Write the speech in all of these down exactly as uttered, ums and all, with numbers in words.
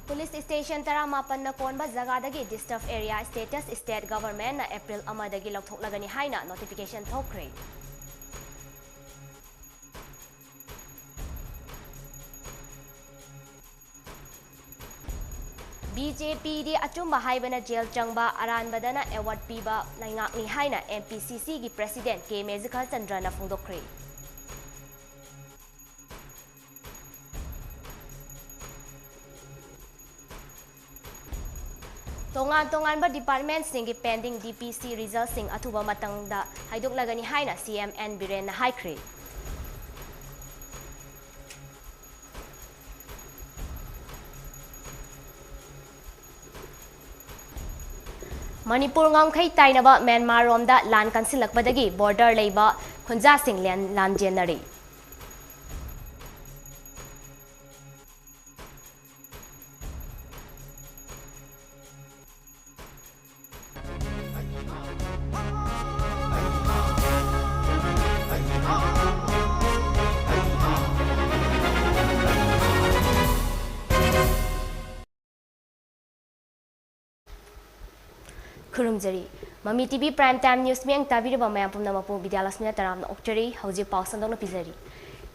Police station ꯇꯔꯥꯃꯥꯄꯟꯅ ꯀꯣꯟꯕ ꯖꯒꯥꯗꯒꯤ disturb area status state government ꯅ April ꯑꯃꯗꯒꯤ ꯂꯧꯊꯣꯛꯂꯒꯅꯤ ꯍꯥꯏꯅ notification ꯊꯣꯛꯈ꯭ꯔꯦ꯫ B J P ꯗꯤ ꯑꯆꯨꯝꯕ ꯍꯥꯏꯕꯅ ꯖꯦꯜ ꯆꯪꯕ, ꯑꯔꯥꯟꯕꯗꯅ award ꯄꯤꯕ ꯂꯩꯉꯥꯛꯅꯤ ꯍꯥꯏꯅ M P C C ꯒꯤ president K ꯃꯦꯖꯤꯀꯥ ꯆꯟꯗ꯭ꯔꯅ ꯐꯣꯡꯗꯣꯛꯈ꯭ꯔꯦ꯫ ꯇꯣꯉꯥꯟ ꯇꯣꯉꯥꯟꯕ department ꯁꯤꯡꯒꯤ pending D P C result ꯁꯤꯡ ꯑꯊꯨꯕ ꯃꯇꯝꯗ ꯍꯥꯏꯗꯣꯛꯂꯒꯅꯤ ꯍꯥꯏꯅ C M N ꯕꯤꯔꯦꯟꯅ ꯍꯥꯏꯈ꯭ꯔꯦ꯫ ꯃꯅꯤꯄꯨꯔ ꯉꯝꯈꯩ ꯇꯥꯏꯅꯕ ꯃ꯭ꯌꯥꯟꯃꯥꯔ ꯔꯣꯝꯗ ꯂꯥꯟ ꯀꯟꯁꯤꯜꯂꯛꯄꯗꯒꯤ border ꯂꯩꯕ ꯈꯨꯟꯖꯥꯁꯤꯡ ꯂꯦꯟ-, ꯂꯥꯟꯖꯦꯟꯅꯔꯤ꯫ ꯈꯨꯔꯨꯝꯖꯔꯤ꯫ ꯃꯃꯤ T V Prime Time News ꯃꯤꯠꯌꯦꯡ ꯇꯥꯕꯤꯔꯤꯕ ꯃꯌꯥꯝ ꯄꯨꯝꯅꯃꯛꯄꯨ ꯕꯤꯗ꯭ꯌꯥꯂꯛꯁꯃꯤꯅ ꯇꯔꯥꯝꯅ ꯑꯣꯛꯆꯔꯤ꯫ ꯍꯧꯖꯤꯛ ꯄꯥꯎ ꯁꯟꯗꯣꯛꯅ ꯄꯤꯖꯔꯤ꯫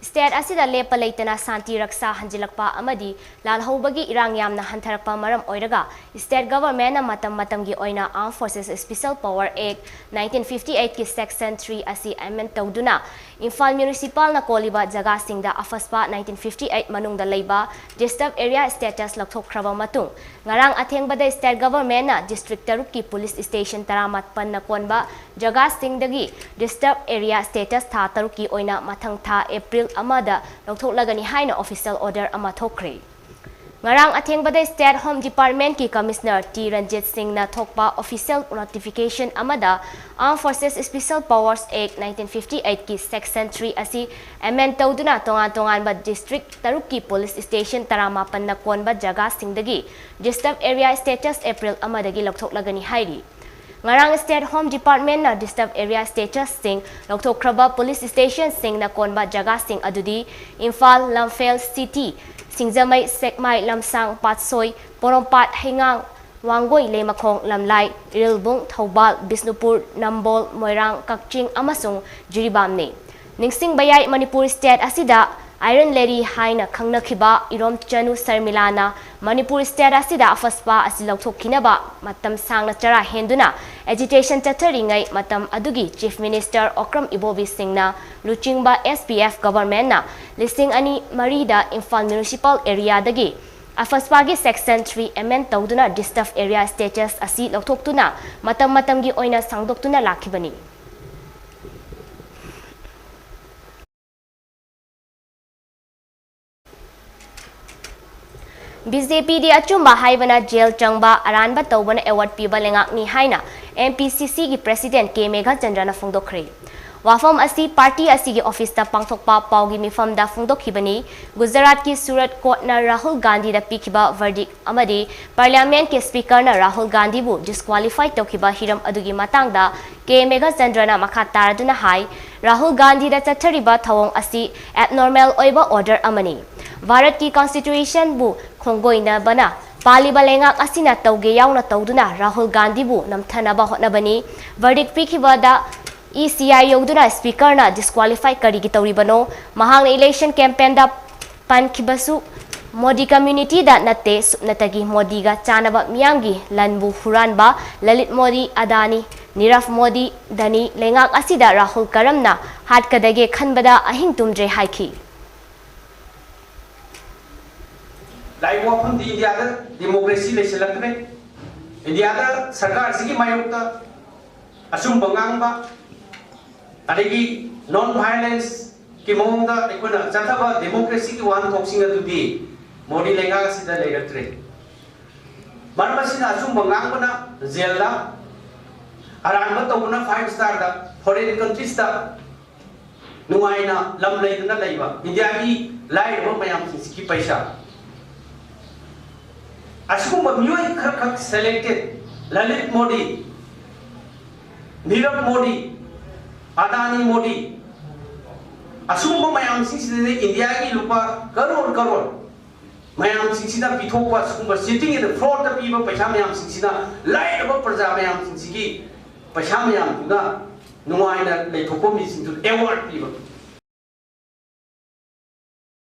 State ꯑꯁꯤꯗ ꯂꯦꯞꯄ ꯂꯩꯇꯅ ꯁꯥꯟꯇꯤ ꯔꯛꯁꯥ ꯍꯟꯖꯤꯜꯂꯛꯄ ꯑꯃꯗꯤ ꯂꯥꯜꯍꯧꯕꯒꯤ ꯏꯔꯥꯡ ꯌꯥꯝꯅ ꯍꯟꯊꯔꯛꯄ ꯃꯔꯝ ꯑꯣꯏꯔꯒ, state government ꯅ ꯃꯇꯝ ꯃꯇꯝꯒꯤ ꯑꯣꯏꯅ Armed Forces Special Power Act nineteen fifty eight ꯀꯤ section three ꯑꯁꯤ amend ꯇꯧꯗꯨꯅ, ꯏꯝꯐꯥꯜ municipal ꯅ ꯀꯣꯜꯂꯤꯕ ꯖꯒꯥꯁꯤꯡꯗ ꯑꯐꯁꯄꯥ nineteen fifty eight ꯃꯅꯨꯡꯗ ꯂꯩꯕ disturb area status ꯂꯧꯊꯣꯛꯈ꯭ꯔꯕ ꯃꯇꯨꯡ, ꯉꯔꯥꯡ ꯑꯊꯦꯡꯕꯗ state government ꯅ district ꯇꯔꯨꯛꯀꯤ police station ꯇꯔꯥꯃꯥꯄꯟꯅ ꯀꯣꯟꯕ ꯖꯒꯥꯁꯤꯡꯗꯒꯤ disturb area status ꯊꯥ ꯇꯔꯨꯛꯀꯤ ꯑꯣꯏꯅ ꯃꯊꯪ ꯊꯥ April ꯑꯃꯗ ꯂꯧꯊꯣꯛꯂꯒꯅꯤ ꯍꯥꯏꯅ official order ꯑꯃ ꯊꯣꯛꯈ꯭ꯔꯦ꯫ ꯉꯔꯥꯡ ꯑꯊꯦꯡꯕꯗ state Home Department ꯀꯤ Commissioner T ꯔꯟꯖꯤꯠ ꯁꯤꯡꯅ ꯊꯣꯛꯄ official notification ꯑꯃꯗ Armed Forces Special Powers Act nineteen fifty eight ꯀꯤ section three ꯑꯁꯤ amend ꯇꯧꯗꯨꯅ ꯇꯣꯉꯥꯟ ꯇꯣꯉꯥꯟꯕ district ꯇꯔꯨꯛꯀꯤ police station ꯇꯔꯥꯃꯥꯄꯟꯅ ꯀꯣꯟꯕ ꯖꯒꯥꯁꯤꯡꯗꯒꯤ disturb area status April ꯑꯃꯗꯒꯤ ꯂꯧꯊꯣꯛꯂꯒꯅꯤ ꯍꯥꯏꯔꯤ꯫ ꯉꯔꯥꯡ State Home Department ꯅ Disturb Area Status ꯁꯤꯡ ꯂꯧꯊꯣꯛꯈ꯭ꯔꯕ police station ꯁꯤꯡꯅ ꯀꯣꯟꯕ ꯖꯒꯥꯁꯤꯡ ꯑꯗꯨꯗꯤ ꯏꯝꯐꯥꯜ, ꯂꯝꯐꯦꯜ, ꯁꯤꯇꯤ, ꯁꯤꯡꯖꯃꯩ, ꯁꯦꯛꯃꯥꯏ, ꯂꯝꯁꯥꯡ, ꯄꯥꯠꯁꯣꯏ, ꯄꯣꯔꯣꯝꯄꯥꯠ, ꯍꯩꯉꯥꯡ, ꯋꯥꯡꯒꯣꯏ, ꯂꯩꯃꯈꯣꯡ, ꯂꯝꯂꯥꯏ, ꯏꯔꯤꯜꯕꯨꯡ, ꯊꯧꯕꯥꯜ, ꯕꯤꯁꯅꯨꯄꯨꯔ, ꯅꯝꯕꯣꯜ, ꯃꯣꯏꯔꯥꯡ, ꯀꯛꯆꯤꯡ ꯑꯃꯁꯨꯡ ꯖꯤꯔꯤꯕꯥꯝꯅꯤ꯫ ꯅꯤꯡꯁꯤꯡꯕ ꯌꯥꯏ, ꯃꯅꯤꯄꯨꯔ state ꯑꯁꯤꯗ Iron Lady ꯍꯥꯏꯅ ꯈꯪꯅꯈꯤꯕ ꯏꯔꯣꯝꯆꯅꯨ ꯁꯔꯃꯤꯂꯥꯅ ꯃꯅꯤꯄꯨꯔ state ꯑꯁꯤꯗ ꯑꯐꯁꯄꯥ ꯑꯁꯤ ꯂꯧꯊꯣꯛꯈꯤꯅꯕ ꯃꯇꯝ ꯁꯥꯡꯅ ꯆꯔꯥ ꯍꯦꯟꯗꯨꯅ agitation ꯆꯠꯊꯔꯤꯉꯩ ꯃꯇꯝ ꯑꯗꯨꯒꯤ Chief Minister ꯑꯣꯀ꯭ꯔꯝ ꯏꯕꯣꯕꯤ ꯁꯤꯡꯅ ꯂꯨꯆꯤꯡꯕ S P F government ꯅ ꯂꯤꯁꯤꯡ ꯑꯅꯤ ꯃꯔꯤꯗ ꯏꯝꯐꯥꯜ municipal area ꯗꯒꯤ ꯑꯐꯁꯄꯥꯒꯤ section three amend ꯇꯧꯗꯨꯅ Disturb Area Status ꯑꯁꯤ ꯂꯧꯊꯣꯛꯇꯨꯅ ꯃꯇꯝ ꯃꯇꯝꯒꯤ ꯑꯣꯏꯅ ꯁꯥꯡꯗꯣꯛꯇꯨꯅ ꯂꯥꯛꯈꯤꯕꯅꯤ꯫ B J P ꯗꯤ ꯑꯆꯨꯝꯕ ꯍꯥꯏꯕꯅ jail ꯆꯪꯕ, ꯑꯔꯥꯟꯕ ꯇꯧꯕꯅ award ꯄꯤꯕ ꯂꯩꯉꯥꯛꯅꯤ ꯍꯥꯏꯅ M P C C ꯒꯤ President K ꯃꯦꯘꯆꯟꯗ꯭ꯔꯅ ꯐꯣꯡꯗꯣꯛꯈ꯭ꯔꯦ꯫ ꯋꯥꯐꯝ ꯑꯁꯤ party ꯑꯁꯤꯒꯤ office ꯇ ꯄꯥꯡꯊꯣꯛꯄ ꯄꯥꯎꯒꯤ ꯃꯤꯐꯝꯗ ꯐꯣꯡꯗꯣꯛꯈꯤꯕꯅꯤ꯫ ꯒꯨꯖꯔꯥꯠꯀꯤ Surat Court ꯅ ꯔꯥꯍꯨꯜ ꯒꯥꯟꯙꯤꯗ ꯄꯤꯈꯤꯕ verdict ꯑꯃꯗꯤ Parliament ꯀꯤ Speaker ꯅ ꯔꯥꯍꯨꯜ ꯒꯥꯟꯙꯤꯕꯨ disqualify ꯇꯧꯈꯤꯕ ꯍꯤꯔꯝ ꯑꯗꯨꯒꯤ ꯃꯇꯥꯡꯗ K ꯃꯦꯘꯆꯟꯗ꯭ꯔꯅ ꯃꯈꯥ ꯇꯥꯔꯗꯨꯅ ꯍꯥꯏ, ꯔꯥꯍꯨꯜ ꯒꯥꯟꯙꯤꯗ ꯆꯠꯊꯔꯤꯕ ꯊꯧꯑꯣꯡ ꯑꯁꯤ abnormal ꯑꯣꯏꯕ order ꯑꯃꯅꯤ꯫ ꯚꯥꯔꯠꯀꯤ constitution ꯕꯨ ꯈꯣꯡꯒꯣꯏꯅꯕꯅ ꯄꯥꯜꯂꯤꯕ ꯂꯩꯉꯥꯛ ꯑꯁꯤꯅ ꯇꯧꯒꯦ ꯌꯥꯎꯅ ꯇꯧꯗꯨꯅ Rahul ꯒꯥꯟꯙꯤꯕꯨ ꯅꯝꯊꯅꯕ ꯍꯣꯠꯅꯕꯅꯤ꯫ Verdict ꯄꯤꯈꯤꯕꯗ E C I ꯌꯧꯗꯨꯅ Speaker ꯅ disqualify ꯀꯔꯤꯒꯤ ꯇꯧꯔꯤꯕꯅꯣ? ꯃꯍꯥꯛꯅ election campaign ꯗ ꯄꯟꯈꯤꯕꯁꯨ ꯃꯣꯗꯤ community ꯗ ꯅꯠꯇꯦ, ꯁꯨꯞꯅꯇꯒꯤ ꯃꯣꯗꯤꯒ ꯆꯥꯟꯅꯕ ꯃꯤꯌꯥꯝꯒꯤ ꯂꯟꯕꯨ ꯍꯨꯔꯥꯟꯕ ꯂꯂꯤꯠ ꯃꯣꯗꯤ, ꯑꯗꯥꯅꯤ, ꯅꯤꯔꯚ ꯃꯣꯗꯤ, ꯙꯅꯤ ꯂꯩꯉꯥꯛ ꯑꯁꯤꯗ ꯔꯥꯍꯨꯜ ꯀꯔꯝꯅ ꯍꯥꯠꯀꯗꯒꯦ ꯈꯟꯕꯗ ꯑꯍꯤꯡ ꯇꯨꯝꯗ꯭ꯔꯦ ꯍꯥꯏꯈꯤ꯫ ꯂꯥꯛꯏꯕ ꯋꯥꯐꯝꯗꯤ ꯏꯟꯗꯤꯌꯥꯗ democracy ꯂꯩꯁꯤꯜꯂꯛꯇ꯭ꯔꯦ꯫ ꯏꯟꯗꯤꯌꯥꯗ ꯁꯔꯀꯥꯔꯁꯤꯒꯤ ꯃꯥꯌꯣꯛꯇ ꯑꯆꯨꯝꯕ ꯉꯥꯡꯕ, ꯑꯗꯒꯤ non violence ꯀꯤ ꯃꯑꯣꯡꯗ ꯑꯩꯈꯣꯏꯅ ꯆꯠꯊꯕ democracy ꯒꯤ ꯋꯥꯍꯟꯊꯣꯛꯁꯤꯡ ꯑꯗꯨꯗꯤ ꯃꯣꯗꯤ ꯂꯩꯉꯥꯛ ꯑꯁꯤꯗ ꯂꯩꯔꯛꯇ꯭ꯔꯦ꯫ ꯃꯔꯝ ꯑꯁꯤꯅ ꯑꯆꯨꯝꯕ ꯉꯥꯡꯕꯅ jail ꯗ, ꯑꯔꯥꯟꯕ ꯇꯧꯕꯅ five star ꯗ, foreign countries ꯇ ꯅꯨꯡꯉꯥꯏꯅ ꯂꯝ ꯂꯩꯗꯨꯅ ꯂꯩꯕ ꯏꯟꯗꯤꯌꯥꯒꯤ ꯂꯥꯏꯔꯕ ꯃꯌꯥꯝꯁꯤꯡꯁꯤꯒꯤ ꯄꯩꯁꯥ꯫ ꯑꯁꯤꯒꯨꯝꯕ ꯃꯤꯑꯣꯏ ꯈꯔꯈꯛ selected, ꯂꯂꯤꯠ ꯃꯣꯗꯤ, ꯅꯤꯔꯕ ꯃꯣꯗꯤ, ꯑꯗꯥꯅꯤ ꯃꯣꯗꯤ, ꯑꯁꯨꯝꯕ ꯃꯌꯥꯝꯁꯤꯡꯁꯤꯗꯗꯤ ꯏꯟꯗꯤꯌꯥꯒꯤ ꯂꯨꯄꯥ ꯀꯔꯣꯔ ꯀꯔꯣꯔ ꯃꯌꯥꯝꯁꯤꯡꯁꯤꯗ ꯄꯤꯊꯣꯛꯄ, ꯁꯤꯒꯨꯝꯕ cheating and fraudꯇ ꯄꯤꯕ ꯄꯩꯁꯥ ꯃꯌꯥꯝꯁꯤꯡꯁꯤꯅ ꯂꯥꯏꯔꯕ ꯄ꯭ꯔꯖꯥ ꯃꯌꯥꯝꯁꯤꯡꯁꯤꯒꯤ ꯄꯩꯁꯥ ꯃꯌꯥꯝꯗꯨꯅ ꯅꯨꯡꯉꯥꯏꯅ ꯂꯩꯊꯣꯛꯄ ꯃꯤꯁꯤꯡꯗꯨꯗ award ꯄꯤꯕ꯫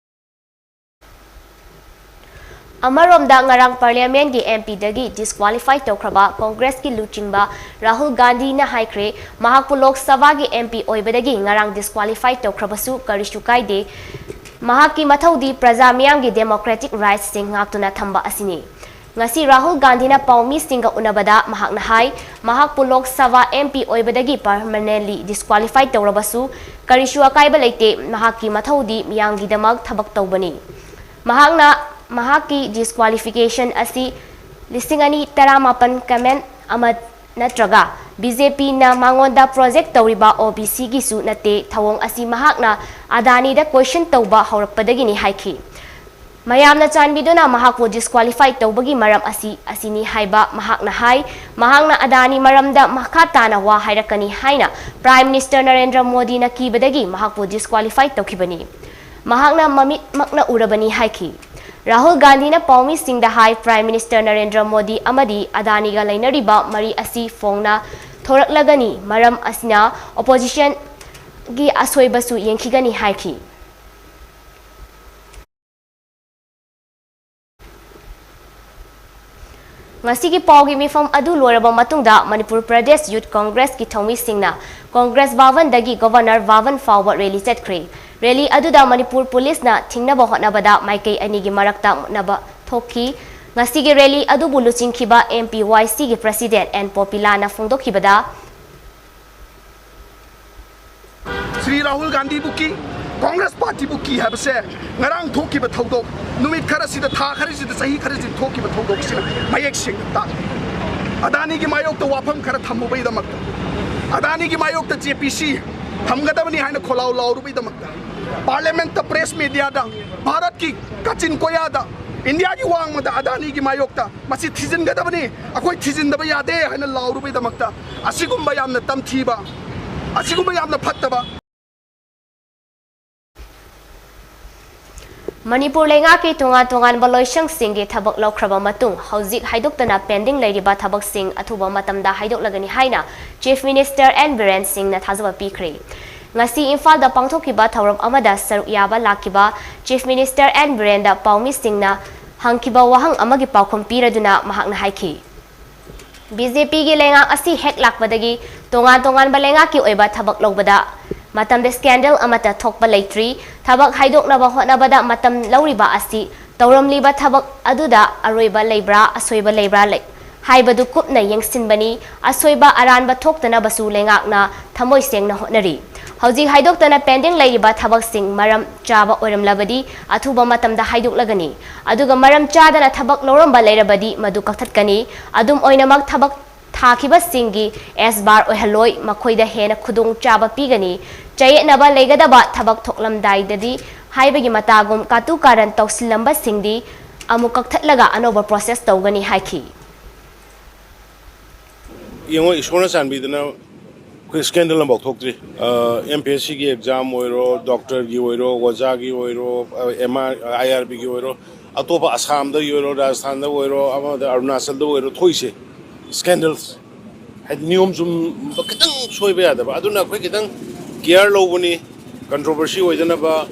ꯑꯃꯔꯣꯝꯗ, ꯉꯔꯥꯡ ꯄꯥꯔꯂꯤꯌꯥꯃꯦꯟꯒꯤ ꯑꯦꯝ ꯄꯤꯗꯒꯤ ꯗꯤꯁꯀ꯭ꯋꯥꯂꯤꯐꯥꯏ ꯇꯧꯈ꯭ꯔꯕ ꯀꯣꯡꯒ꯭ꯔꯦꯁꯀꯤ ꯂꯨꯆꯤꯡꯕ ꯔꯥꯍꯨꯜ ꯒꯥꯟꯙꯤꯅ ꯍꯥꯏꯈ꯭ꯔꯦ, ꯃꯍꯥꯛꯄꯨ ꯂꯣꯛ ꯁꯚꯥꯒꯤ ꯑꯦꯝ ꯄꯤ ꯑꯣꯏꯕꯗꯒꯤ ꯉꯔꯥꯡ ꯗꯤꯁꯀ꯭ꯋꯥꯂꯤꯐꯥꯏ ꯇꯧꯈ꯭ꯔꯕꯁꯨ ꯀꯔꯤꯁꯨ ꯀꯥꯏꯗꯦ, ꯃꯍꯥꯛꯀꯤ ꯃꯊꯧꯗꯤ ꯄ꯭ꯔꯖꯥ ꯃꯤꯌꯥꯝꯒꯤ democratic rightꯁꯤꯡ ꯉꯥꯛꯇꯨꯅ ꯊꯝꯕ ꯑꯁꯤꯅꯤ꯫ ꯉꯁꯤ ꯔꯥꯍꯨꯜ ꯒꯥꯟꯙꯤꯅ ꯄꯥꯎꯃꯤꯁꯤꯡꯒ ꯎꯅꯕꯗ ꯃꯍꯥꯛꯅ ꯍꯥꯏ, ꯃꯍꯥꯛꯄꯨ Lok Sabha M P ꯑꯣꯏꯕꯗꯒꯤ permanently disqualify ꯇꯧꯔꯕꯁꯨ ꯀꯔꯤꯁꯨ ꯑꯀꯥꯏꯕ ꯂꯩꯇꯦ, ꯃꯍꯥꯛꯀꯤ ꯃꯊꯧꯗꯤ ꯃꯤꯌꯥꯝꯒꯤꯗꯃꯛ ꯊꯕꯛ ꯇꯧꯕꯅꯤ꯫ ꯃꯍꯥꯛꯅ ꯃꯍꯥꯛꯀꯤ disqualification ꯑꯁꯤ ꯂꯤꯁꯤꯡ ꯑꯅꯤ ꯇꯔꯥꯃꯥꯄꯟ comment ꯑꯃ ꯅꯠꯇ꯭ꯔꯒ BJPꯅ ꯃꯉꯣꯟꯗ project ꯇꯧꯔꯤꯕ OBCꯒꯤꯁꯨ ꯅꯠꯇꯦ, ꯊꯧꯑꯣꯡ ꯑꯁꯤ ꯃꯍꯥꯛꯅ ꯑꯗꯥꯅꯤꯗ question ꯇꯧꯕ ꯍꯧꯔꯛꯄꯗꯒꯤꯅꯤ ꯍꯥꯏꯈꯤ꯫ ꯃꯌꯥꯝꯅ ꯆꯥꯟꯕꯤꯗꯨꯅ ꯃꯍꯥꯛꯄꯨ disqualify ꯇꯧꯕꯒꯤ ꯃꯔꯝ ꯑꯁꯤ ꯑꯁꯤꯅꯤ ꯍꯥꯏꯕ ꯃꯍꯥꯛꯅ ꯍꯥꯏ꯫ ꯃꯍꯥꯛꯅ ꯑꯗꯥꯅꯤ ꯃꯔꯝꯗ ꯃꯈꯥ ꯇꯥꯅ ꯋꯥ ꯍꯥꯏꯔꯛꯀꯅꯤ ꯍꯥꯏꯅ Prime Minister ꯅꯔꯦꯟꯗ꯭ꯔ ꯃꯣꯗꯤꯅ ꯀꯤꯕꯗꯒꯤ ꯃꯍꯥꯛꯄꯨ disqualify ꯇꯧꯈꯤꯕꯅꯤ꯫ ꯃꯍꯥꯛꯅ ꯃꯃꯤꯠꯃꯛꯅ ꯎꯔꯕꯅꯤ ꯍꯥꯏꯈꯤ꯫ ꯔꯥꯍꯨꯜ ꯒꯥꯟꯙꯤꯅ ꯄꯥꯎꯃꯤꯁꯤꯡꯗ ꯍꯥꯏ, Prime Minister ꯅꯔꯦꯟꯗ꯭ꯔ ꯃꯣꯗꯤ ꯑꯃꯗꯤ ꯑꯗꯥꯅꯤꯒ ꯂꯩꯅꯔꯤꯕ ꯃꯔꯤ ꯑꯁꯤ ꯐꯣꯡꯅ ꯊꯣꯔꯛꯂꯒꯅꯤ, ꯃꯔꯝ ꯑꯁꯤꯅ oppositionꯒꯤ ꯑꯁꯣꯏꯕꯁꯨ ꯌꯦꯡꯈꯤꯒꯅꯤ ꯍꯥꯏꯈꯤ꯫ ꯉꯁꯤꯒꯤ ꯄꯥꯎꯒꯤ ꯃꯤꯐꯝ ꯑꯗꯨ ꯂꯣꯏꯔꯕ ꯃꯇꯨꯡꯗ ꯃꯅꯤꯄꯨꯔ ꯄ꯭ꯔꯗꯦꯁ ꯌꯨꯊ ꯀꯣꯡꯒ꯭ꯔꯦꯁꯀꯤ ꯊꯧꯃꯤꯁꯤꯡꯅ ꯀꯣꯡꯒ꯭ꯔꯦꯁ ꯚꯕꯟꯗꯒꯤ ꯒꯣꯚꯔꯅꯔ ꯚꯕꯟ ꯐꯥꯎꯕ rally ꯆꯠꯈ꯭ꯔꯦ꯫ Rally ꯑꯗꯨꯗ ꯃꯅꯤꯄꯨꯔ ꯄꯨꯂꯤꯁꯅ ꯊꯤꯡꯅꯕ ꯍꯣꯠꯅꯕꯗ ꯃꯥꯏꯀꯩ ꯑꯅꯤꯒꯤ ꯃꯔꯛꯇ ꯃꯨꯛꯅꯕ ꯊꯣꯛꯈꯤ꯫ ꯉꯁꯤꯒꯤ rally ꯑꯗꯨꯕꯨ ꯂꯨꯆꯤꯡꯈꯤꯕ MPYCꯒꯤ president ꯑꯦꯟ ꯄꯣꯄꯤꯂꯥꯅ ꯐꯣꯡꯗꯣꯛꯈꯤꯕꯗ, ꯁ꯭ꯔꯤ ꯔꯥꯍꯨꯜ ꯒꯥꯟꯙꯤꯕꯨ ꯀꯤ, ꯀꯣꯡꯒ꯭ꯔꯦꯁ ꯄꯥꯔꯇꯤꯕꯨ ꯀꯤ ꯍꯥꯏꯕꯁꯦ ꯉꯔꯥꯡ ꯊꯣꯛꯈꯤꯕ ꯊꯧꯗꯣꯛ, ꯅꯨꯃꯤꯠ ꯈꯔꯁꯤꯗ, ꯊꯥ ꯈꯔꯁꯤꯗ, ꯆꯍꯤ ꯈꯔꯁꯤꯗ ꯊꯣꯛꯈꯤꯕ ꯊꯧꯗꯣꯛꯁꯤꯅ ꯃꯌꯦꯛ ꯁꯦꯡꯅ ꯇꯥꯛꯂꯤ꯫ ꯑꯗꯥꯅꯤꯒꯤ ꯃꯥꯌꯣꯛꯇ ꯋꯥꯐꯝ ꯈꯔ ꯊꯝꯃꯨꯕꯒꯤꯗꯃꯛꯇ, ꯑꯗꯥꯅꯤꯒꯤ ꯃꯥꯌꯣꯛꯇ JPC ꯊꯝꯒꯗꯕꯅꯤ ꯍꯥꯏꯅ ꯈꯣꯜꯂꯥꯎ ꯂꯥꯎꯔꯨꯕꯒꯤꯗꯃꯛꯇ, parliamentꯇ, press mediaꯗ, ꯚꯥꯔꯠꯀꯤ ꯀꯥꯆꯤꯟ ꯀꯣꯌꯥꯗ ꯏꯟꯗꯤꯌꯥꯒꯤ ꯋꯥꯡꯃꯗ ꯑꯗꯥꯅꯤꯒꯤ ꯃꯥꯌꯣꯛꯇ ꯃꯁꯤ ꯊꯤꯖꯤꯟꯒꯗꯕꯅꯤ, ꯑꯩꯈꯣꯏ ꯊꯤꯖꯤꯟꯗꯕ ꯌꯥꯗꯦ ꯍꯥꯏꯅ ꯂꯥꯎꯔꯨꯕꯒꯤꯗꯃꯛꯇ ꯑꯁꯤꯒꯨꯝꯕ ꯌꯥꯝꯅ ꯇꯝꯊꯤꯕ, ꯑꯁꯤꯒꯨꯝꯕ ꯌꯥꯝꯅ ꯐꯠꯇꯕ꯫ ꯃꯅꯤꯄꯨꯔ ꯂꯩꯉꯥꯛꯀꯤ ꯇꯣꯉꯥꯟ ꯇꯣꯉꯥꯟꯕ ꯂꯣꯏꯁꯪꯁꯤꯡꯒꯤ ꯊꯕꯛ ꯂꯧꯈ꯭ꯔꯕ ꯃꯇꯨꯡ, ꯍꯧꯖꯤꯛ ꯍꯥꯏꯗꯣꯛꯇꯅ pending ꯂꯩꯔꯤꯕ ꯊꯕꯛꯁꯤꯡ ꯑꯊꯨꯕ ꯃꯇꯝꯗ ꯍꯥꯏꯗꯣꯛꯂꯒꯅꯤ ꯍꯥꯏꯅ Chief Minister N ꯕꯤꯔꯦꯟ ꯁꯤꯡꯅ ꯊꯥꯖꯕ ꯄꯤꯈ꯭ꯔꯦ꯫ ꯉꯁꯤ ꯏꯝꯐꯥꯜꯗ ꯄꯥꯡꯊꯣꯛꯈꯤꯕ ꯊꯧꯔꯝ ꯑꯃꯗ ꯁꯔꯨꯛ ꯌꯥꯕ ꯂꯥꯛꯈꯤꯕ Chief Minister N ꯕꯤꯔꯦꯟꯗ ꯄꯥꯎꯃꯤꯁꯤꯡꯅ ꯍꯪꯈꯤꯕ ꯋꯥꯍꯪ ꯑꯃꯒꯤ ꯄꯥꯎꯈꯨꯝ ꯄꯤꯔꯗꯨꯅ ꯃꯍꯥꯛꯅ ꯍꯥꯏꯈꯤ, ꯕꯤ ꯖꯦ ꯄꯤꯒꯤ ꯂꯩꯉꯥꯛ ꯑꯁꯤ ꯍꯦꯛ ꯂꯥꯛꯄꯗꯒꯤ ꯇꯣꯉꯥꯟ ꯇꯣꯉꯥꯟꯕ ꯂꯩꯉꯥꯛꯀꯤ ꯑꯣꯏꯕ ꯊꯕꯛ ꯂꯧꯕꯗ ꯃꯇꯝꯗ scandal ꯑꯃꯠꯇ ꯊꯣꯛꯄ ꯂꯩꯇ꯭ꯔꯤ꯫ ꯊꯕꯛ ꯍꯥꯏꯗꯣꯛꯅꯕ ꯍꯣꯠꯅꯕꯗ ꯃꯇꯝ ꯂꯧꯔꯤꯕ ꯑꯁꯤ ꯇꯧꯔꯝꯂꯤꯕ ꯊꯕꯛ ꯑꯗꯨꯗ ꯑꯔꯣꯏꯕ ꯂꯩꯕ꯭ꯔꯥ, ꯑꯁꯣꯏꯕ ꯂꯩꯕ꯭ꯔꯥ ꯂꯩ ꯍꯥꯏꯕꯗꯨ ꯀꯨꯞꯅ ꯌꯦꯡꯁꯤꯟꯕꯅꯤ꯫ ꯑꯁꯣꯏꯕ ꯑꯔꯥꯟꯕ ꯊꯣꯛꯇꯅꯕꯁꯨ ꯂꯩꯉꯥꯛꯅ ꯊꯃꯣꯏ ꯁꯦꯡꯅ ꯍꯣꯠꯅꯔꯤ꯫ ꯍꯧꯖꯤꯛ ꯍꯥꯏꯗꯣꯛꯇꯅ pending ꯂꯩꯔꯤꯕ ꯊꯕꯛꯁꯤꯡ ꯃꯔꯝ ꯆꯥꯕ ꯑꯣꯏꯔꯝꯂꯕꯗꯤ ꯑꯊꯨꯕ ꯃꯇꯝꯗ ꯍꯥꯏꯗꯣꯛꯂꯒꯅꯤ꯫ ꯑꯗꯨꯒ ꯃꯔꯝ ꯆꯥꯗꯅ ꯊꯕꯛ ꯂꯧꯔꯝꯕ ꯂꯩꯔꯕꯗꯤ ꯃꯗꯨ ꯀꯛꯊꯠꯀꯅꯤ꯫ ꯑꯗꯨꯝ ꯑꯣꯏꯅꯃꯛ ꯊꯕꯛ ꯊꯥꯈꯤꯕꯁꯤꯡꯒꯤ ꯑꯦꯁ ꯕꯥꯔ ꯑꯣꯏꯍꯜꯂꯣꯏ, ꯃꯈꯣꯏꯗ ꯍꯦꯟꯅ ꯈꯨꯗꯣꯡ ꯆꯥꯕ ꯄꯤꯒꯅꯤ꯫ ꯆꯌꯦꯠꯅꯕ ꯂꯩꯒꯗꯕ ꯊꯕꯛ ꯊꯣꯛꯂꯝꯗꯥꯏꯗꯗꯤ ꯍꯥꯏꯕꯒꯤ ꯃꯇꯥꯒꯨꯝ ꯀꯥꯇꯨ ꯀꯥꯔꯟ ꯇꯧꯁꯤꯜꯂꯝꯕꯁꯤꯡꯗꯤ ꯑꯃꯨꯛ ꯀꯛꯊꯠꯂꯒ ꯑꯅꯧꯕ process ꯇꯧꯒꯅꯤ ꯍꯥꯏꯈꯤ꯫ ꯌꯦꯡꯉꯣ, ꯏꯁꯣꯔꯅ ꯆꯥꯟꯕꯤꯗꯅ ꯑꯩꯈꯣꯏ scandal ꯑꯃꯐꯥꯎ ꯊꯣꯛꯇ꯭ꯔꯤ꯫ ꯑꯦꯝ ꯄꯤ ꯑꯦꯁ ꯁꯤꯒꯤ exam ꯑꯣꯏꯔꯣ, ꯗꯣꯛꯇꯔꯒꯤ ꯑꯣꯏꯔꯣ, ꯑꯣꯖꯥꯒꯤ ꯑꯣꯏꯔꯣ, ꯑꯦꯝ ꯑꯥꯔ, ꯑꯥꯏ ꯑꯥꯔ ꯕꯤꯒꯤ ꯑꯣꯏꯔꯣ, ꯑꯇꯣꯞꯄ ꯑꯁꯥꯝꯗꯒꯤ ꯑꯣꯏꯔꯣ, ꯔꯥꯖꯁꯊꯥꯟꯗ ꯑꯣꯏꯔꯣ, ꯑꯃꯗ ꯑꯔꯨꯅꯥꯆꯜꯗ ꯑꯣꯏꯔꯣ, ꯊꯣꯛꯏꯁꯦ scandals꯫ ꯍꯥꯏꯗꯤ ꯅꯤꯌꯣꯝ ꯆꯨꯝꯕ ꯈꯤꯇꯪ ꯁꯣꯏꯕ ꯌꯥꯗꯕ꯫ ꯑꯗꯨꯅ ꯑꯩꯈꯣꯏ ꯈꯤꯇꯪ care ꯂꯧꯕꯅꯤ꯫ Controversy ꯑꯣꯏꯗꯅꯕ,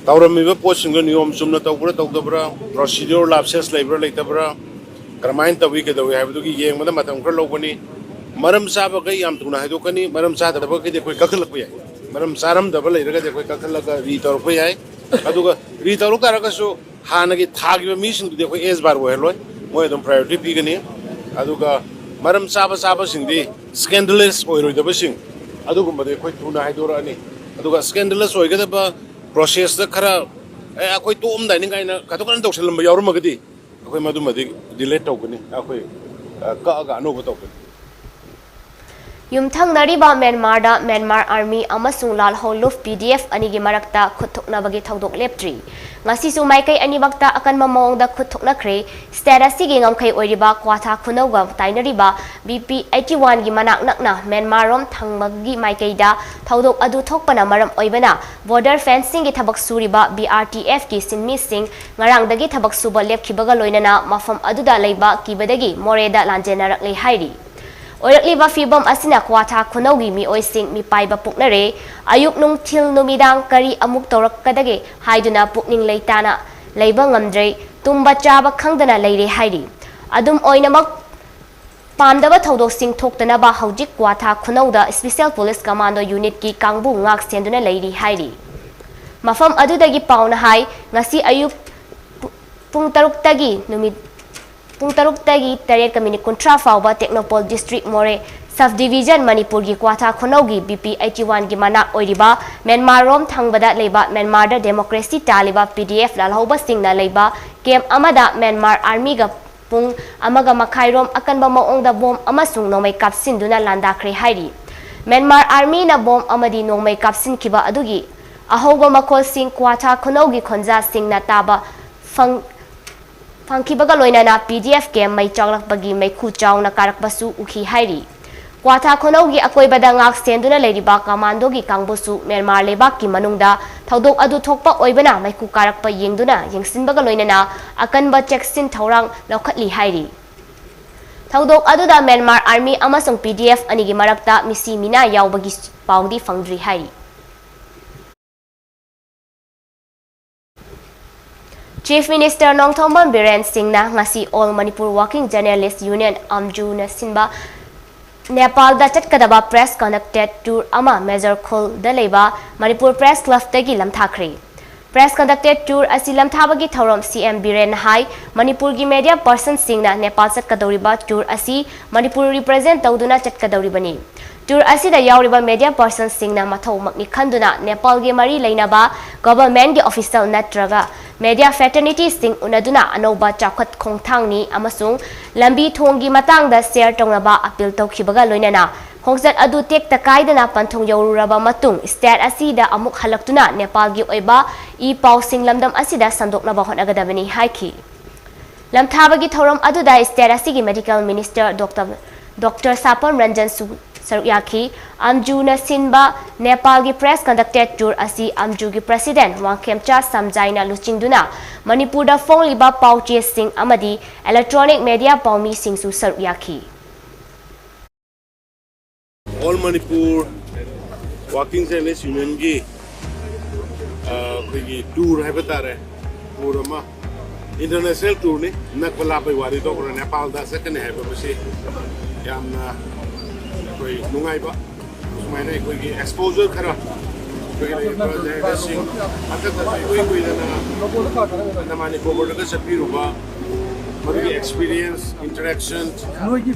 ꯇꯧꯔꯝꯃꯤꯕ ꯄꯣꯠꯁꯤꯡꯗꯣ ꯅꯤꯌꯣꯝ ꯆꯨꯝꯅ ꯇꯧꯕ꯭ꯔꯥ ꯇꯧꯗꯕ꯭ꯔꯥ, procedure lapses ꯂꯩꯕ꯭ꯔꯥ ꯂꯩꯇꯕ꯭ꯔꯥ, ꯀꯔꯝꯍꯥꯏꯅ ꯇꯧꯏ ꯀꯩꯗꯧꯏ ꯍꯥꯏꯕꯗꯨꯒꯤ ꯌꯦꯡꯕꯗ ꯃꯇꯝ ꯈꯔ ꯂꯧꯒꯅꯤ꯫ ꯃꯔꯝ ꯆꯥꯕꯈꯩ ꯌꯥꯝ ꯊꯨꯅ ꯍꯥꯏꯗꯣꯛꯀꯅꯤ, ꯃꯔꯝ ꯆꯥꯗꯕꯈꯩꯗꯤ ꯑꯩꯈꯣꯏ ꯀꯛꯊꯠꯂꯛꯄ ꯌꯥꯏ꯫ ꯃꯔꯝ ꯆꯥꯔꯝꯗꯕ ꯂꯩꯔꯒꯗꯤ ꯑꯩꯈꯣꯏ ꯀꯛꯊꯠꯂꯒ re ꯇꯧꯔꯛꯄ ꯌꯥꯏ꯫ ꯑꯗꯨꯒ re ꯇꯧꯔꯛ ꯇꯥꯔꯒꯁꯨ ꯍꯥꯟꯅꯒꯤ ꯊꯥꯈꯤꯕ ꯃꯤꯁꯤꯡꯗꯨꯗꯤ ꯑꯩꯈꯣꯏ ꯑꯦꯁ ꯕꯥꯔ ꯑꯣꯏꯍꯜꯂꯣꯏ, ꯃꯣꯏ ꯑꯗꯨꯝ priority ꯄꯤꯒꯅꯤ꯫ ꯑꯗꯨꯒ ꯃꯔꯝ ꯆꯥꯕ ꯆꯥꯕꯁꯤꯡꯗꯤ, scandalous ꯑꯣꯏꯔꯣꯏꯗꯕꯁꯤꯡ, ꯑꯗꯨꯒꯨꯝꯕꯗꯤ ꯑꯩꯈꯣꯏ ꯊꯨꯅ ꯍꯥꯏꯗꯣꯔꯛꯑꯅꯤ꯫ ꯑꯗꯨꯒ scandalous ꯑꯣꯏꯒꯗꯕ processꯇ ꯈꯔ, "ꯑꯦ, ꯑꯩꯈꯣꯏ ꯇꯣꯛꯑꯝꯗꯥꯏꯅꯤ" ꯀꯥꯏꯅ ꯀꯥꯇꯨ ꯀꯥꯔꯟ ꯇꯧꯁꯜꯂꯝꯕ ꯌꯥꯎꯔꯝꯃꯒꯗꯤ, ꯑꯩꯈꯣꯏ ꯃꯗꯨꯃꯗꯤ delete ꯇꯧꯒꯅꯤ, ꯑꯩꯈꯣꯏ, ꯑ, ꯀꯛꯑꯒ ꯑꯅꯧꯕ ꯇꯧꯒꯅꯤ꯫ ꯌꯨꯝꯊꯪꯅꯔꯤꯕ ꯃ꯭ꯌꯥꯟꯃꯥꯔꯗ ꯃ꯭ꯌꯥꯟꯃꯥꯔ ꯑꯥꯔꯃꯤ ꯑꯃꯁꯨꯡ ꯂꯥꯜꯍꯧꯂꯨꯞ ꯄꯤ ꯗꯤ ꯑꯦꯐ ꯑꯅꯤꯒꯤ ꯃꯔꯛꯇ ꯈꯨꯠ ꯊꯣꯛꯅꯕꯒꯤ ꯊꯧꯗꯣꯛ ꯂꯦꯞꯇ꯭ꯔꯤ꯫ ꯉꯁꯤꯁꯨ ꯃꯥꯏꯀꯩ ꯑꯅꯤꯃꯛꯇ ꯑꯀꯟꯕ ꯃꯑꯣꯡꯗ ꯈꯨꯠ ꯊꯣꯛꯅꯈ꯭ꯔꯦ꯫ ꯁ꯭ꯇꯦꯠ ꯑꯁꯤꯒꯤ ꯉꯝꯈꯩ ꯑꯣꯏꯔꯤꯕ ꯀ꯭ꯋꯥꯊꯥ ꯈꯨꯅꯧꯒ ꯇꯥꯏꯅꯔꯤꯕ ꯕꯤ ꯄꯤ ꯑꯩꯠꯇꯤ ꯋꯥꯟꯒꯤ ꯃꯅꯥꯛ ꯅꯛꯅ ꯃ꯭ꯌꯥꯟꯃꯥꯔꯔꯣꯝ ꯊꯪꯕꯒꯤ ꯃꯥꯏꯀꯩꯗ ꯊꯧꯗꯣꯛ ꯑꯗꯨ ꯊꯣꯛꯄꯅ ꯃꯔꯝ ꯑꯣꯏꯕꯅ ꯕꯣꯔꯗꯔ ꯐꯦꯟꯁꯤꯡꯒꯤ ꯊꯕꯛ ꯁꯨꯔꯤꯕ ꯕꯤ ꯑꯥꯔ ꯇꯤ ꯑꯦꯐꯀꯤ ꯁꯤꯟꯃꯤꯁꯤꯡ ꯉꯔꯥꯡꯗꯒꯤ ꯊꯕꯛ ꯁꯨꯕ ꯂꯦꯞꯈꯤꯕꯒ ꯂꯣꯏꯅꯅ ꯃꯐꯝ ꯑꯗꯨꯗ ꯂꯩꯕ ꯀꯤꯕꯗꯒꯤ ꯃꯣꯔꯦꯗ ꯂꯥꯟꯖꯦꯟꯅꯔꯛꯂꯦ ꯍꯥꯏꯔꯤ꯫ ꯑꯣꯏꯔꯛꯂꯤꯕ ꯐꯤꯕꯝ ꯑꯁꯤꯅ ꯀ꯭ꯋꯥꯊꯥ ꯈꯨꯅꯧꯒꯤ ꯃꯤꯑꯣꯏꯁꯤꯡ ꯃꯤꯄꯥꯏꯕ ꯄꯣꯛꯅꯔꯦ꯫ ꯑꯌꯨꯛ, ꯅꯨꯡꯊꯤꯜ, ꯅꯨꯃꯤꯗꯥꯡ ꯀꯔꯤ ꯑꯃꯨꯛ ꯇꯧꯔꯛꯀꯗꯒꯦ ꯍꯥꯏꯗꯨꯅ ꯄꯨꯛꯅꯤꯡ ꯂꯩꯇꯥꯅ ꯂꯩꯕ ꯉꯝꯗ꯭ꯔꯦ꯫ ꯇꯨꯝꯕ ꯆꯥꯕ ꯈꯪꯗꯅ ꯂꯩꯔꯦ ꯍꯥꯏꯔꯤ꯫ ꯑꯗꯨꯝ ꯑꯣꯏꯅꯃꯛ, ꯄꯥꯝꯗꯕ ꯊꯧꯗꯣꯛꯁꯤꯡ ꯊꯣꯛꯇꯅꯕ ꯍꯧꯖꯤꯛ ꯀ꯭ꯋꯥꯊꯥ ꯈꯨꯅꯧꯗ ꯁ꯭ꯄꯤꯁꯦꯜ ꯄꯨꯂꯤꯁ ꯀꯃꯥꯟꯗꯣ ꯌꯨꯅꯤꯠꯀꯤ ꯀꯥꯡꯕꯨ ꯉꯥꯛ ꯁꯦꯟꯗꯨꯅ ꯂꯩꯔꯤ ꯍꯥꯏꯔꯤ꯫ ꯃꯐꯝ ꯑꯗꯨꯗꯒꯤ ꯄꯥꯎꯅ ꯍꯥꯏ, ꯉꯁꯤ ꯑꯌꯨꯛ ꯄꯨ-, ꯄꯨꯡ ꯇꯔꯨꯛꯇꯒꯤ ꯅꯨꯃꯤꯠ, ꯄꯨꯡ ꯇꯔꯨꯛꯇꯒꯤ ꯇꯔꯦꯠꯀ ꯃꯤꯅꯤꯠ ꯀꯨꯟꯊ꯭ꯔꯥ ꯐꯥꯎꯕ ꯇꯦꯡꯅꯧꯄꯜ ꯗꯤꯁꯇ꯭ꯔꯤꯛ ꯃꯣꯔꯦ ꯁꯕ ꯗꯤꯕꯤꯖꯟ ꯃꯅꯤꯄꯨꯔꯒꯤ ꯀ꯭ꯋꯥꯊꯥ ꯈꯨꯅꯧꯒꯤ ꯕꯤ ꯄꯤ ꯑꯩꯠꯇꯤ ꯋꯥꯟꯒꯤ ꯃꯅꯥꯛ ꯑꯣꯏꯔꯤꯕ ꯃ꯭ꯌꯥꯟꯃꯥꯔꯔꯣꯝ ꯊꯪꯕꯗ ꯂꯩꯕ ꯃ꯭ꯌꯥꯟꯃꯥꯔꯗ ꯗꯦꯃꯣꯀ꯭ꯔꯦꯁꯤ ꯇꯥꯜꯂꯤꯕ ꯄꯤ ꯗꯤ ꯑꯦꯐ ꯂꯥꯜꯍꯧꯕꯁꯤꯡꯅ ꯂꯩꯕ ꯀꯦꯝꯞ ꯑꯃꯗ ꯃ꯭ꯌꯥꯟꯃꯥꯔ ꯑꯥꯔꯃꯤꯒ ꯄꯨꯡ ꯑꯃꯒ ꯃꯈꯥꯏꯔꯣꯝ ꯑꯀꯟꯕ ꯃꯑꯣꯡꯗ ꯕꯣꯝ ꯑꯃꯁꯨꯡ ꯅꯣꯡꯃꯩ ꯀꯥꯞꯁꯤꯟꯗꯨꯅ ꯂꯥꯟꯗꯥꯈ꯭ꯔꯦ ꯍꯥꯏꯔꯤ꯫ ꯃ꯭ꯌꯥꯟꯃꯥꯔ ꯑꯥꯔꯃꯤꯅ ꯕꯣꯝ ꯑꯃꯗꯤ ꯅꯣꯡꯃꯩ ꯀꯥꯞꯁꯤꯟꯈꯤꯕ ꯑꯗꯨꯒꯤ ꯑꯍꯧꯕ ꯃꯈꯣꯜꯁꯤꯡ ꯀ꯭ꯋꯥꯊꯥ ꯈꯨꯅꯧꯒꯤ ꯈꯣꯟꯖꯥꯁꯤꯡꯅ ꯇꯥꯕ ꯐꯪ-, ꯐꯪꯈꯤꯕꯒ ꯂꯣꯏꯅꯅ ꯄꯤ ꯗꯤ ꯑꯦꯐ ꯀꯦꯝꯞ ꯃꯩ ꯆꯥꯛꯂꯛꯄꯒꯤ ꯃꯩꯈꯨ ꯆꯥꯎꯅ ꯀꯥꯔꯛꯄꯁꯨ ꯎꯈꯤ ꯍꯥꯏꯔꯤ꯫ ꯀ꯭ꯋꯥꯊꯥ ꯈꯨꯅꯧꯒꯤ ꯑꯀꯣꯏꯕꯗ ꯉꯥꯛ ꯁꯦꯟꯗꯨꯅ ꯂꯩꯔꯤꯕ ꯀꯃꯥꯟꯗꯣꯒꯤ ꯀꯥꯡꯕꯨꯁꯨ ꯃ꯭ꯌꯥꯟꯃꯥꯔ ꯂꯩꯕꯥꯛꯀꯤ ꯃꯅꯨꯡꯗ ꯊꯧꯗꯣꯛ ꯑꯗꯨ ꯊꯣꯛꯄ ꯑꯣꯏꯕꯅ ꯃꯩꯈꯨ ꯀꯥꯔꯛꯄ ꯌꯦꯡꯗꯨꯅ ꯌꯦꯡꯁꯤꯟꯕꯒ ꯂꯣꯏꯅꯅ ꯑꯀꯟꯕ ꯆꯦꯛꯁꯤꯟ ꯊꯧꯔꯥꯡ ꯂꯧꯈꯠꯂꯤ ꯍꯥꯏꯔꯤ꯫ ꯊꯧꯗꯣꯛ ꯑꯗꯨꯗ ꯃ꯭ꯌꯥꯟꯃꯥꯔ ꯑꯥꯔꯃꯤ ꯑꯃꯁꯨꯡ ꯄꯤ ꯗꯤ ꯑꯦꯐ ꯑꯅꯤꯒꯤ ꯃꯔꯛꯇ ꯃꯤꯁꯤ ꯃꯤꯅꯥ ꯌꯥꯎꯕꯒꯤ ꯄꯥꯎꯗꯤ ꯐꯪꯗ꯭ꯔꯤ ꯍꯥꯏꯔꯤ꯫ ꯆꯤꯐ ꯃꯤꯅꯤꯁꯇꯔ ꯅꯣꯡꯊꯣꯝꯕꯝ ꯕꯤꯔꯦꯟ ꯁꯤꯡꯅ ꯉꯁꯤ All Manipur Working Journalist Union, ꯑꯝꯖꯨꯅ ꯁꯤꯟꯕ ꯅꯦꯄꯥꯜꯗ ꯆꯠꯀꯗꯕ ꯄ꯭ꯔꯦꯁ ꯀꯟꯗꯛꯇꯦꯗ ꯇꯨꯔ ꯑꯃ ꯃꯦꯖꯔ ꯈꯨꯜꯗ ꯂꯩꯕ ꯃꯅꯤꯄꯨꯔ ꯄ꯭ꯔꯦꯁ ꯀ꯭ꯂꯕꯇꯒꯤ ꯂꯝꯊꯥꯈ꯭ꯔꯦ꯫ ꯄ꯭ꯔꯦꯁ ꯀꯟꯗꯛꯇꯦꯗ ꯇꯨꯔ ꯑꯁꯤ ꯂꯝꯊꯥꯕꯒꯤ ꯊꯧꯔꯝ ꯁꯤ ꯑꯦꯝ ꯕꯤꯔꯦꯟꯅ ꯍꯥꯏ, ꯃꯅꯤꯄꯨꯔꯒꯤ ꯃꯦꯗꯤꯌꯥ ꯄꯔꯁꯟꯁꯤꯡꯅ ꯅꯦꯄꯥꯜ ꯆꯠꯀꯗꯧꯔꯤꯕ ꯇꯨꯔ ꯑꯁꯤ ꯃꯅꯤꯄꯨꯔ ꯔꯤꯄ꯭ꯔꯖꯦꯟ ꯇꯧꯗꯨꯅ ꯆꯠꯀꯗꯧꯔꯤꯕꯅꯤ꯫ ꯇꯨꯔ ꯑꯁꯤꯗ ꯌꯥꯎꯔꯤꯕ ꯃꯦꯗꯤꯌꯥ ꯄꯔꯁꯟꯁꯤꯡꯅ ꯃꯊꯧꯃꯛꯅꯤ ꯈꯟꯗꯨꯅ ꯅꯦꯄꯥꯜꯒꯤ ꯃꯔꯤ ꯂꯩꯅꯕ ꯒꯚꯔꯟꯃꯦꯟꯠꯀꯤ ꯑꯣꯐꯤꯁꯤꯌꯦꯜ ꯅꯠꯇ꯭ꯔꯒ ꯃꯦꯗꯤꯌꯥ ꯐ꯭ꯔꯦꯇꯔꯅꯤꯇꯤꯁꯤꯡ ꯎꯅꯗꯨꯅ ꯑꯅꯧꯕ ꯆꯥꯎꯈꯠ ꯈꯣꯡꯊꯥꯡꯅꯤ ꯑꯃꯁꯨꯡ ꯂꯝꯕꯤ ꯊꯣꯡꯒꯤ ꯃꯇꯥꯡꯗ ꯁꯦꯌꯔ ꯇꯧꯅꯕ ꯑꯄꯤꯜ ꯇꯧꯈꯤꯕꯒ ꯂꯣꯏꯅꯅ ꯈꯣꯡꯆꯠ ꯑꯗꯨ ꯇꯦꯛꯇ ꯀꯥꯏꯗꯅ ꯄꯟꯊꯨꯡ ꯌꯧꯔꯨꯔꯕ ꯃꯇꯨꯡ, state ꯑꯁꯤꯗ ꯑꯃꯨꯛ ꯍꯜꯂꯛꯇꯨꯅ ꯅꯦꯄꯥꯜꯒꯤ ꯑꯣꯏꯕ ꯏ ꯄꯥꯎꯁꯤꯡ ꯂꯝꯗꯝ ꯑꯁꯤꯗ ꯁꯟꯗꯣꯛꯅꯕ ꯍꯣꯠꯅꯒꯗꯕꯅꯤ ꯍꯥꯏꯈꯤ꯫ ꯂꯝꯊꯥꯕꯒꯤ ꯊꯧꯔꯝ ꯑꯗꯨꯗ state ꯑꯁꯤꯒꯤ medical minister Doctor, Doctor ꯁꯥꯄꯝ ꯔꯟꯖꯟꯁꯨ ꯁꯔꯨꯛ ꯌꯥꯈꯤ꯫ ꯑꯝꯖꯨꯅ ꯁꯤꯟꯕ ꯅꯦꯄꯥꯜꯒꯤ press conducted tour ꯑꯁꯤ ꯑꯝꯖꯨꯒꯤ president ꯋꯥꯡꯈꯦꯝꯆꯥ ꯁꯝꯖꯥꯏꯅ ꯂꯨꯆꯤꯡꯗꯨꯅ ꯃꯅꯤꯄꯨꯔꯗ ꯐꯣꯡꯂꯤꯕ ꯄꯥꯎ ꯆꯦꯁꯤꯡ ꯑꯃꯗꯤ electronic media ꯄꯥꯎꯃꯤꯁꯤꯡꯁꯨ ꯁꯔꯨꯛ ꯌꯥꯈꯤ꯫ All Manipur Working Journalist Unionꯒꯤ, ꯑ, ꯑꯩꯈꯣꯏꯒꯤ tour ꯍꯥꯏꯕ ꯇꯥꯔꯦ, tour ꯑꯃ, international tourꯅꯤ꯫ ꯅꯛꯄ ꯂꯥꯞꯄꯒꯤ ꯋꯥꯔꯤ ꯇꯣꯛꯈ꯭ꯔꯣ, ꯅꯦꯄꯥꯜꯗ ꯆꯠꯀꯅꯤ ꯍꯥꯏꯕ ꯃꯁꯤ ꯌꯥꯝꯅ ꯑꯩꯈꯣꯏ ꯅꯨꯡꯉꯥꯏꯕ, ꯁꯨꯃꯥꯏꯅ ꯑꯩꯈꯣꯏꯒꯤ exposure ꯈꯔ ꯑꯩꯈꯣꯏꯒꯤ ꯂꯩꯔꯤꯕ journalistꯁꯤꯡ ꯍꯟꯗꯛꯇ ꯏꯀꯨꯏ ꯀꯨꯏꯗꯅ ꯅꯃꯥꯅꯤ ꯀꯣꯕꯔꯗꯒ ꯆꯠꯄꯤꯔꯨꯕ, ꯃꯗꯨꯒꯤ experience, interaction,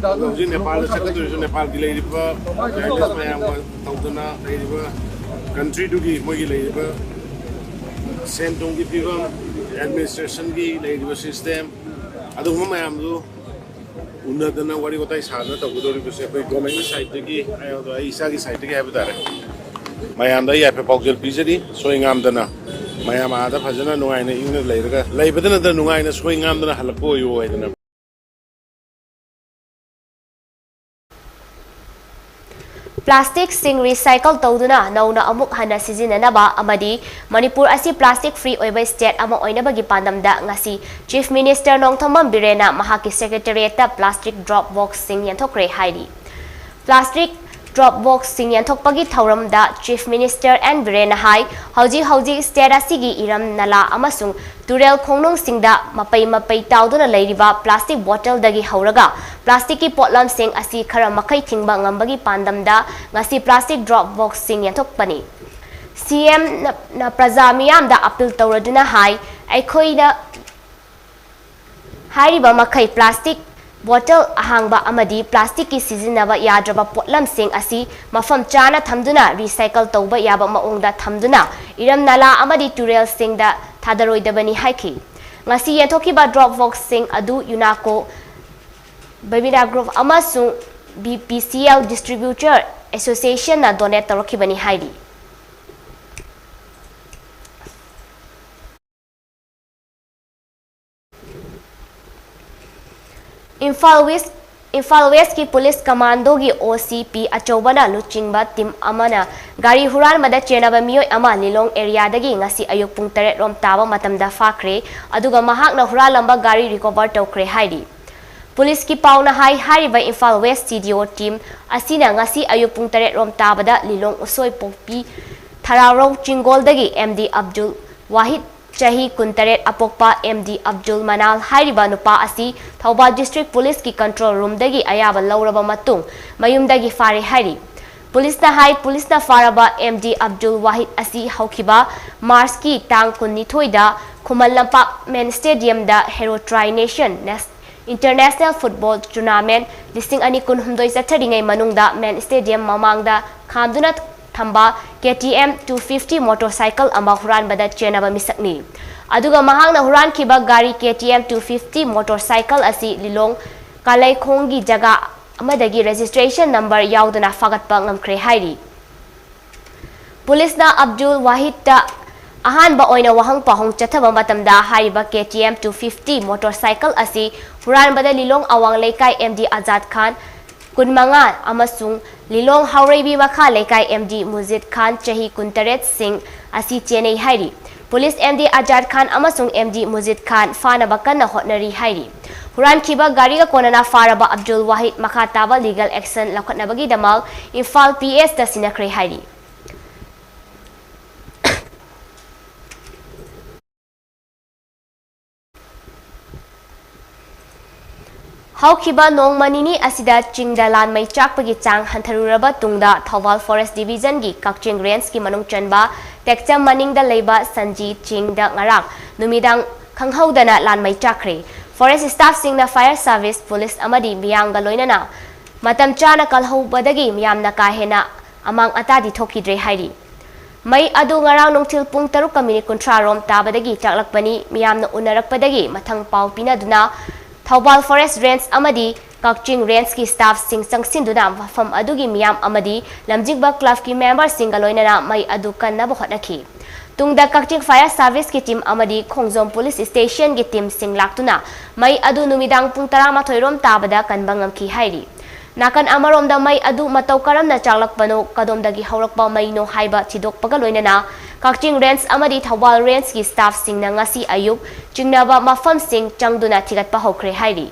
ꯑꯗꯣ ꯍꯧꯖꯤꯛ ꯅꯦꯄꯥꯜꯗ ꯆꯠꯀꯗꯧꯔꯤꯁꯨ ꯅꯦꯄꯥꯜꯒꯤ ꯂꯩꯔꯤꯕ journalist ꯃꯌꯥꯝꯒ ꯇꯧꯗꯅ ꯂꯩꯔꯤꯕ countryꯗꯨꯒꯤ ꯃꯣꯏꯒꯤ ꯂꯩꯔꯤꯕ ꯁꯦꯟ ꯊꯨꯝꯒꯤ ꯐꯤꯕꯝ, administrationꯒꯤ ꯂꯩꯔꯤꯕ system, ꯑꯗꯨꯒꯨꯝꯕ ꯃꯌꯥꯝꯗꯨ ꯎꯅꯗꯅ ꯋꯥꯔꯤ ꯋꯥꯇꯥꯏ ꯁꯥꯗꯅ ꯇꯧꯒꯗꯧꯔꯤꯕꯁꯦ ꯑꯩꯈꯣꯏ governmentꯀꯤ sideꯇꯒꯤ, ꯑꯩ ꯏꯁꯥꯒꯤ sideꯇꯒꯤ ꯍꯥꯏꯕ ꯇꯥꯔꯦ, ꯃꯌꯥꯝꯗ ꯑꯩ ꯍꯥꯏꯐꯦꯠ ꯄꯥꯎꯖꯦꯜ ꯄꯤꯖꯔꯤ꯫ ꯁꯣꯏ ꯉꯥꯝꯗꯅ ꯃꯌꯥꯝ ꯑꯥꯗ ꯐꯖꯅ ꯅꯨꯡꯉꯥꯏꯅ ꯏꯪꯅ ꯂꯩꯔꯒ, ꯂꯩꯕꯗ ꯅꯠꯇꯅ ꯅꯨꯡꯉꯥꯏꯅ ꯁꯣꯏ ꯉꯥꯝꯗꯅ ꯍꯜꯂꯛꯄ ꯑꯣꯏꯌꯨ ꯍꯥꯏꯗꯅ꯫ Plasticꯁꯤꯡ recycle ꯇꯧꯗꯨꯅ ꯅꯧꯅ ꯑꯃꯨꯛ ꯍꯟꯅ ꯁꯤꯖꯤꯟꯅꯅꯕ ꯑꯃꯗꯤ ꯃꯅꯤꯄꯨꯔ ꯑꯁꯤ plastic free ꯑꯣꯏꯕ state ꯑꯃ ꯑꯣꯏꯅꯕꯒꯤ ꯄꯥꯟꯗꯝꯗ ꯉꯁꯤ Chief Minister ꯅꯣꯡꯊꯣꯝꯕꯝ ꯕꯤꯔꯦꯟꯅ ꯃꯍꯥꯛꯀꯤ secretariatꯇ plastic drop boxꯁꯤꯡ ꯌꯦꯟꯊꯣꯛꯈ꯭ꯔꯦ ꯍꯥꯏꯔꯤ꯫ Plastic drop boxꯁꯤꯡ ꯌꯦꯟꯊꯣꯛꯄꯒꯤ ꯊꯧꯔꯝꯗ Chief Minister N ꯕꯤꯔꯦꯟꯅ ꯍꯥꯏ, ꯍꯧꯖꯤꯛ ꯍꯧꯖꯤꯛ state ꯑꯁꯤꯒꯤ ꯏꯔꯝ ꯅꯂꯥ ꯑꯃꯁꯨꯡ ꯇꯨꯔꯦꯜ ꯈꯣꯡꯅꯨꯡꯁꯤꯡꯗ ꯃꯄꯩ ꯃꯄꯩ ꯇꯥꯎꯗꯨꯅ ꯂꯩꯔꯤꯕ plastic bottleꯗꯒꯤ ꯍꯧꯔꯒ plasticꯀꯤ ꯄꯣꯠꯂꯝꯁꯤꯡ ꯑꯁꯤ ꯈꯔ ꯃꯈꯩ ꯊꯤꯡꯕ ꯉꯝꯕꯒꯤ ꯄꯥꯟꯗꯝꯗ ꯉꯁꯤ plastic drop boxꯁꯤꯡ ꯌꯦꯟꯊꯣꯛꯄꯅꯤ꯫ CMꯅ ꯄ꯭ꯔꯖꯥ ꯃꯤꯌꯥꯝꯗ appeal ꯇꯧꯔꯗꯨꯅ ꯍꯥꯏ, ꯑꯩꯈꯣꯏꯅ ꯍꯥꯏꯔꯤꯕ ꯃꯈꯩ plastic bottle ꯑꯍꯥꯡꯕ ꯑꯃꯗꯤ plasticꯀꯤ ꯁꯤꯖꯤꯟꯅꯕ ꯌꯥꯗ꯭ꯔꯕ ꯄꯣꯠꯂꯝꯁꯤꯡ ꯑꯁꯤ ꯃꯐꯝ ꯆꯥꯅ ꯊꯝꯗꯨꯅ recycle ꯇꯧꯕ ꯌꯥꯕ ꯃꯑꯣꯡꯗ ꯊꯝꯗꯨꯅ ꯏꯔꯝ ꯅꯂꯥ ꯑꯃꯗꯤ ꯇꯨꯔꯦꯜꯁꯤꯡꯗ ꯊꯥꯗꯔꯣꯏꯗꯕꯅꯤ ꯍꯥꯏꯈꯤ꯫ ꯉꯁꯤ ꯌꯦꯟꯊꯣꯛꯈꯤꯕ drop boxꯁꯤꯡ ꯑꯗꯨ UNACO, Babina Group ꯑꯃꯁꯨꯡ B P C L Distributor Association ꯅ donate ꯇꯧꯔꯛꯈꯤꯕꯅꯤ ꯍꯥꯏꯔꯤ꯫ ꯏꯝꯐꯥꯜ ꯋꯦꯁ, ꯏꯝꯐꯥꯜ ꯋꯦꯁꯀꯤ ꯄꯨꯂꯤꯁ ꯀꯃꯥꯟꯗꯣꯒꯤ O C P ꯑꯆꯧꯕꯅ ꯂꯨꯆꯤꯡꯕ team ꯑꯃꯅ ꯒꯥꯔꯤ ꯍꯨꯔꯥꯟꯕꯗ ꯆꯦꯟꯅꯕ ꯃꯤꯑꯣꯏ ꯑꯃ ꯂꯤꯂꯣꯡ areaꯗꯒꯤ ꯉꯁꯤ ꯑꯌꯨꯛ ꯄꯨꯡ ꯇꯔꯦꯠ ꯔꯣꯝ ꯇꯥꯕ ꯃꯇꯝꯗ ꯐꯥꯈ꯭ꯔꯦ, ꯑꯗꯨꯒ ꯃꯍꯥꯛꯅ ꯍꯨꯔꯥꯜꯂꯝꯕ ꯒꯥꯔꯤ recover ꯇꯧꯈ꯭ꯔꯦ ꯍꯥꯏꯔꯤ꯫ ꯄꯨꯂꯤꯁꯀꯤ ꯄꯥꯎꯅ ꯍꯥꯏ, ꯍꯥꯏꯔꯤꯕ Imphal west C D O team ꯑꯁꯤꯅ ꯉꯁꯤ ꯑꯌꯨꯛ ꯄꯨꯡ ꯇꯔꯦꯠ ꯔꯣꯝ ꯇꯥꯕꯗ ꯂꯤꯂꯣꯡ ꯎꯁꯣꯏꯄꯣꯛꯄꯤ ꯊꯔꯥꯎꯔꯧ ꯆꯤꯡꯒꯣꯜꯗꯒꯤ M D ꯑꯕꯗꯨꯜ ꯋꯥꯍꯤꯗ, ꯆꯍꯤ ꯀꯨꯟꯇꯔꯦꯠ, ꯑꯄꯣꯛꯄ M D ꯑꯕꯗꯨꯜ ꯃꯅꯥꯜ ꯍꯥꯏꯔꯤꯕ ꯅꯨꯄꯥ ꯑꯁꯤ ꯊꯧꯕꯥꯜ district ꯄꯨꯂꯤꯁꯀꯤ control roomꯗꯒꯤ ꯑꯌꯥꯕ ꯂꯧꯔꯕ ꯃꯇꯨꯡ ꯃꯌꯨꯝꯗꯒꯤ ꯐꯥꯔꯦ ꯍꯥꯏꯔꯤ꯫ ꯄꯨꯂꯤꯁꯅ ꯍꯥꯏ, ꯄꯨꯂꯤꯁꯅ ꯐꯥꯔꯕ M D ꯑꯕꯗꯨꯜ ꯋꯥꯍꯤꯗ ꯑꯁꯤ ꯍꯧꯈꯤꯕ Marchꯀꯤ ꯇꯥꯡ ꯀꯨꯟꯅꯤꯊꯣꯏꯗ Khuman Lampak main stadiumꯗ Hero Tri Nation Nas-, International Football Tournament ꯂꯤꯁꯤꯡ ꯑꯅꯤ ꯀꯨꯟꯍꯨꯝꯗꯣꯏ ꯆꯠꯊꯔꯤꯉꯩ ꯃꯅꯨꯡꯗ main stadium ꯃꯃꯥꯡꯗ ꯈꯥꯝꯗꯨꯅ ꯊꯝꯕ K T M two fifty motorcycle ꯑꯃ ꯍꯨꯔꯥꯟꯕꯗ ꯆꯦꯟꯅꯕ ꯃꯤꯁꯛꯅꯤ꯫ ꯑꯗꯨꯒ ꯃꯍꯥꯛꯅ ꯍꯨꯔꯥꯟꯈꯤꯕ ꯒꯥꯔꯤ K T M two fifty motorcycle ꯑꯁꯤ ꯂꯤꯂꯣꯡ ꯀꯥꯂꯩꯈꯣꯡꯒꯤ ꯖꯒꯥ ꯑꯃꯗꯒꯤ registration number ꯌꯥꯎꯗꯅ ꯐꯥꯒꯠꯄ ꯉꯝꯈ꯭ꯔꯦ ꯍꯥꯏꯔꯤ꯫ ꯄꯨꯂꯤꯁꯅ ꯑꯕꯗꯨꯜ ꯋꯥꯍꯤꯗꯇ ꯑꯍꯥꯟꯕ ꯑꯣꯏꯅ ꯋꯥꯍꯪ ꯄꯥꯎꯍꯪ ꯆꯠꯊꯕ ꯃꯇꯝꯗ ꯍꯥꯏꯔꯤꯕ K T M two fifty motorcycle ꯑꯁꯤ ꯍꯨꯔꯥꯟꯕꯗ ꯂꯤꯂꯣꯡ ꯑꯋꯥꯡ ꯂꯩꯀꯥꯏ M D ꯑꯖꯥꯗ ꯈꯥꯟ, ꯀꯨꯟꯃꯉꯥ, ꯑꯃꯁꯨꯡ ꯂꯤꯂꯣꯡ ꯍꯥꯎꯔꯩꯕꯤ ꯃꯈꯥ ꯂꯩꯀꯥꯏ M D ꯃꯨꯖꯤꯗ ꯈꯥꯟ, ꯆꯍꯤ ꯀꯨꯟꯇꯔꯦꯠ ꯁꯤꯡ ꯑꯁꯤ ꯆꯦꯟꯅꯩ ꯍꯥꯏꯔꯤ꯫ ꯄꯨꯂꯤꯁ M D ꯑꯖꯥꯗ ꯈꯥꯟ ꯑꯃꯁꯨꯡ M D ꯃꯨꯖꯤꯗ ꯈꯥꯟ ꯐꯥꯅꯕ ꯀꯟꯅ ꯍꯣꯠꯅꯔꯤ ꯍꯥꯏꯔꯤ꯫ ꯍꯨꯔꯥꯟꯈꯤꯕ ꯒꯥꯔꯤꯒ ꯀꯣꯟꯅꯅ ꯐꯥꯔꯕ ꯑꯕꯗꯨꯜ ꯋꯥꯍꯤꯗ ꯃꯈꯥ ꯇꯥꯕ legal action ꯂꯧꯈꯠꯅꯕꯒꯤꯗꯃꯛ Imphal P S ꯇ ꯁꯤꯟꯅꯈ꯭ꯔꯦ ꯍꯥꯏꯔꯤ꯫ ꯍꯧꯈꯤꯕ ꯅꯣꯡꯃ ꯅꯤꯅꯤ ꯑꯁꯤꯗ ꯆꯤꯡꯗ ꯂꯥꯟ ꯃꯩ ꯆꯥꯛꯄꯒꯤ ꯆꯥꯡ ꯍꯟꯊꯔꯨꯔꯕ ꯇꯨꯡꯗ, ꯊꯧꯕꯥꯜ Forest Divisionꯒꯤ ꯀꯛꯆꯤꯡ Rangeꯀꯤ ꯃꯅꯨꯡ ꯆꯟꯕ ꯇꯦꯛꯆꯝ ꯃꯅꯤꯡꯗ ꯂꯩꯕ ꯁꯟꯖꯤ ꯆꯤꯡꯗ ꯉꯔꯥꯡ ꯅꯨꯃꯤꯗꯥꯡ ꯈꯪꯍꯧꯗꯅ ꯂꯥꯟ ꯃꯩ ꯆꯥꯛꯈ꯭ꯔꯦ꯫ Forest staffꯁꯤꯡꯅ fire service, ꯄꯨꯂꯤꯁ ꯑꯃꯗꯤ ꯃꯤꯌꯥꯝꯒ ꯂꯣꯏꯅꯅ ꯃꯇꯝ ꯆꯥꯅ ꯀꯜꯍꯧꯕꯗꯒꯤ ꯃꯤꯌꯥꯝꯅ ꯀꯥ ꯍꯦꯟꯅ ꯑꯃꯥꯡ ꯑꯇꯥꯗꯤ ꯊꯣꯛꯈꯤꯗ꯭ꯔꯦ ꯍꯥꯏꯔꯤ꯫ ꯃꯩ ꯑꯗꯨ ꯉꯔꯥꯡ ꯅꯨꯡꯊꯤꯜ ꯄꯨꯡ ꯇꯔꯨꯛꯀ ꯃꯤꯅꯤꯠ ꯀꯨꯟꯊ꯭ꯔꯥ ꯔꯣꯝ ꯇꯥꯕꯗꯒꯤ ꯆꯥꯛꯂꯛꯄꯅꯤ꯫ ꯃꯤꯌꯥꯝꯅ ꯎꯅꯔꯛꯄꯗꯒꯤ ꯃꯊꯪ ꯄꯥꯎ ꯄꯤꯅꯗꯨꯅ ꯊꯧꯕꯥꯜ Forest Range ꯑꯃꯗꯤ ꯀꯛꯆꯤꯡ ꯔꯦꯟꯖꯀꯤ ꯁ꯭ꯇꯥꯐꯁꯤꯡ ꯆꯪꯁꯤꯟꯗꯨꯅ ꯃꯐꯝ ꯑꯗꯨꯒꯤ ꯃꯤꯌꯥꯝ ꯑꯃꯗꯤ ꯂꯝꯖꯤꯡꯕ ꯀ꯭ꯂꯕꯀꯤ ꯃꯦꯝꯕꯔꯁꯤꯡꯒ ꯂꯣꯏꯅꯅ ꯃꯩ ꯑꯗꯨ ꯀꯟꯅꯕ ꯍꯣꯠꯅꯈꯤ꯫ ꯇꯨꯡꯗ ꯀꯛꯆꯤꯡ ꯐꯥꯌꯔ ꯁꯥꯔꯚꯤꯁꯀꯤ ꯇꯤꯝ ꯑꯃꯗꯤ ꯈꯣꯡꯖꯣꯝ ꯄꯨꯂꯤꯁ ꯁ꯭ꯇꯦꯁꯟꯒꯤ ꯇꯤꯝꯁꯤꯡ ꯂꯥꯛꯇꯨꯅ ꯃꯩ ꯑꯗꯨ ꯅꯨꯃꯤꯗꯥꯡ ꯄꯨꯡ ꯇꯔꯥꯃꯥꯊꯣꯏ ꯔꯣꯝ ꯇꯥꯕꯗ ꯀꯟꯕ ꯉꯝꯈꯤ ꯍꯥꯏꯔꯤ꯫ ꯅꯥꯀꯟ ꯑꯃꯔꯣꯝꯗ ꯃꯩ ꯑꯗꯨ ꯃꯇꯧ ꯀꯔꯝꯅ ꯆꯥꯛꯂꯛꯄꯅꯣ, ꯀꯗꯣꯝꯗꯒꯤ ꯍꯧꯔꯛꯄ ꯃꯩꯅꯣ ꯍꯥꯏꯕ ꯊꯤꯗꯣꯛꯄꯒ ꯂꯣꯏꯅꯅ ꯀꯛꯆꯤꯡ ꯔꯦꯟꯖ ꯑꯃꯗꯤ ꯊꯧꯕꯥꯜ ꯔꯦꯟꯖꯀꯤ ꯁ꯭ꯇꯥꯐꯁꯤꯡꯅ ꯉꯁꯤ ꯑꯌꯨꯛ ꯆꯤꯡꯅꯕ ꯃꯐꯝꯁꯤꯡ ꯆꯪꯗꯨꯅ ꯊꯤꯒꯠꯄ ꯍꯧꯈ꯭ꯔꯦ ꯍꯥꯏꯔꯤ꯫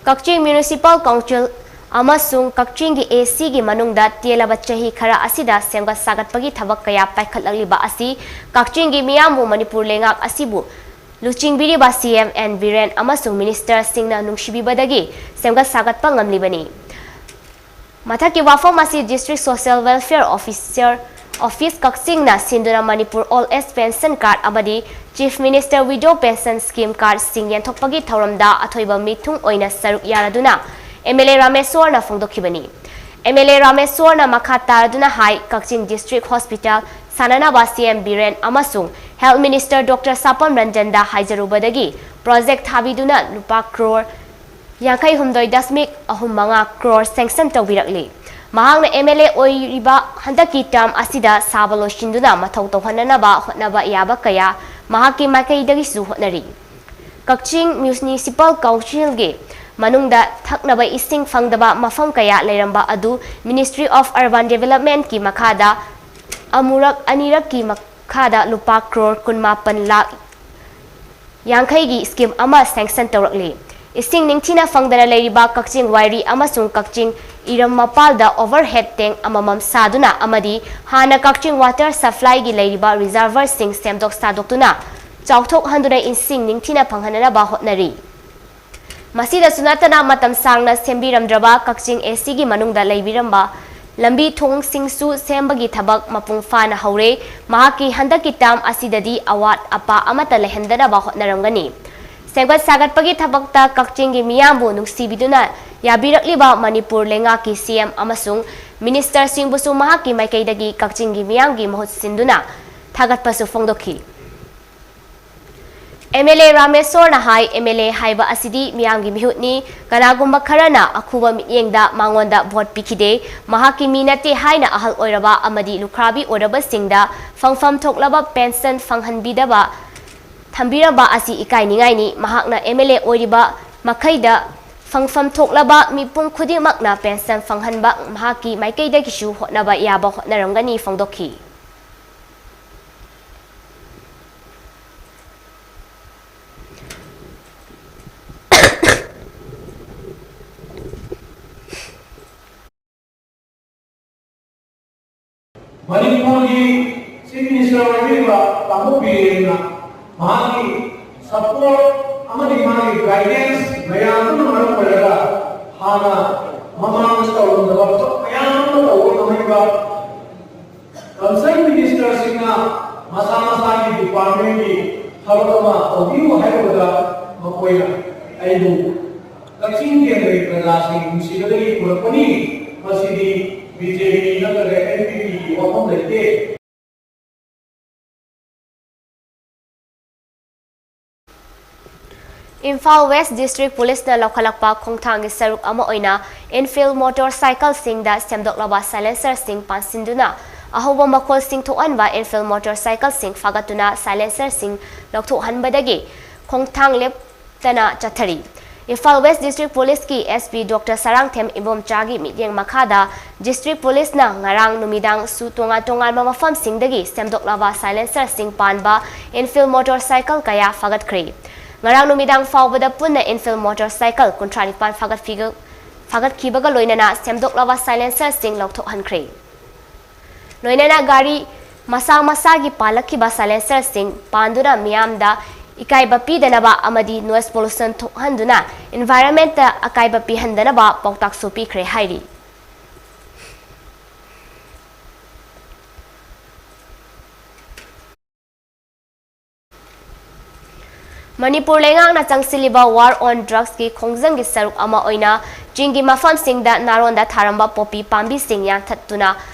ꯀꯛꯆꯤꯡ ꯃ꯭ꯌꯨꯅꯤꯁꯤꯄꯥꯜ ꯀꯥꯎꯟꯁꯤꯜ ꯑꯃꯁꯨꯡ ꯀꯛꯆꯤꯡꯒꯤ ꯑꯦ ꯁꯤꯒꯤ ꯃꯅꯨꯡꯗ ꯇꯦꯜꯂꯕ ꯆꯍꯤ ꯈꯔ ꯑꯁꯤꯗ ꯁꯦꯝꯒꯠ ꯁꯥꯒꯠꯄꯒꯤ ꯊꯕꯛ ꯀꯌꯥ ꯄꯥꯏꯈꯠꯂꯛꯂꯤꯕ ꯑꯁꯤ ꯀꯛꯆꯤꯡꯒꯤ ꯃꯤꯌꯥꯝꯕꯨ ꯃꯅꯤꯄꯨꯔ ꯂꯩꯉꯥꯛ ꯑꯁꯤꯕꯨ ꯂꯨꯆꯤꯡꯕꯤꯔꯤꯕ ꯁꯤ ꯑꯦꯝ ꯑꯦꯟ ꯕꯤꯔꯦꯟ ꯑꯃꯁꯨꯡ ꯃꯤꯅꯤꯁꯇꯔꯁꯤꯡꯅ ꯅꯨꯡꯁꯤꯕꯤꯕꯗꯒꯤ ꯁꯦꯝꯒꯠ ꯁꯥꯒꯠꯄ ꯉꯝꯂꯤꯕꯅꯤ꯫ ꯃꯊꯛꯀꯤ ꯋꯥꯐꯝ ꯑꯁꯤ District Social Welfare Officer Office ꯀꯛꯆꯤꯡꯅ ꯁꯤꯟꯗꯨꯅ Manipur Old Age Pension Card ꯑꯃꯗꯤ Chief Minister Widow Pension Scheme Cardꯁꯤꯡ ꯌꯦꯟꯊꯣꯛꯄꯒꯤ ꯊꯧꯔꯝꯗ ꯑꯊꯣꯏꯕ ꯃꯤꯊꯨꯡ ꯑꯣꯏꯅ ꯁꯔꯨꯛ ꯌꯥꯔꯗꯨꯅ ꯑꯦꯝ ꯑꯦꯜ ꯑꯦ ꯔꯥꯃꯦꯁꯣꯔꯅ ꯐꯣꯡꯗꯣꯛꯈꯤꯕꯅꯤ꯫ ꯑꯦꯝ ꯑꯦꯜ ꯑꯦ ꯔꯥꯃꯦꯁꯣꯔꯅ ꯃꯈꯥ ꯇꯥꯔꯗꯨꯅ ꯍꯥꯏ, ꯀꯛꯆꯤꯡ District Hospital ꯁꯥꯟꯅꯅꯕ ꯁꯤ ꯑꯦꯝ ꯕꯤꯔꯦꯟ ꯑꯃꯁꯨꯡ Health Minister Doctor ꯁꯥꯄꯝ ꯔꯟꯖꯟꯗ ꯍꯥꯏꯖꯔꯨꯕꯗꯒꯤ ꯄ꯭ꯔꯣꯖꯦꯛ ꯊꯥꯕꯤꯗꯨꯅ ꯂꯨꯄꯥ ꯀ꯭ꯔꯣꯔ ꯌꯥꯡꯈꯩ ꯍꯨꯝꯗꯣꯏ ꯗꯁꯃꯤꯛ ꯑꯍꯨꯝ ꯃꯉꯥ ꯀ꯭ꯔꯣꯔ ꯁꯦꯡꯁꯟ ꯇꯧꯕꯤꯔꯛꯂꯤ꯫ ꯃꯍꯥꯛꯅ ꯑꯦꯝ ꯑꯦꯜ ꯑꯦ ꯑꯣꯏꯔꯤꯕ ꯍꯟꯗꯛꯀꯤ ꯇꯔꯝ ꯑꯁꯤꯗ ꯁꯥꯕ ꯂꯣꯏꯁꯤꯟꯗꯨꯅ ꯃꯊꯧ ꯇꯧꯍꯟꯅꯅꯕ ꯍꯣꯠꯅꯕ ꯌꯥꯕ ꯀꯌꯥ ꯃꯍꯥꯛꯀꯤ ꯃꯥꯏꯀꯩꯗꯒꯤꯁꯨ ꯍꯣꯠꯅꯔꯤ꯫ ꯀꯛꯆꯤꯡ ꯃ꯭ꯌꯨꯅꯤꯁꯤꯄꯥꯜ ꯀꯥꯎꯟꯁꯤꯜꯒꯤ ꯃꯅꯨꯡꯗ ꯊꯛꯅꯕ ꯏꯁꯤꯡ ꯐꯪꯗꯕ ꯃꯐꯝ ꯀꯌꯥ ꯂꯩꯔꯝꯕ ꯑꯗꯨ Ministry of Urban Developmentꯀꯤ ꯃꯈꯥꯗ ꯑꯃꯨꯔꯛ ꯑꯅꯤꯔꯛꯀꯤ ꯃꯈꯥꯗ ꯂꯨꯄꯥ ꯀ꯭ꯔꯣꯔ ꯀꯨꯟꯃꯥꯄꯟ ꯂꯥꯈ ꯌꯥꯡꯈꯩꯒꯤ ꯁ꯭ꯀꯤꯝ ꯑꯃ ꯁꯦꯡꯁꯟ ꯇꯧꯔꯛꯂꯤ꯫ ꯏꯁꯤꯡ ꯅꯤꯡꯊꯤꯅ ꯐꯪꯗꯅ ꯂꯩꯔꯤꯕ ꯀꯛꯆꯤꯡ ꯋꯥꯏꯔꯤ ꯑꯃꯁꯨꯡ ꯀꯛꯆꯤꯡ ꯏꯔꯝ ꯃꯄꯥꯜꯗ ꯑꯣꯚꯔꯍꯦꯗ ꯇꯦꯡ ꯑꯃꯃꯝ ꯁꯥꯗꯨꯅ ꯑꯃꯗꯤ ꯍꯥꯟꯅ ꯀꯛꯆꯤꯡ ꯋꯥꯇꯔ ꯁꯄ꯭ꯂꯥꯏꯒꯤ ꯂꯩꯔꯤꯕ ꯔꯤꯖꯔꯚꯔꯁꯤꯡ ꯁꯦꯝꯗꯣꯛ ꯁꯥꯗꯣꯛꯇꯨꯅ ꯆꯥꯎꯊꯣꯛꯍꯟꯗꯨꯅ ꯏꯁꯤꯡ ꯅꯤꯡꯊꯤꯅ ꯐꯪꯍꯟꯅꯕ ꯍꯣꯠꯅꯔꯤ꯫ ꯃꯁꯤꯗꯁꯨ ꯅꯠꯇꯅ ꯃꯇꯝ ꯁꯥꯡꯅ ꯁꯦꯝꯕꯤꯔꯝꯗ꯭ꯔꯕ ꯀꯛꯆꯤꯡ ꯑꯦ ꯁꯤꯒꯤ ꯃꯅꯨꯡꯗ ꯂꯩꯕꯤꯔꯝꯕ ꯂꯝꯕꯤ ꯊꯣꯡꯁꯤꯡꯁꯨ ꯁꯦꯝꯕꯒꯤ ꯊꯕꯛ ꯃꯄꯨꯡ ꯐꯥꯅ ꯍꯧꯔꯦ꯫ ꯃꯍꯥꯛꯀꯤ ꯍꯟꯗꯛꯀꯤ ꯇꯔꯝ ꯑꯁꯤꯗꯗꯤ ꯑꯋꯥꯠ ꯑꯄꯥ ꯑꯃꯠꯇ ꯂꯩꯍꯟꯗꯅꯕ ꯍꯣꯠꯅꯔꯝꯒꯅꯤ꯫ ꯁꯦꯝꯒꯠ ꯁꯥꯒꯠꯄꯒꯤ ꯊꯕꯛꯇ ꯀꯛꯆꯤꯡꯒꯤ ꯃꯤꯌꯥꯝꯕꯨ ꯅꯨꯡꯁꯤꯕꯤꯗꯨꯅ ꯌꯥꯕꯤꯔꯛꯂꯤꯕ ꯃꯅꯤꯄꯨꯔ ꯂꯩꯉꯥꯛꯀꯤ ꯁꯤ ꯑꯦꯝ ꯑꯃꯁꯨꯡ ꯃꯤꯅꯤꯁꯇꯔꯁꯤꯡꯕꯨꯁꯨ ꯃꯍꯥꯛꯀꯤ ꯃꯥꯏꯀꯩꯗꯒꯤ ꯀꯛꯆꯤꯡꯒꯤ ꯃꯤꯌꯥꯝꯒꯤ ꯃꯍꯨꯠ ꯁꯤꯟꯗꯨꯅ ꯊꯥꯒꯠꯄꯁꯨ ꯐꯣꯡꯗꯣꯛꯈꯤ꯫ ꯑꯦꯝ ꯑꯦꯜ ꯑꯦ ꯔꯥꯃꯦꯁꯣꯔꯅ ꯍꯥꯏ, ꯑꯦꯝ ꯑꯦꯜ ꯑꯦ ꯍꯥꯏꯕ ꯑꯁꯤꯗꯤ ꯃꯤꯌꯥꯝꯒꯤ ꯃꯤꯍꯨꯠꯅꯤ, ꯀꯅꯥꯒꯨꯝꯕ ꯈꯔꯅ ꯑꯈꯨꯕ ꯃꯤꯠꯌꯦꯡꯗ ꯃꯉꯣꯟꯗ ꯚꯣꯠ ꯄꯤꯈꯤꯗꯦ, ꯃꯍꯥꯛꯀꯤ ꯃꯤ ꯅꯠꯇꯦ ꯍꯥꯏꯅ ꯑꯍꯜ ꯑꯣꯏꯔꯕ ꯑꯃꯗꯤ ꯂꯨꯈ꯭ꯔꯥꯕꯤ ꯑꯣꯏꯔꯕꯁꯤꯡꯗ ꯐꯪꯐꯝ ꯊꯣꯛꯂꯕ ꯄꯦꯟꯁꯟ ꯐꯪꯍꯟꯕꯤꯗꯕ ꯊꯝꯕꯤꯔꯝꯕ ꯑꯁꯤ ꯏꯀꯥꯏꯅꯤꯡꯉꯥꯏꯅꯤ꯫ ꯃꯍꯥꯛꯅ ꯑꯦꯝ ꯑꯦꯜ ꯑꯦ ꯑꯣꯏꯔꯤꯕ ꯃꯈꯩꯗ ꯐꯪꯐꯝ ꯊꯣꯛꯂꯕ ꯃꯤꯄꯨꯝ ꯈꯨꯗꯤꯡꯃꯛꯅ ꯄꯦꯟꯁꯟ ꯐꯪꯍꯟꯕ ꯃꯍꯥꯛꯀꯤ ꯃꯥꯏꯀꯩꯗꯒꯤꯁꯨ ꯍꯣꯠꯅꯕ ꯌꯥꯕ ꯍꯣꯠꯅꯔꯝꯒꯅꯤ ꯐꯣꯡꯗꯣꯛꯈꯤ꯫ ꯃꯅꯤꯄꯨꯔꯒꯤ ꯆꯤꯐ ꯃꯤꯅꯤꯁꯇꯔ ꯑꯣꯏꯕꯤꯔꯤꯕ ꯇꯥꯃꯣ ꯕꯤꯔꯦꯟꯅ ꯃꯍꯥꯛꯀꯤ ꯁꯄꯣꯔꯠ ꯑꯃꯗꯤ ꯃꯥꯒꯤ ꯒꯥꯏꯗꯦꯟꯁ ꯃꯌꯥꯝꯗꯨꯅ ꯃꯔꯝ ꯑꯣꯏꯔꯒ ꯍꯥꯟꯅ ꯃꯃꯥꯡꯗ ꯇꯧꯔꯝꯗꯕ ꯊꯕꯛ ꯃꯌꯥꯝ ꯑꯃ ꯇꯧꯕ ꯉꯝꯍꯟꯕ, ꯀꯟꯁꯔꯟ ꯃꯤꯅꯤꯁꯇꯔꯁꯤꯡꯅ ꯃꯁꯥ ꯃꯁꯥꯒꯤ ꯗꯤꯄꯥꯔꯠꯃꯦꯟꯒꯤ ꯊꯕꯛ ꯑꯃ ꯇꯧꯕꯤꯌꯨ ꯍꯥꯏꯔꯨꯕꯗ ꯃꯈꯣꯏꯅ ꯑꯩꯕꯨ ꯀꯛꯆꯤꯡ ꯀꯦꯟꯗ꯭ꯔꯒꯤ ꯄ꯭ꯔꯖꯥꯁꯤꯡ ꯅꯨꯡꯁꯤꯕꯗꯒꯤ ꯄꯨꯔꯛꯄꯅꯤ, ꯃꯁꯤꯗꯤ ꯕꯤ ꯖꯦ ꯄꯤ ꯅꯠꯇ꯭ꯔꯒ ꯑꯦꯟ ꯄꯤ ꯄꯤꯒꯤ ꯋꯥꯐꯝ ꯂꯩꯇꯦ꯫ ꯏꯝꯐꯥꯜ ꯋꯦꯁ ꯗꯤꯁꯇ꯭ꯔꯤꯛ ꯄꯨꯂꯤꯁꯅ ꯂꯧꯈꯠꯂꯛꯄ ꯈꯣꯡꯊꯥꯡꯒꯤ ꯁꯔꯨꯛ ꯑꯃ ꯑꯣꯏꯅ ꯏꯟꯐꯤꯜ ꯃꯣꯇꯣꯔ ꯁꯥꯏꯀꯜꯁꯤꯡꯗ ꯁꯦꯝꯗꯣꯛꯂꯕ ꯁꯥꯏꯂꯦꯟꯁꯔꯁꯤꯡ ꯄꯥꯟꯁꯤꯟꯗꯨꯅ ꯑꯍꯧꯕ ꯃꯈꯣꯜꯁꯤꯡ ꯊꯣꯛꯍꯟꯕ ꯏꯟꯐꯤꯜ ꯃꯣꯇꯣꯔ ꯁꯥꯏꯀꯜꯁꯤꯡ ꯐꯥꯒꯠꯇꯨꯅ ꯁꯥꯏꯂꯦꯟꯁꯔꯁꯤꯡ ꯂꯧꯊꯣꯛꯍꯟꯕꯗꯒꯤ ꯈꯣꯡꯊꯥꯡ ꯂꯦꯞꯇꯅ ꯆꯠꯊꯔꯤ꯫ ꯏꯝꯐꯥꯜ ꯋꯦꯁ ꯗꯤꯁꯇ꯭ꯔꯤꯛ ꯄꯨꯂꯤꯁꯀꯤ ꯑꯦꯁ ꯄꯤ ꯗꯣꯛꯇꯔ ꯁꯔꯥꯡꯊꯦꯝ ꯏꯕꯣꯝꯆꯥꯒꯤ ꯃꯤꯠꯌꯦꯡ ꯃꯈꯥꯗ ꯗꯤꯁꯇ꯭ꯔꯤꯛ ꯄꯨꯂꯤꯁꯅ ꯉꯔꯥꯡ ꯅꯨꯃꯤꯗꯥꯡꯁꯨ ꯇꯣꯉꯥꯟ ꯇꯣꯉꯥꯟꯕ ꯃꯐꯝꯁꯤꯡꯗꯒꯤ ꯁꯦꯝꯗꯣꯛꯂꯕ ꯁꯥꯏꯂꯦꯟꯁꯔꯁꯤꯡ ꯄꯥꯟꯕ ꯏꯟꯐꯤꯜ ꯃꯣꯇꯣꯔ ꯁꯥꯏꯀꯜ ꯀꯌꯥ ꯐꯥꯒꯠꯈ꯭ꯔꯦ꯫ ꯉꯔꯥꯡ ꯅꯨꯃꯤꯗꯥꯡ ꯐꯥꯎꯕꯗ ꯄꯨꯟꯅ ꯏꯟꯐꯤꯜ ꯃꯣꯇꯣꯔ ꯁꯥꯏꯀꯜ ꯀꯨꯟꯊ꯭ꯔꯥ ꯅꯤꯄꯥꯟ ꯐꯥꯒꯠꯈꯤꯕꯒ ꯂꯣꯏꯅꯅ ꯁꯦꯝꯗꯣꯛꯂꯕ ꯁꯥꯏꯂꯦꯟꯁꯔꯁꯤꯡ ꯂꯧꯊꯣꯛꯍꯟꯈ꯭ꯔꯦ꯫ ꯂꯣꯏꯅꯅ ꯒꯥꯔꯤ ꯃꯁꯥ ꯃꯁꯥꯒꯤ ꯄꯥꯜꯂꯛꯈꯤꯕ ꯁꯥꯏꯂꯦꯟꯁꯔꯁꯤꯡ ꯄꯥꯟꯗꯨꯅ ꯃꯤꯌꯥꯝꯗ ꯏꯀꯥꯏꯕ ꯄꯤꯗꯅꯕ ꯑꯃꯗꯤ ꯅꯣꯏꯁ ꯄꯣꯂꯨꯁꯟ ꯊꯣꯛꯍꯟꯗꯨꯅ ꯏꯟꯚꯥꯏꯔꯟꯃꯦꯟꯇ ꯑꯀꯥꯏꯕ ꯄꯤꯍꯟꯗꯅꯕ ꯄꯥꯎꯇꯥꯛꯁꯨ ꯄꯤꯈ꯭ꯔꯦ ꯍꯥꯏꯔꯤ꯫ ꯃꯅꯤꯄꯨꯔ ꯂꯩꯉꯥꯛꯅ ꯆꯪꯁꯤꯜꯂꯤꯕ War on Drugsꯀꯤ ꯈꯣꯡꯖꯪꯒꯤ ꯁꯔꯨꯛ ꯑꯃ ꯑꯣꯏꯅ ꯆꯤꯡꯒꯤ ꯃꯐꯝꯁꯤꯡꯗ ꯅꯥꯔꯣꯟꯗ ꯊꯥꯔꯝꯕ ꯄꯣꯄꯤ ꯄꯥꯝꯕꯤꯁꯤꯡ ꯌꯥꯟꯊꯠꯇꯨꯅ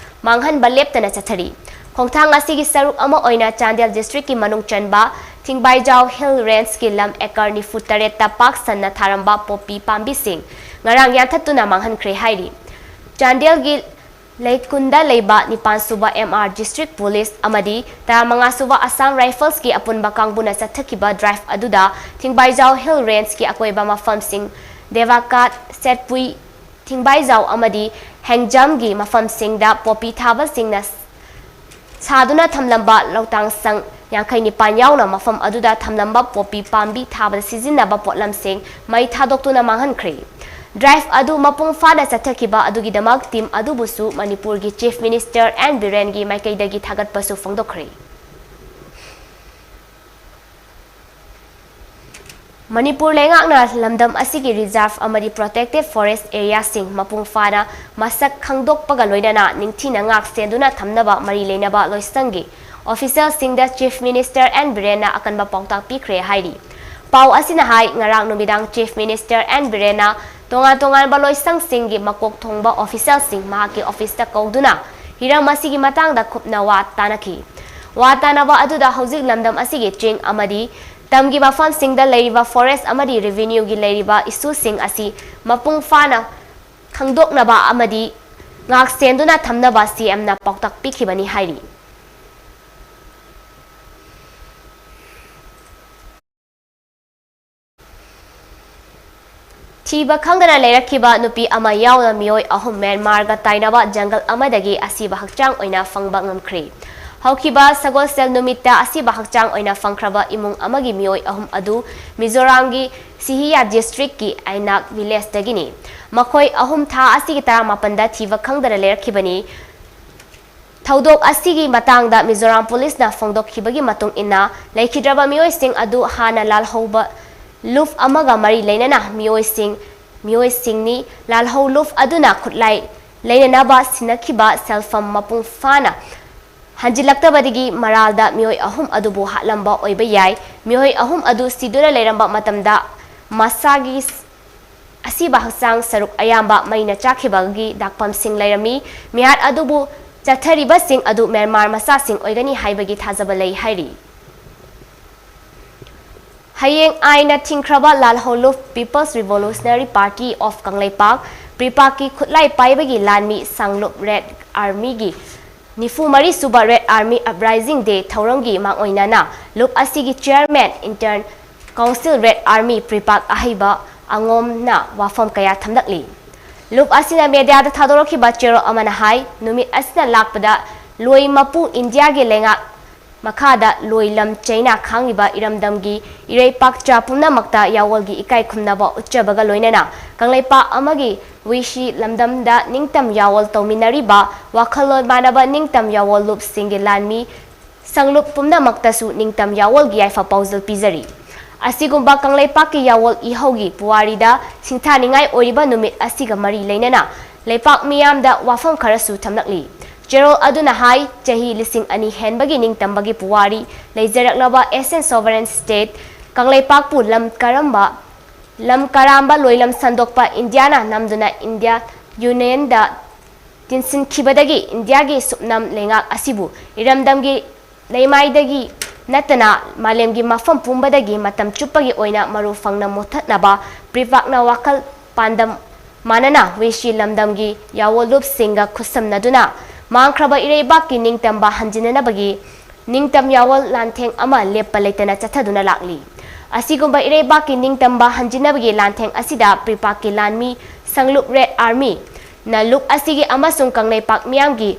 ꯃꯥꯡꯍꯟꯕ ꯂꯦꯞꯇꯅ ꯆꯠꯊꯔꯤ꯫ ꯈꯣꯡꯊꯥꯡ ꯑꯁꯤꯒꯤ ꯁꯔꯨꯛ ꯑꯃ ꯑꯣꯏꯅ ꯆꯥꯟꯗꯦꯜ districtꯀꯤ ꯃꯅꯨꯡ ꯆꯟꯕ ꯊꯤꯡꯕꯥꯏꯖꯥꯎ Hill Rangeꯀꯤ ꯂꯝ acre ꯅꯤꯐꯨ ꯇꯔꯦꯠꯇ ꯄꯥꯛ ꯁꯟꯅ ꯊꯥꯔꯝꯕ ꯄꯣꯄꯤ ꯄꯥꯝꯕꯤꯁꯤꯡ ꯉꯔꯥꯡ ꯌꯥꯟꯊꯠꯇꯨꯅ ꯃꯥꯡꯍꯟꯈ꯭ꯔꯦ ꯍꯥꯏꯔꯤ꯫ ꯆꯥꯟꯗꯦꯜꯒꯤ ꯂꯩꯀꯨꯟꯗ ꯂꯩꯕ ꯅꯤꯄꯥꯟ ꯁꯨꯕ M R District Police ꯑꯃꯗꯤ ꯇꯔꯥꯃꯉꯥ ꯁꯨꯕ Assam Riflesꯀꯤ ꯑꯄꯨꯟꯕ ꯀꯥꯡꯕꯨꯅ ꯆꯠꯊꯈꯤꯕ drive ꯑꯗꯨꯗ ꯊꯤꯡꯕꯥꯏꯖꯥꯎ Hill Rangeꯀꯤ ꯑꯀꯣꯏꯕ ꯃꯐꯝꯁꯤꯡ, ꯗꯦꯕꯥꯀꯥꯠ, ꯁꯦꯠꯄꯨꯏ, ꯊꯤꯡꯕꯥꯏꯖꯥꯎ ꯑꯃꯗꯤ ꯍꯦꯡꯖꯝꯒꯤ ꯃꯐꯝꯁꯤꯡꯗ ꯄꯣꯄꯤ ꯊꯥꯕꯁꯤꯡꯅ ꯁꯥꯗꯨꯅ ꯊꯝꯂꯝꯕ ꯂꯧꯇꯥꯡ ꯁꯪ ꯌꯥꯡꯈꯩ ꯅꯤꯄꯥꯟ ꯌꯥꯎꯅ ꯃꯐꯝ ꯑꯗꯨꯗ ꯊꯝꯂꯝꯕ ꯄꯣꯄꯤ ꯄꯥꯝꯕꯤ ꯊꯥꯕꯗ ꯁꯤꯖꯤꯟꯅꯕ ꯄꯣꯠꯂꯝꯁꯤꯡ ꯃꯩ ꯊꯥꯗꯣꯛꯇꯨꯅ ꯃꯥꯡꯍꯟꯈ꯭ꯔꯦ꯫ Drive ꯑꯗꯨ ꯃꯄꯨꯡ ꯐꯥꯅ ꯆꯠꯊꯈꯤꯕ ꯑꯗꯨꯒꯤꯗꯃꯛ team ꯑꯗꯨꯕꯨꯁꯨ ꯃꯅꯤꯄꯨꯔꯒꯤ Chief Minister N ꯕꯤꯔꯦꯟꯒꯤ ꯃꯥꯏꯀꯩꯗꯒꯤ ꯊꯥꯒꯠꯄꯁꯨ ꯐꯣꯡꯗꯣꯛꯈ꯭ꯔꯦ꯫ ꯃꯅꯤꯄꯨꯔ ꯂꯩꯉꯥꯛꯅ ꯂꯝꯗꯝ ꯑꯁꯤꯒꯤ reserve ꯑꯃꯗꯤ protected forest areaꯁꯤꯡ ꯃꯄꯨꯡ ꯐꯥꯅ ꯃꯁꯛ ꯈꯪꯗꯣꯛꯄꯒ ꯂꯣꯏꯅꯅ ꯅꯤꯡꯊꯤꯅ ꯉꯥꯛ ꯁꯦꯟꯗꯨꯅ ꯊꯝꯅꯕ ꯃꯔꯤ ꯂꯩꯅꯕ ꯂꯣꯏꯁꯪꯒꯤ officialꯁꯤꯡꯗ Chief Minister N ꯕꯤꯔꯦꯟꯅ ꯑꯀꯟꯕ ꯄꯥꯎꯇꯥꯛ ꯄꯤꯈ꯭ꯔꯦ ꯍꯥꯏꯔꯤ꯫ ꯄꯥꯎ ꯑꯁꯤꯅ ꯍꯥꯏ, ꯉꯔꯥꯡ ꯅꯨꯃꯤꯗꯥꯡ Chief Minister N ꯕꯤꯔꯦꯟꯅ ꯇꯣꯉꯥꯟ ꯇꯣꯉꯥꯟꯕ ꯂꯣꯏꯁꯪꯁꯤꯡꯒꯤ ꯃꯀꯣꯛ ꯊꯣꯡꯕ officialꯁꯤꯡ ꯃꯍꯥꯛꯀꯤ officeꯇ ꯀꯧꯗꯨꯅ ꯍꯤꯔꯝ ꯑꯁꯤꯒꯤ ꯃꯇꯥꯡꯗ ꯀꯨꯞꯅ ꯋꯥ ꯇꯥꯅꯈꯤ꯫ ꯋꯥ ꯇꯥꯅꯕ ꯑꯗꯨꯗ ꯍꯧꯖꯤꯛ ꯂꯝꯗꯝ ꯑꯁꯤꯒꯤ ꯆꯤꯡ ꯑꯃꯗꯤ ꯇꯝꯒꯤ ꯃꯐꯝꯁꯤꯡꯗ ꯂꯩꯔꯤꯕ forest ꯑꯃꯗꯤ revenueꯒꯤ ꯂꯩꯔꯤꯕ issueꯁꯤꯡ ꯑꯁꯤ ꯃꯄꯨꯡ ꯐꯥꯅ ꯈꯪꯗꯣꯛꯅꯕ ꯑꯃꯗꯤ ꯉꯥꯛ ꯁꯦꯟꯗꯨꯅ ꯊꯝꯅꯕ CMꯅ ꯄꯥꯎꯇꯥꯛ ꯄꯤꯈꯤꯕꯅꯤ ꯍꯥꯏꯔꯤ꯫ ꯊꯤꯕ ꯈꯪꯗꯅ ꯂꯩꯔꯛꯈꯤꯕ ꯅꯨꯄꯤ ꯑꯃ ꯌꯥꯎꯅ ꯃꯤꯑꯣꯏ ꯑꯍꯨꯝ ꯃ꯭ꯌꯥꯟꯃꯥꯔꯒ ꯇꯥꯏꯅꯕ ꯖꯪꯒꯜ ꯑꯃꯗꯒꯤ ꯑꯁꯤꯕ ꯍꯛꯆꯥꯡ ꯑꯣꯏꯅ ꯐꯪꯕ ꯉꯝꯈ꯭ꯔꯦ꯫ ꯍꯧꯈꯤꯕ ꯁꯒꯣꯜꯁꯦꯜ ꯅꯨꯃꯤꯠꯇ ꯑꯁꯤꯕ ꯍꯛꯆꯥꯡ ꯑꯣꯏꯅ ꯐꯪꯈ꯭ꯔꯕ ꯏꯃꯨꯡ ꯑꯃꯒꯤ ꯃꯤꯑꯣꯏ ꯑꯍꯨꯝ ꯑꯗꯨ ꯃꯤꯖꯣꯔꯥꯝꯒꯤ ꯁꯤꯍꯤꯌꯥ districtꯀꯤ ꯑꯥꯏꯅꯥꯛ villageꯗꯒꯤꯅꯤ꯫ ꯃꯈꯣꯏ ꯑꯍꯨꯝ ꯊꯥ ꯑꯁꯤꯒꯤ ꯇꯔꯥꯃꯥꯄꯟꯗ ꯊꯤꯕ ꯈꯪꯗꯅ ꯂꯩꯔꯛꯈꯤꯕꯅꯤ꯫ ꯊꯧꯗꯣꯛ ꯑꯁꯤꯒꯤ ꯃꯇꯥꯡꯗ ꯃꯤꯖꯣꯔꯥꯝ ꯄꯨꯂꯤꯁꯅ ꯐꯣꯡꯗꯣꯛꯈꯤꯕꯒꯤ ꯃꯇꯨꯡ ꯏꯟꯅ, ꯂꯩꯈꯤꯗ꯭ꯔꯕ ꯃꯤꯑꯣꯏꯁꯤꯡ ꯑꯗꯨ ꯍꯥꯟꯅ ꯂꯥꯜꯍꯧꯕ ꯂꯨꯞ ꯑꯃꯒ ꯃꯔꯤ ꯂꯩꯅꯅ ꯃꯤꯑꯣꯏꯁꯤꯡ, ꯃꯤꯑꯣꯏꯁꯤꯡꯅꯤ꯫ ꯂꯥꯜꯍꯧ ꯂꯨꯞ ꯑꯗꯨꯅ ꯈꯨꯠꯂꯥꯏ ꯂꯩꯅꯅꯕ ꯁꯤꯟꯅꯈꯤꯕ ꯁꯦꯜꯐꯝ ꯃꯄꯨꯡ ꯐꯥꯅ ꯍꯟꯖꯤꯜꯂꯛꯇꯕꯗꯒꯤ ꯃꯔꯥꯜꯗ ꯃꯤꯑꯣꯏ ꯑꯍꯨꯝ ꯑꯗꯨꯕꯨ ꯍꯥꯠꯂꯝꯕ ꯑꯣꯏꯕ ꯌꯥꯏ꯫ ꯃꯤꯑꯣꯏ ꯑꯍꯨꯝ ꯑꯗꯨ ꯁꯤꯗꯨꯅ ꯂꯩꯔꯝꯕ ꯃꯇꯝꯗ ꯃꯁꯥꯒꯤ ꯑꯁꯤꯕ ꯍꯛꯆꯥꯡ ꯁꯔꯨꯛ ꯑꯌꯥꯝꯕ ꯃꯩꯅ ꯆꯥꯛꯈꯤꯕꯒꯤ ꯗꯥꯛꯐꯝꯁꯤꯡ ꯂꯩꯔꯝꯃꯤ꯫ ꯃꯤꯍꯥꯠ ꯑꯗꯨꯕꯨ ꯆꯠꯊꯔꯤꯕꯁꯤꯡ ꯑꯗꯨ ꯃ꯭ꯌꯥꯟꯃꯥꯔ ꯃꯆꯥꯁꯤꯡ ꯑꯣꯏꯒꯅꯤ ꯍꯥꯏꯕꯒꯤ ꯊꯥꯖꯕ ꯂꯩ ꯍꯥꯏꯔꯤ꯫ ꯍꯌꯦꯡ ꯑꯥꯏꯟꯅ ꯊꯤꯡꯈ꯭ꯔꯕ ꯂꯥꯜꯍꯧꯂꯨꯞ People's Revolutionary Party of Kangleipak, ꯄ꯭ꯔꯤꯄꯥꯛꯀꯤ ꯈꯨꯠꯂꯥꯏ ꯄꯥꯏꯕꯒꯤ ꯂꯥꯟꯃꯤ ꯁꯪꯂꯨꯞ ꯔꯦꯗ ꯑꯥꯔꯃꯤꯒꯤ ꯅꯤꯐꯨ ꯃꯔꯤ ꯁꯨꯕ ꯔꯦꯗ ꯑꯥꯔꯃꯤ ꯑꯞꯔꯥꯏꯖꯤꯡ ꯗꯦ ꯊꯧꯔꯝꯒꯤ ꯃꯥꯡꯑꯣꯏꯅꯅ ꯂꯨꯞ ꯑꯁꯤꯒꯤ chairman, intern council red army PREPAK ꯑꯍꯩꯕ ꯑꯉꯣꯝꯅ ꯋꯥꯐꯝ ꯀꯌꯥ ꯊꯝꯂꯛꯂꯤ꯫ ꯂꯨꯞ ꯑꯁꯤꯅ ꯃꯦꯗꯤꯌꯥꯗ ꯊꯥꯗꯣꯔꯛꯈꯤꯕ ꯆꯦꯔꯣꯜ ꯑꯃꯅ ꯍꯥꯏ, ꯅꯨꯃꯤꯠ ꯑꯁꯤꯅ ꯂꯥꯛꯄꯗ ꯂꯣꯏ ꯃꯄꯨ ꯏꯟꯗꯤꯌꯥꯒꯤ ꯂꯩꯉꯥꯛ ꯃꯈꯥꯗ ꯂꯣꯏꯂꯝ ꯆꯩꯅꯥ ꯈꯥꯡꯂꯤꯕ ꯏꯔꯝꯗꯝꯒꯤ ꯏꯔꯩꯄꯥꯛꯆꯥ ꯄꯨꯝꯅꯃꯛꯇ ꯌꯥꯋꯣꯜꯒꯤ ꯏꯀꯥꯏ ꯈꯨꯝꯅꯕ ꯎꯠꯆꯕꯒ ꯂꯣꯏꯅꯅ ꯀꯪꯂꯩꯄꯥꯛ ꯑꯃꯒꯤ ꯋꯤꯁꯤ ꯂꯝꯗꯝꯗ ꯅꯤꯡꯇꯝ ꯌꯥꯋꯣꯜ ꯇꯧꯃꯤꯟꯅꯔꯤꯕ ꯋꯥꯈꯜꯂꯣꯟ ꯃꯥꯟꯅꯕ ꯅꯤꯡꯇꯝ ꯌꯥꯋꯣꯜ ꯂꯨꯞꯁꯤꯡꯒꯤ ꯂꯥꯟꯃꯤ ꯁꯪꯂꯨꯞ ꯄꯨꯝꯅꯃꯛꯇꯁꯨ ꯅꯤꯡꯇꯝ ꯌꯥꯋꯣꯜꯒꯤ ꯌꯥꯏꯐ ꯄꯥꯎꯖꯦꯜ ꯄꯤꯖꯔꯤ꯫ ꯑꯁꯤꯒꯨꯝꯕ ꯀꯪꯂꯩꯄꯥꯛꯀꯤ ꯌꯥꯋꯣꯜ ꯏꯍꯧꯒꯤ ꯄꯨꯋꯥꯔꯤꯗ ꯁꯤꯡꯊꯥꯅꯤꯡꯉꯥꯏ ꯑꯣꯏꯔꯤꯕ ꯅꯨꯃꯤꯠ ꯑꯁꯤꯒ ꯃꯔꯤ ꯂꯩꯅꯅ ꯂꯩꯄꯥꯛ ꯃꯤꯌꯥꯝꯗ ꯋꯥꯐꯝ ꯈꯔꯁꯨ ꯊꯝꯂꯛꯂꯤ꯫ ꯆꯦꯔꯣꯜ ꯑꯗꯨꯅ ꯍꯥꯏ, ꯆꯍꯤ ꯂꯤꯁꯤꯡ ꯑꯅꯤ ꯍꯦꯟꯕꯒꯤ ꯅꯤꯡꯇꯝꯕꯒꯤ ꯄꯨꯋꯥꯔꯤ ꯂꯩꯖꯔꯛꯂꯕ Asian Sovereign State ꯀꯪꯂꯩꯄꯥꯛꯄꯨ ꯂꯝ ꯀꯔꯝꯕ, ꯂꯝ ꯀꯔꯥꯝꯕ ꯂꯣꯏꯂꯝ ꯁꯟꯗꯣꯛꯄ ꯏꯟꯗꯤꯌꯥꯅ ꯅꯝꯗꯨꯅ ꯏꯟꯗꯤꯌꯥ ꯌꯨꯅꯤꯌꯟꯗ ꯇꯤꯟꯁꯤꯟꯈꯤꯕꯗꯒꯤ ꯏꯟꯗꯤꯌꯥꯒꯤ ꯁꯨꯞꯅꯝ ꯂꯩꯉꯥꯛ ꯑꯁꯤꯕꯨ ꯏꯔꯝꯗꯝꯒꯤ ꯂꯩꯃꯥꯏꯗꯒꯤ ꯅꯠꯇꯅ ꯃꯥꯂꯦꯝꯒꯤ ꯃꯐꯝ ꯄꯨꯝꯕꯗꯒꯤ ꯃꯇꯝ ꯆꯨꯞꯄꯒꯤ ꯑꯣꯏꯅ ꯃꯔꯨ ꯐꯪꯅ ꯃꯨꯠꯊꯠꯅꯕ ꯄ꯭ꯔꯤꯄꯥꯛꯅ ꯋꯥꯈꯜ ꯄꯥꯟꯗꯝ ꯃꯥꯟꯅꯅ ꯋꯤꯁꯤ ꯂꯝꯗꯝꯒꯤ ꯌꯥꯋꯣꯜꯂꯨꯞꯁꯤꯡꯒ ꯈꯨꯠꯁꯝꯅꯗꯨꯅ ꯃꯥꯡꯈ꯭ꯔꯕ ꯏꯔꯩꯕꯥꯛꯀꯤ ꯅꯤꯡꯇꯝꯕ ꯍꯟꯖꯤꯟꯅꯅꯕꯒꯤ ꯅꯤꯡꯇꯝ ꯌꯥꯋꯣꯜ ꯂꯥꯟꯊꯦꯡ ꯑꯃ ꯂꯦꯞꯄ ꯂꯩꯇꯅ ꯆꯠꯊꯗꯨꯅ ꯂꯥꯛꯂꯤ꯫ ꯑꯁꯤꯒꯨꯝꯕ ꯏꯔꯩꯕꯥꯛꯀꯤ ꯅꯤꯡꯇꯝꯕ ꯍꯟꯖꯤꯟꯅꯕꯒꯤ ꯂꯥꯟꯊꯦꯡ ꯑꯁꯤꯗ ꯄ꯭ꯔꯤꯄꯥꯛꯀꯤ ꯂꯥꯟꯃꯤ ꯁꯪꯂꯨꯞ ꯔꯦꯗ ꯑꯥꯔꯃꯤ ꯅ ꯂꯨꯞ ꯑꯁꯤꯒꯤ ꯑꯃꯁꯨꯡ ꯀꯪꯂꯩꯄꯥꯛ ꯃꯤꯌꯥꯝꯒꯤ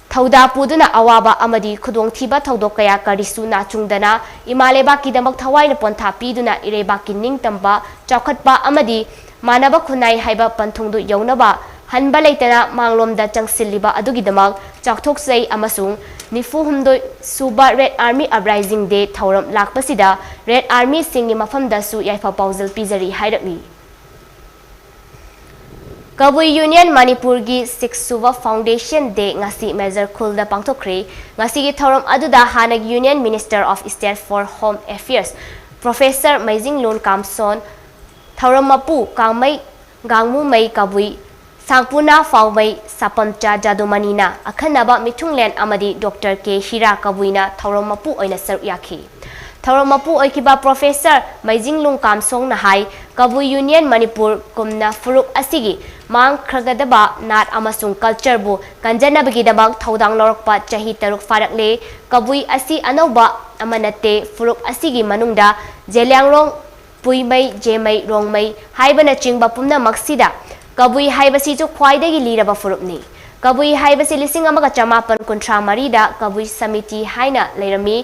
ꯊꯧꯗꯥ ꯄꯨꯗꯨꯅ ꯑꯋꯥꯕ ꯑꯃꯗꯤ ꯈꯨꯗꯣꯡꯊꯤꯕ ꯊꯧꯗꯣꯛ ꯀꯌꯥ ꯀꯔꯤꯁꯨ ꯅꯥꯆꯨꯡꯗꯅ ꯏꯃꯥ ꯂꯩꯕꯥꯛꯀꯤꯗꯃꯛ ꯊꯋꯥꯏꯅ ꯄꯣꯟꯊꯥ ꯄꯤꯗꯨꯅ ꯏꯔꯩꯕꯥꯛꯀꯤ ꯅꯤꯡꯇꯝꯕ, ꯆꯥꯎꯈꯠꯄ ꯑꯃꯗꯤ ꯃꯥꯟꯅꯕ ꯈꯨꯟꯅꯥꯏ ꯍꯥꯏꯕ ꯄꯟꯊꯨꯡꯗꯨ ꯌꯧꯅꯕ ꯍꯟꯕ ꯂꯩꯇꯅ ꯃꯥꯡꯂꯣꯝꯗ ꯆꯪꯁꯤꯜꯂꯤꯕ ꯑꯗꯨꯒꯤꯗꯃꯛ ꯆꯥꯎꯊꯣꯛꯆꯩ ꯑꯃꯁꯨꯡ ꯅꯤꯐꯨ ꯍꯨꯝꯗꯣꯏ ꯁꯨꯕ ꯔꯦꯗ ꯑꯥꯔꯃꯤ ꯑꯞꯔꯥꯏꯖꯤꯡ ꯗꯦ ꯊꯧꯔꯝ ꯂꯥꯛꯄꯁꯤꯗ ꯔꯦꯗ ꯑꯥꯔꯃꯤꯁꯤꯡꯒꯤ ꯃꯐꯝꯗꯁꯨ ꯌꯥꯏꯐ ꯄꯥꯎꯖꯦꯜ ꯄꯤꯖꯔꯤ ꯍꯥꯏꯔꯛꯂꯤ꯫ ꯀꯕꯨꯏ ꯌꯨꯅꯤꯌꯟ ꯃꯅꯤꯄꯨꯔꯒꯤ ꯁꯤꯛꯁ ꯁꯨꯕ ꯐꯥꯎꯟꯗꯦꯁꯟ ꯗꯦ ꯉꯁꯤ ꯃꯦꯖꯔ ꯈꯨꯜꯗ ꯄꯥꯡꯊꯣꯛꯈ꯭ꯔꯦ꯫ ꯉꯁꯤꯒꯤ ꯊꯧꯔꯝ ꯑꯗꯨꯗ ꯍꯥꯟꯅꯒꯤ union minister of state for home affairs professor Meijinglung Kamson, ꯊꯧꯔꯝ ꯃꯄꯨ ꯀꯥꯡꯃꯩ ꯒꯥꯡꯃꯨꯃꯩ ꯀꯕꯨꯏ, ꯁꯥꯡꯄꯨꯅꯥ ꯐꯥꯎꯃꯩ ꯁꯥꯄꯝꯆꯥ ꯖꯥꯗꯨꯃꯅꯤꯅ ꯑꯈꯟꯅꯕ ꯃꯤꯊꯨꯡꯂꯦꯟ ꯑꯃꯗꯤ ꯗꯣꯛꯇꯔ ꯀꯦ ꯍꯤꯔꯥ ꯀꯕꯨꯏꯅ ꯊꯧꯔꯝ ꯃꯄꯨ ꯑꯣꯏꯅ ꯁꯔꯨꯛ ꯌꯥꯈꯤ꯫ ꯊꯧꯔꯝ ꯃꯄꯨ ꯑꯣꯏꯈꯤꯕ ꯄ꯭ꯔꯣꯐꯦꯁꯔ ꯃꯩꯖꯤꯡꯂꯨꯡ ꯀꯥꯝꯁꯣꯡꯅ ꯍꯥꯏ, ꯀꯕꯨꯏ ꯌꯨꯅꯤꯌꯟ ꯃꯅꯤꯄꯨꯔ ꯀꯨꯝꯅ ꯐꯨꯔꯨꯞ ꯑꯁꯤꯒꯤ ꯃꯥꯡꯈ꯭ꯔꯒꯗꯕ ꯅꯥꯠ ꯑꯃꯁꯨꯡ ꯀꯜꯆꯔꯕꯨ ꯀꯟꯖꯅꯕꯒꯤꯗꯃꯛ ꯊꯧꯗꯥꯡ ꯂꯧꯔꯛꯄ ꯆꯍꯤ ꯇꯔꯨꯛ ꯐꯥꯔꯛꯂꯦ꯫ ꯀꯕꯨꯏ ꯑꯁꯤ ꯑꯅꯧꯕ ꯑꯃ ꯅꯠꯇꯦ꯫ ꯐꯨꯔꯨꯞ ꯑꯁꯤꯒꯤ ꯃꯅꯨꯡꯗ ꯖꯦꯂꯤꯌꯥꯡꯔꯣꯡ, ꯄꯨꯏꯃꯩ, ꯖꯦꯃꯩ, ꯔꯣꯡꯃꯩ ꯍꯥꯏꯕꯅꯆꯤꯡꯕ ꯄꯨꯝꯅꯃꯛꯁꯤꯗ ꯀꯕꯨꯏ ꯍꯥꯏꯕꯁꯤꯁꯨ ꯈ꯭ꯋꯥꯏꯗꯒꯤ ꯂꯤꯔꯕ ꯐꯨꯔꯨꯞꯅꯤ꯫ ꯀꯕꯨꯏ ꯍꯥꯏꯕꯁꯤ ꯂꯤꯁꯤꯡ ꯑꯃꯒ ꯆꯃꯥꯄꯟ ꯀꯨꯟꯊ꯭ꯔꯥ ꯃꯔꯤꯗ ꯀꯕꯨꯏ ꯁꯃꯤꯇꯤ ꯍꯥꯏꯅ ꯂꯩꯔꯝꯃꯤ꯫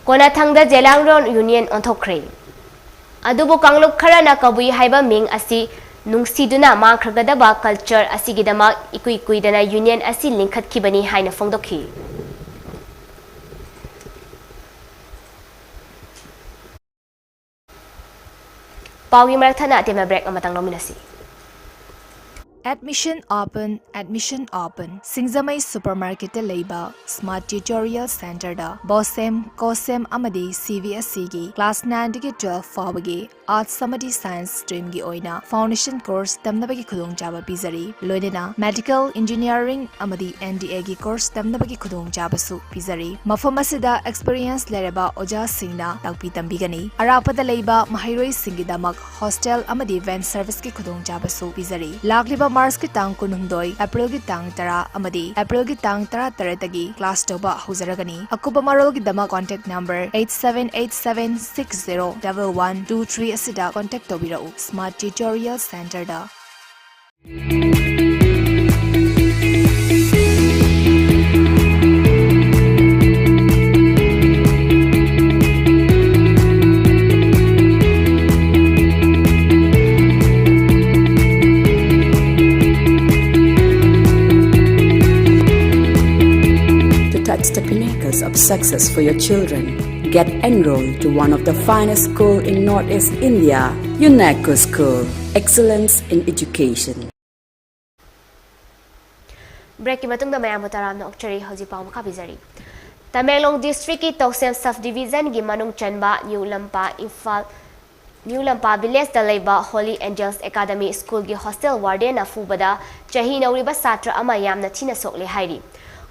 ꯀꯣꯟꯅꯊꯪꯗ ꯖꯦꯂꯤꯌꯥꯡꯔꯣꯡ ꯌꯨꯅꯤꯌꯟ ꯑꯣꯟꯊꯣꯛꯈ꯭ꯔꯦ꯫ ꯑꯗꯨꯕꯨ ꯀꯥꯡꯂꯨꯞ ꯈꯔꯅ ꯀꯕꯨꯏ ꯍꯥꯏꯕ ꯃꯤꯡ ꯑꯁꯤ ꯅꯨꯡꯁꯤꯗꯨꯅ ꯃꯥꯡꯈ꯭ꯔꯒꯗꯕ ꯀꯜꯆꯔ ꯑꯁꯤꯒꯤꯗꯃꯛ ꯏꯀꯨꯏ ꯀꯨꯏꯗꯅ ꯌꯨꯅꯤꯌꯟ ꯑꯁꯤ ꯂꯤꯡꯈꯠꯈꯤꯕꯅꯤ ꯍꯥꯏꯅ ꯐꯣꯡꯗꯣꯛꯈꯤ꯫ ꯄꯥꯎꯒꯤ ꯃꯔꯛ ꯊꯠꯅ ꯑꯇꯦꯟꯕ ꯕ꯭ꯔꯦꯛ ꯑꯃꯇꯪ ꯂꯧꯃꯤꯟꯅꯁꯤ꯫ Admission open, admission open. ꯁꯤꯡꯖꯃꯩ ꯁꯨꯄꯔꯃꯥꯔꯀꯦꯠꯇ ꯂꯩꯕ ꯁ꯭ꯃꯥꯔꯠ ꯇ꯭ꯌꯨꯇꯣꯔꯤꯌꯦꯜ ꯁꯦꯟꯇꯔꯗ ꯕꯣꯁꯦꯝ, ꯀꯣꯁꯦꯝ ꯑꯃꯗꯤ ꯁꯤ ꯕꯤ ꯑꯦꯁ ꯏꯒꯤ ꯀ꯭ꯂꯥꯁ ꯅꯥꯏꯟꯗꯒꯤ ꯇꯨꯋꯦꯜꯐ ꯐꯥꯎꯕꯒꯤ ꯑꯥꯔꯠꯁ ꯑꯃꯗꯤ ꯁꯥꯏꯟꯁ ꯁ꯭ꯇ꯭ꯔꯤꯝꯒꯤ ꯑꯣꯏꯅ ꯐꯥꯎꯟꯗꯦꯁꯟ ꯀꯣꯔꯁ ꯇꯝꯅꯕꯒꯤ ꯈꯨꯗꯣꯡꯆꯥꯕ ꯄꯤꯖꯔꯤ꯫ ꯂꯣꯏꯅꯅ ꯃꯦꯗꯤꯀꯦꯜ, ꯏꯟꯖꯤꯅꯤꯌꯥꯔꯤꯡ ꯑꯃꯗꯤ ꯑꯦꯟ ꯗꯤ ꯑꯦꯒꯤ ꯀꯣꯔꯁ ꯇꯝꯅꯕꯒꯤ ꯈꯨꯗꯣꯡꯆꯥꯕꯁꯨ ꯄꯤꯖꯔꯤ꯫ ꯃꯐꯝ ꯑꯁꯤꯗ ꯑꯦꯛꯁꯄꯤꯔꯤꯌꯦꯟꯁ ꯂꯩꯔꯕ ꯑꯣꯖꯥꯁꯤꯡꯅ ꯇꯥꯛꯄꯤ ꯇꯝꯕꯤꯒꯅꯤ꯫ ꯑꯔꯥꯞꯄꯗ ꯂꯩꯕ ꯃꯍꯩꯔꯣꯏꯁꯤꯡꯒꯤꯗꯃꯛ ꯍꯣꯁꯇꯦꯜ ꯑꯃꯗꯤ ꯚꯦꯟ ꯁꯔꯚꯤꯁꯀꯤ ꯈꯨꯗꯣꯡꯆꯥꯕꯁꯨ ꯄꯤꯖꯔꯤ꯫ ꯂꯥꯛꯂꯤꯕ ꯃꯥꯔꯆꯀꯤ ꯇꯥꯡ ꯀꯨꯟꯍꯨꯝꯗꯣꯏ, ꯑꯦꯄ꯭ꯔꯤꯜꯒꯤ ꯇꯥꯡ ꯇꯔꯥ ꯑꯃꯗꯤ ꯑꯦꯄ꯭ꯔꯤꯜꯒꯤ ꯇꯥꯡ ꯇꯔꯥꯇꯔꯦꯠꯇꯒꯤ ꯀ꯭ꯂꯥꯁ ꯇꯧꯕ ꯍꯧꯖꯔꯒꯅꯤ꯫ ꯑꯀꯨꯞꯄ ꯃꯔꯣꯜꯒꯤꯗꯃꯛ contact number eight seven eight seven six zero double one two three ꯑꯁꯤꯗ ꯀꯣꯟꯇꯦꯛ ꯇꯧꯕꯤꯔꯛꯎ꯫ ꯁ꯭ꯃꯥꯔꯠ ꯇ꯭ꯌꯨꯇꯣꯔꯤꯌꯦꯜ ꯁꯦꯟꯇꯔꯗ꯫ To touch the pinnacles of success for your children, get enrolled to one of the finest school in Northeast India, UNECO School, Excellence in Education. Breakꯀꯤ ꯃꯇꯨꯡꯗ ꯃꯌꯥꯝꯕꯨ ꯇꯔꯥꯝꯅ ꯑꯣꯛꯆꯔꯤ꯫ ꯍꯧꯖꯤꯛ ꯄꯥꯎ ꯃꯈꯥ ꯄꯤꯖꯔꯤ꯫ Tamenglong districtꯀꯤ ꯇꯧꯁꯦꯝ sub divisionꯒꯤ ꯃꯅꯨꯡ ꯆꯟꯕ ꯅ꯭ꯌꯨ ꯂꯝꯄꯥ ꯏꯝꯐꯥꯜ, ꯅ꯭ꯌꯨ ꯂꯝꯄꯥ villageꯇ ꯂꯩꯕ Holy Angels Academy schoolꯒꯤ hostel wardenꯅ ꯐꯨꯕꯗ ꯆꯍꯤ ꯅꯧꯔꯤꯕ ꯁꯥꯇ꯭ꯔ ꯑꯃ ꯌꯥꯝꯅ ꯊꯤꯅ ꯁꯣꯛꯂꯦ ꯍꯥꯏꯔꯤ꯫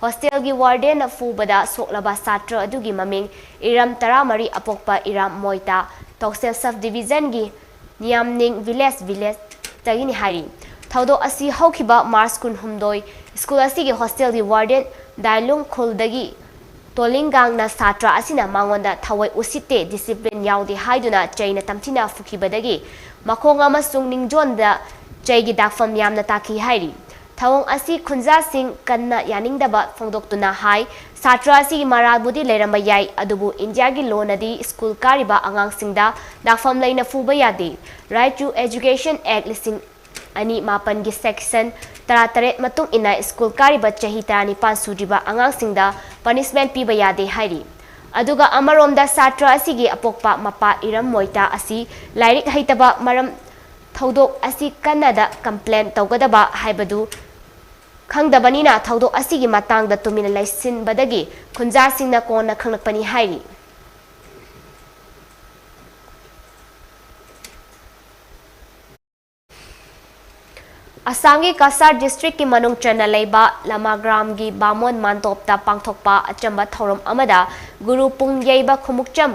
Hostelꯒꯤ wardenꯅ ꯐꯨꯕꯗ ꯁꯣꯛꯂꯕ ꯁꯥꯇ꯭ꯔ ꯑꯗꯨꯒꯤ ꯃꯃꯤꯡ ꯏꯔꯝ ꯇꯔꯥꯃꯔꯤ ꯑꯄꯣꯛꯄ ꯏꯔꯥꯝ ꯃꯣꯏꯇꯥ, ꯇꯧꯁꯦꯝ sub divisionꯒꯤ ꯅꯤꯌꯥꯝꯅꯤꯡ village, villageꯇꯒꯤꯅꯤ ꯍꯥꯏꯔꯤ꯫ ꯊꯧꯗꯣꯛ ꯑꯁꯤ ꯍꯧꯈꯤꯕ March ꯀꯨꯟꯍꯨꯝꯗꯣꯏ school ꯑꯁꯤꯒꯤ hostelꯒꯤ warden ꯗꯥꯏꯂꯨꯡ ꯈꯨꯜꯗꯒꯤ ꯇꯣꯂꯤꯡꯒꯥꯡꯅ ꯁꯥꯇ꯭ꯔ ꯑꯁꯤꯅ ꯃꯉꯣꯟꯗ ꯊꯋꯥꯏ ꯎꯁꯤꯠꯇꯦ, discipline ꯌꯥꯎꯗꯦ ꯍꯥꯏꯗꯨꯅ ꯆꯩꯅ ꯇꯝꯊꯤꯅ ꯐꯨꯈꯤꯕꯗꯒꯤ ꯃꯈꯣꯡ ꯑꯃꯁꯨꯡ ꯅꯤꯡꯖꯣꯟꯗ ꯆꯩꯒꯤ ꯗꯥꯛꯐꯝ ꯌꯥꯝꯅ ꯇꯥꯈꯤ ꯍꯥꯏꯔꯤ꯫ ꯊꯧꯑꯣꯡ ꯑꯁꯤ ꯈꯨꯟꯖꯥꯁꯤꯡ ꯀꯟꯅ ꯌꯥꯅꯤꯡꯗꯕ ꯐꯣꯡꯗꯣꯛꯇꯨꯅ ꯍꯥꯏ, ꯁꯥꯇ꯭ꯔ ꯑꯁꯤꯒꯤ ꯃꯔꯥꯜꯕꯨꯗꯤ ꯂꯩꯔꯝꯕ ꯌꯥꯏ, ꯑꯗꯨꯕꯨ ꯏꯟꯗꯤꯌꯥꯒꯤ lawꯅꯗꯤ school ꯀꯥꯔꯤꯕ ꯑꯉꯥꯡꯁꯤꯡꯗ ꯗꯥꯛꯐꯝ ꯂꯩꯅ ꯐꯨꯕ ꯌꯥꯗꯦ꯫ Right to Education Act ꯂꯤꯁꯤꯡ ꯑꯅꯤ ꯃꯥꯄꯟꯒꯤ section ꯇꯔꯥꯇꯔꯦꯠ ꯃꯇꯨꯡ ꯏꯟꯅ school ꯀꯥꯔꯤꯕ ꯆꯍꯤ ꯇꯔꯥꯅꯤꯄꯥꯟ ꯁꯨꯗ꯭ꯔꯤꯕ ꯑꯉꯥꯡꯁꯤꯡꯗ punishment ꯄꯤꯕ ꯌꯥꯗꯦ ꯍꯥꯏꯔꯤ꯫ ꯑꯗꯨꯒ ꯑꯃꯔꯣꯝꯗ ꯁꯥꯇ꯭ꯔ ꯑꯁꯤꯒꯤ ꯑꯄꯣꯛꯄ ꯃꯄꯥ ꯏꯔꯝ ꯃꯣꯏꯇꯥ ꯑꯁꯤ ꯂꯥꯏꯔꯤꯛ ꯍꯩꯇꯕ ꯃꯔꯝ ꯊꯧꯗꯣꯛ ꯑꯁꯤ ꯀꯟꯅꯗ complain ꯇꯧꯒꯗꯕ ꯍꯥꯏꯕꯗꯨ ꯈꯪꯗꯕꯅꯤꯅ ꯊꯧꯗꯣꯛ ꯑꯁꯤꯒꯤ ꯃꯇꯥꯡꯗ ꯇꯨꯃꯤꯟꯅ ꯂꯩꯁꯤꯟꯕꯗꯒꯤ ꯈꯨꯟꯖꯥꯁꯤꯡꯅ ꯀꯣꯟꯅ ꯈꯪꯂꯛꯄꯅꯤ ꯍꯥꯏꯔꯤ꯫ ꯑꯁꯥꯝꯒꯤ ꯀꯁꯥꯔ districtꯀꯤ ꯃꯅꯨꯡ ꯆꯟꯅ ꯂꯩꯕ ꯂꯃꯥꯒ꯭ꯔꯥꯝꯒꯤ ꯕꯥꯃꯣꯟ ꯃꯥꯟꯇꯣꯞꯇ ꯄꯥꯡꯊꯣꯛꯄ ꯑꯆꯝꯕ ꯊꯧꯔꯝ ꯑꯃꯗ ꯒꯨꯔꯨ ꯄꯨꯡ ꯌꯩꯕ ꯈꯨꯃꯨꯛꯆꯝ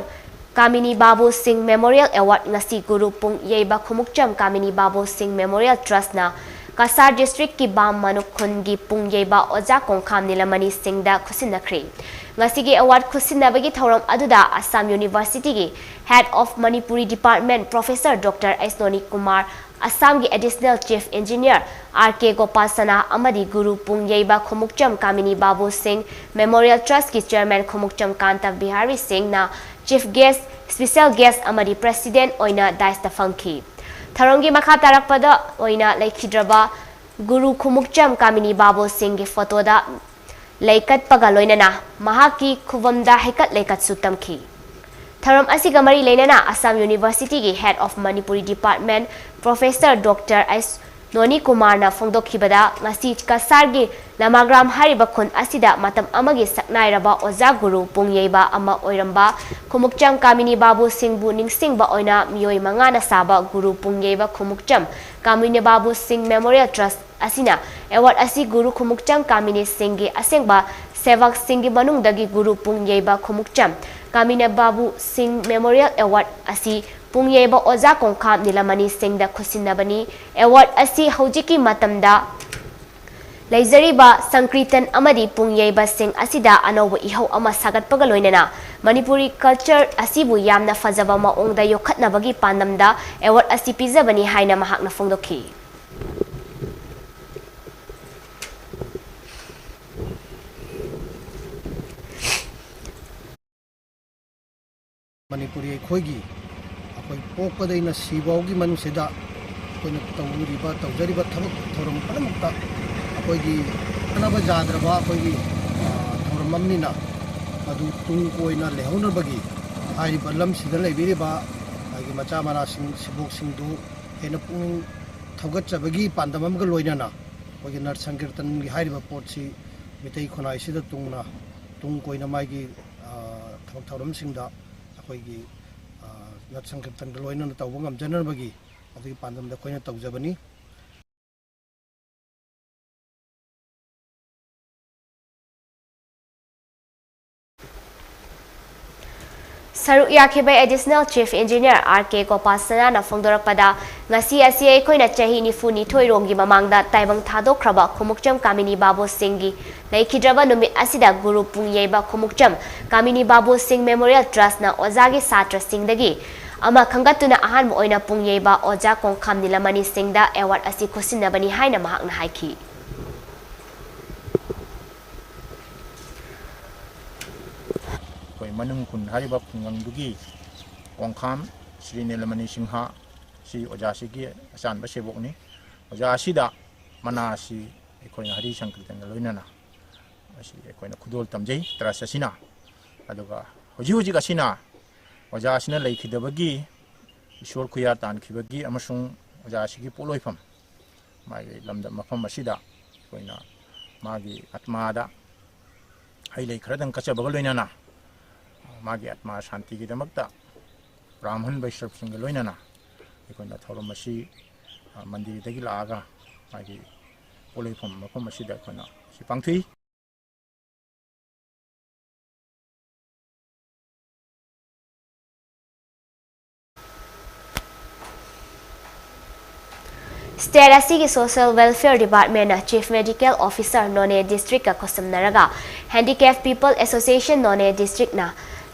ꯀꯥꯃꯤꯅꯤ ꯕꯥꯕꯨ ꯁꯤꯡ Memorial Award꯫ ꯉꯁꯤ ꯒꯨꯔꯨ ꯄꯨꯡ ꯌꯩꯕ ꯈꯨꯃꯨꯛꯆꯝ ꯀꯥꯃꯤꯅꯤ ꯕꯥꯕꯨ ꯁꯤꯡ Memorial Trustꯅ ꯀꯁꯥꯔ districtꯀꯤ ꯕꯥꯝ ꯃꯅꯨꯛ ꯈꯨꯟꯒꯤ ꯄꯨꯡ ꯌꯩꯕ ꯑꯣꯖꯥ ꯀꯣꯡꯈꯥꯝ ꯅꯤꯂꯃꯅꯤ ꯁꯤꯡꯗ ꯈꯨꯠꯁꯤꯟꯅꯈ꯭ꯔꯤ꯫ ꯉꯁꯤꯒꯤ award ꯈꯨꯠꯁꯤꯟꯅꯕꯒꯤ ꯊꯧꯔꯝ ꯑꯗꯨꯗ Assam Universityꯒꯤ Head of Manipuri Department Professor Doctor ꯑꯩꯁꯅꯣꯅꯤ Kumar, ꯑꯁꯥꯝꯒꯤ Additional Chief Engineer ꯑꯥꯔ ꯀꯦ ꯒꯣꯄꯥꯜ ꯁꯅꯥ ꯑꯃꯗꯤ ꯒꯨꯔꯨ ꯄꯨꯡ ꯌꯩꯕ ꯈꯨꯃꯨꯛꯆꯝ ꯀꯥꯃꯤꯅꯤ ꯕꯥꯕꯨ ꯁꯤꯡ Memorial Trustꯀꯤ Chairman ꯈꯨꯃꯨꯛꯆꯝ ꯀꯥꯟꯇ ꯕꯤꯍꯥꯔꯤ ꯁꯤꯡꯅ Chief Guest, Special Guest ꯑꯃꯗꯤ President ꯑꯣꯏꯅ daisꯇ ꯐꯝꯈꯤ꯫ ꯊꯧꯔꯝꯒꯤ ꯃꯈꯥ ꯇꯥꯔꯛꯄꯗ ꯑꯣꯏꯅ ꯂꯩꯈꯤꯗ꯭ꯔꯕ ꯒꯨꯔꯨ ꯈꯨꯃꯨꯛꯆꯝ ꯀꯥꯃꯤꯅꯤ ꯕꯥꯕꯨ ꯁꯤꯡꯒꯤ photoꯗ ꯂꯩ ꯀꯠꯄꯒ ꯂꯣꯏꯅꯅ ꯃꯍꯥꯛꯀꯤ ꯈꯨꯕꯝꯗ ꯍꯩꯀꯠ ꯂꯩꯀꯠꯁꯨ ꯇꯝꯈꯤ꯫ ꯊꯧꯔꯝ ꯑꯁꯤꯒ ꯃꯔꯤ ꯂꯩꯅꯅ Assam Universityꯒꯤ Head of Manipuri Department Professor Doctor ꯑꯩꯁ-, ꯅꯣꯅꯤ ꯀꯨꯃꯥꯔꯅ ꯐꯣꯡꯗꯣꯛꯈꯤꯕꯗ, ꯉꯁꯤ ꯀꯁꯥꯔꯒꯤ ꯂꯃꯥꯒ꯭ꯔꯥꯝ ꯍꯥꯏꯔꯤꯕ ꯈꯨꯟ ꯑꯁꯤꯗ ꯃꯇꯝ ꯑꯃꯒꯤ ꯁꯛꯅꯥꯏꯔꯕ ꯑꯣꯖꯥ ꯒꯨꯔꯨ ꯄꯨꯡ ꯌꯩꯕ ꯑꯃ ꯑꯣꯏꯔꯝꯕ ꯈꯨꯃꯨꯛꯆꯝ ꯀꯥꯃꯤꯅꯤ ꯕꯥꯕꯨ ꯁꯤꯡꯕꯨ ꯅꯤꯡꯁꯤꯡꯕ ꯑꯣꯏꯅ ꯃꯤꯑꯣꯏ ꯃꯉꯥꯅ ꯁꯥꯕ ꯒꯨꯔꯨ ꯄꯨꯡ ꯌꯩꯕ ꯈꯨꯃꯨꯛꯆꯝ ꯀꯥꯃꯤꯅꯤ ꯕꯥꯕꯨ ꯁꯤꯡ ꯃꯦꯃꯣꯔꯤꯌꯦꯜ ꯇ꯭ꯔꯁ ꯑꯁꯤꯅ ꯑꯦꯋꯥꯔꯗ ꯑꯁꯤ ꯒꯨꯔꯨ ꯈꯨꯃꯨꯛꯆꯝ ꯀꯥꯃꯤꯅꯤ ꯁꯤꯡꯒꯤ ꯑꯁꯦꯡꯕ ꯁꯦꯕꯛꯁꯤꯡꯒꯤ ꯃꯅꯨꯡꯗꯒꯤ ꯒꯨꯔꯨ ꯄꯨꯡ ꯌꯩꯕ ꯈꯨꯃꯨꯛꯆꯝ ꯀꯥꯃꯤꯅꯤ ꯕꯥꯕꯨ ꯁꯤꯡ ꯃꯦꯃꯣꯔꯤꯌꯦꯜ ꯑꯦꯋꯥꯔꯗ ꯑꯁꯤ ꯄꯨꯡ ꯌꯩꯕ ꯑꯣꯖꯥ ꯀꯣꯡꯈꯥꯝ ꯅꯤꯂꯃꯅꯤ ꯁꯤꯡꯗ ꯈꯨꯠꯁꯤꯟꯅꯕꯅꯤ꯫ ꯑꯦꯋꯥꯔꯗ ꯑꯁꯤ ꯍꯧꯖꯤꯛꯀꯤ ꯃꯇꯝꯗ ꯂꯩꯖꯔꯤꯕ ꯁꯪꯀ꯭ꯔꯤꯇꯟ ꯑꯃꯗꯤ ꯄꯨꯡ ꯌꯩꯕꯁꯤꯡ ꯑꯁꯤꯗ ꯑꯅꯧꯕ ꯏꯍꯧ ꯑꯃ ꯁꯥꯒꯠꯄꯒ ꯂꯣꯏꯅꯅ ꯃꯅꯤꯄꯨꯔꯤ ꯀꯜꯆꯔ ꯑꯁꯤꯕꯨ ꯌꯥꯝꯅ ꯐꯖꯕ ꯃꯑꯣꯡꯗ ꯌꯣꯛꯈꯠꯅꯕꯒꯤ ꯄꯥꯟꯗꯝꯗ ꯑꯦꯋꯥꯔꯗ ꯑꯁꯤ ꯄꯤꯖꯕꯅꯤ ꯍꯥꯏꯅ ꯃꯍꯥꯛꯅ ꯐꯣꯡꯗꯣꯛꯈꯤ꯫ ꯃꯅꯤꯄꯨꯔꯤ ꯑꯩꯈꯣꯏꯒꯤ, ꯑꯩꯈꯣꯏ ꯄꯣꯛꯄꯗꯩꯅ ꯁꯤꯐꯥꯎꯒꯤ ꯃꯅꯨꯡꯁꯤꯗ ꯑꯩꯈꯣꯏꯅ ꯇꯧꯔꯤꯕ, ꯇꯧꯖꯔꯤꯕ ꯊꯕꯛ ꯊꯧꯔꯝ ꯄꯨꯝꯅꯃꯛꯇ ꯑꯩꯈꯣꯏꯒꯤ ꯀꯥꯟꯅꯕ ꯌꯥꯗ꯭ꯔꯕ ꯑꯩꯈꯣꯏꯒꯤ, ꯑ, ꯊꯧꯔꯝ ꯑꯃꯅꯤꯅ, ꯃꯗꯨ ꯇꯨꯡ ꯀꯣꯏꯅ ꯂꯩꯍꯧꯅꯕꯒꯤ ꯍꯥꯏꯔꯤꯕ ꯂꯝꯁꯤꯗ ꯂꯩꯕꯤꯔꯤꯕ ꯑꯩꯒꯤ ꯃꯆꯥ ꯃꯅꯥꯁꯤꯡ, ꯁꯤꯕꯣꯛꯁꯤꯡꯗꯨ ꯍꯦꯟꯅ ꯄꯨꯛꯅꯤꯡ ꯊꯧꯒꯠꯆꯕꯒꯤ ꯄꯥꯟꯗꯝ ꯑꯃꯒ ꯂꯣꯏꯅꯅ ꯑꯩꯈꯣꯏꯒꯤ ꯅꯠ ꯁꯪꯀꯤꯔꯇꯟꯒꯤ ꯍꯥꯏꯔꯤꯕ ꯄꯣꯠꯁꯤ ꯃꯤꯇꯩ ꯈꯨꯟꯅꯥꯏꯁꯤꯗ ꯇꯨꯡꯅ, ꯇꯨꯡ ꯀꯣꯏꯅ ꯃꯥꯒꯤ, ꯑ, ꯊꯕꯛ ꯊꯧꯔꯝꯁꯤꯡꯗ ꯑꯩꯈꯣꯏꯒꯤ, ꯑ, ꯅꯠ ꯁꯪꯀꯤꯔꯇꯟꯒ ꯂꯣꯏꯅꯅ ꯇꯧꯕ ꯉꯝꯖꯅꯕꯒꯤ ꯑꯗꯨꯒꯤ ꯄꯥꯟꯗꯝꯗ ꯑꯩꯈꯣꯏꯅ ꯇꯧꯖꯕꯅꯤ꯫ ꯁꯔꯨꯛ ꯌꯥꯈꯤꯕ Additional Chief Engineer R K ꯒꯣꯄꯥꯜꯁꯅꯥꯅ ꯐꯣꯡꯗꯣꯔꯛꯄꯗ, ꯉꯁꯤ ꯑꯁꯤ ꯑꯩꯈꯣꯏꯅ ꯆꯍꯤ ꯅꯤꯐꯨ ꯅꯤꯊꯣꯏ ꯔꯣꯝꯒꯤ ꯃꯃꯥꯡꯗ ꯇꯥꯏꯕꯪ ꯊꯥꯗꯣꯛꯈ꯭ꯔꯕ ꯈꯨꯃꯨꯛꯆꯝ ꯀꯥꯃꯤꯅꯤ ꯕꯥꯕꯨ ꯁꯤꯡꯒꯤ ꯂꯩꯈꯤꯗ꯭ꯔꯕ ꯅꯨꯃꯤꯠ ꯑꯁꯤꯗ ꯒꯨꯔꯨ ꯄꯨꯡ ꯌꯩꯕ ꯈꯨꯃꯨꯛꯆꯝ ꯀꯥꯃꯤꯅꯤ ꯕꯥꯕꯨ ꯁꯤꯡ ꯃꯦꯃꯣꯔꯤꯌꯦꯜ ꯇ꯭ꯔꯁꯅ ꯑꯣꯖꯥꯒꯤ ꯁꯥꯇ꯭ꯔꯁꯤꯡꯗꯒꯤ ꯑꯃ ꯈꯟꯒꯠꯇꯨꯅ ꯑꯍꯥꯟꯕ ꯑꯣꯏꯅ ꯄꯨꯡ ꯌꯩꯕ ꯑꯣꯖꯥ ꯀꯣꯡꯈꯥꯝ ꯅꯤꯂꯃꯅꯤ ꯁꯤꯡꯗ ꯑꯦꯋꯥꯔꯗ ꯑꯁꯤ ꯈꯨꯠꯁꯤꯟꯅꯕꯅꯤ ꯍꯥꯏꯅ ꯃꯍꯥꯛꯅ ꯍꯥꯏꯈꯤ꯫ ꯑꯩꯈꯣꯏ ꯃꯅꯨꯡ ꯈꯨꯟ ꯍꯥꯏꯔꯤꯕ ꯈꯨꯡꯒꯪꯗꯨꯒꯤ ꯀꯣꯡꯈꯥꯝ ꯁ꯭ꯔꯤ ꯅꯤꯂꯃꯅꯤ ꯁꯤꯡꯍ ꯁꯤ ꯑꯣꯖꯥꯁꯤꯒꯤ ꯑꯆꯥꯟꯕ ꯁꯦꯕꯣꯛꯅꯤ꯫ ꯑꯣꯖꯥ ꯑꯁꯤꯗ ꯃꯅꯥ ꯑꯁꯤ ꯑꯩꯈꯣꯏꯅ ꯍꯔꯤ ꯁꯪꯀꯤꯔꯇꯟꯒ ꯂꯣꯏꯅꯅ ꯑꯁꯤ ꯑꯩꯈꯣꯏꯅ ꯈꯨꯗꯣꯜ ꯇꯝꯖꯩ ꯇ꯭ꯔꯁ ꯑꯁꯤꯅ꯫ ꯑꯗꯨꯒ ꯍꯧꯖꯤꯛ ꯍꯧꯖꯤꯛ ꯑꯁꯤꯅ ꯑꯣꯖꯥ ꯑꯁꯤꯅ ꯂꯩꯈꯤꯗꯕꯒꯤ, ꯏꯁꯣꯔ ꯈꯨꯌꯥ ꯇꯥꯟꯈꯤꯕꯒꯤ ꯑꯃꯁꯨꯡ ꯑꯣꯖꯥ ꯑꯁꯤꯒꯤ ꯄꯣꯠꯂꯣꯏꯐꯝ ꯃꯥꯒꯤ ꯂꯝꯗꯝ ꯃꯐꯝ ꯑꯁꯤꯗ ꯑꯩꯈꯣꯏꯅ ꯃꯥꯒꯤ ꯑꯥꯠꯃꯥꯗ ꯍꯩ ꯂꯩ ꯈꯔꯗꯪ ꯀꯠꯆꯕꯒ ꯂꯣꯏꯅꯅ ꯃꯥꯒꯤ ꯑꯥꯠꯃꯥ ꯁꯥꯟꯇꯤꯒꯤꯗꯃꯛꯇ ꯕ꯭ꯔꯥꯍꯃꯟ ꯕꯩꯁ꯭ꯔꯕꯁꯤꯡꯒ ꯂꯣꯏꯅꯅ ꯑꯩꯈꯣꯏꯅ ꯊꯧꯔꯝ ꯑꯁꯤ, ꯑ, ꯃꯟꯗꯤꯔꯗꯒꯤ ꯂꯥꯛꯑꯒ ꯃꯥꯒꯤ ꯄꯣꯠꯂꯣꯏꯐꯝ ꯃꯐꯝ ꯑꯁꯤꯗ ꯑꯩꯈꯣꯏꯅ ꯁꯤ ꯄꯥꯡꯊꯣꯛꯏ꯫ State ꯑꯁꯤꯒꯤ Social Welfare Departmentꯅ Chief Medical Officer ꯅꯣꯅꯦ Districtꯀ ꯈꯨꯠꯁꯝꯅꯔꯒ Handicap People Association ꯅꯣꯅꯦ Districtꯅ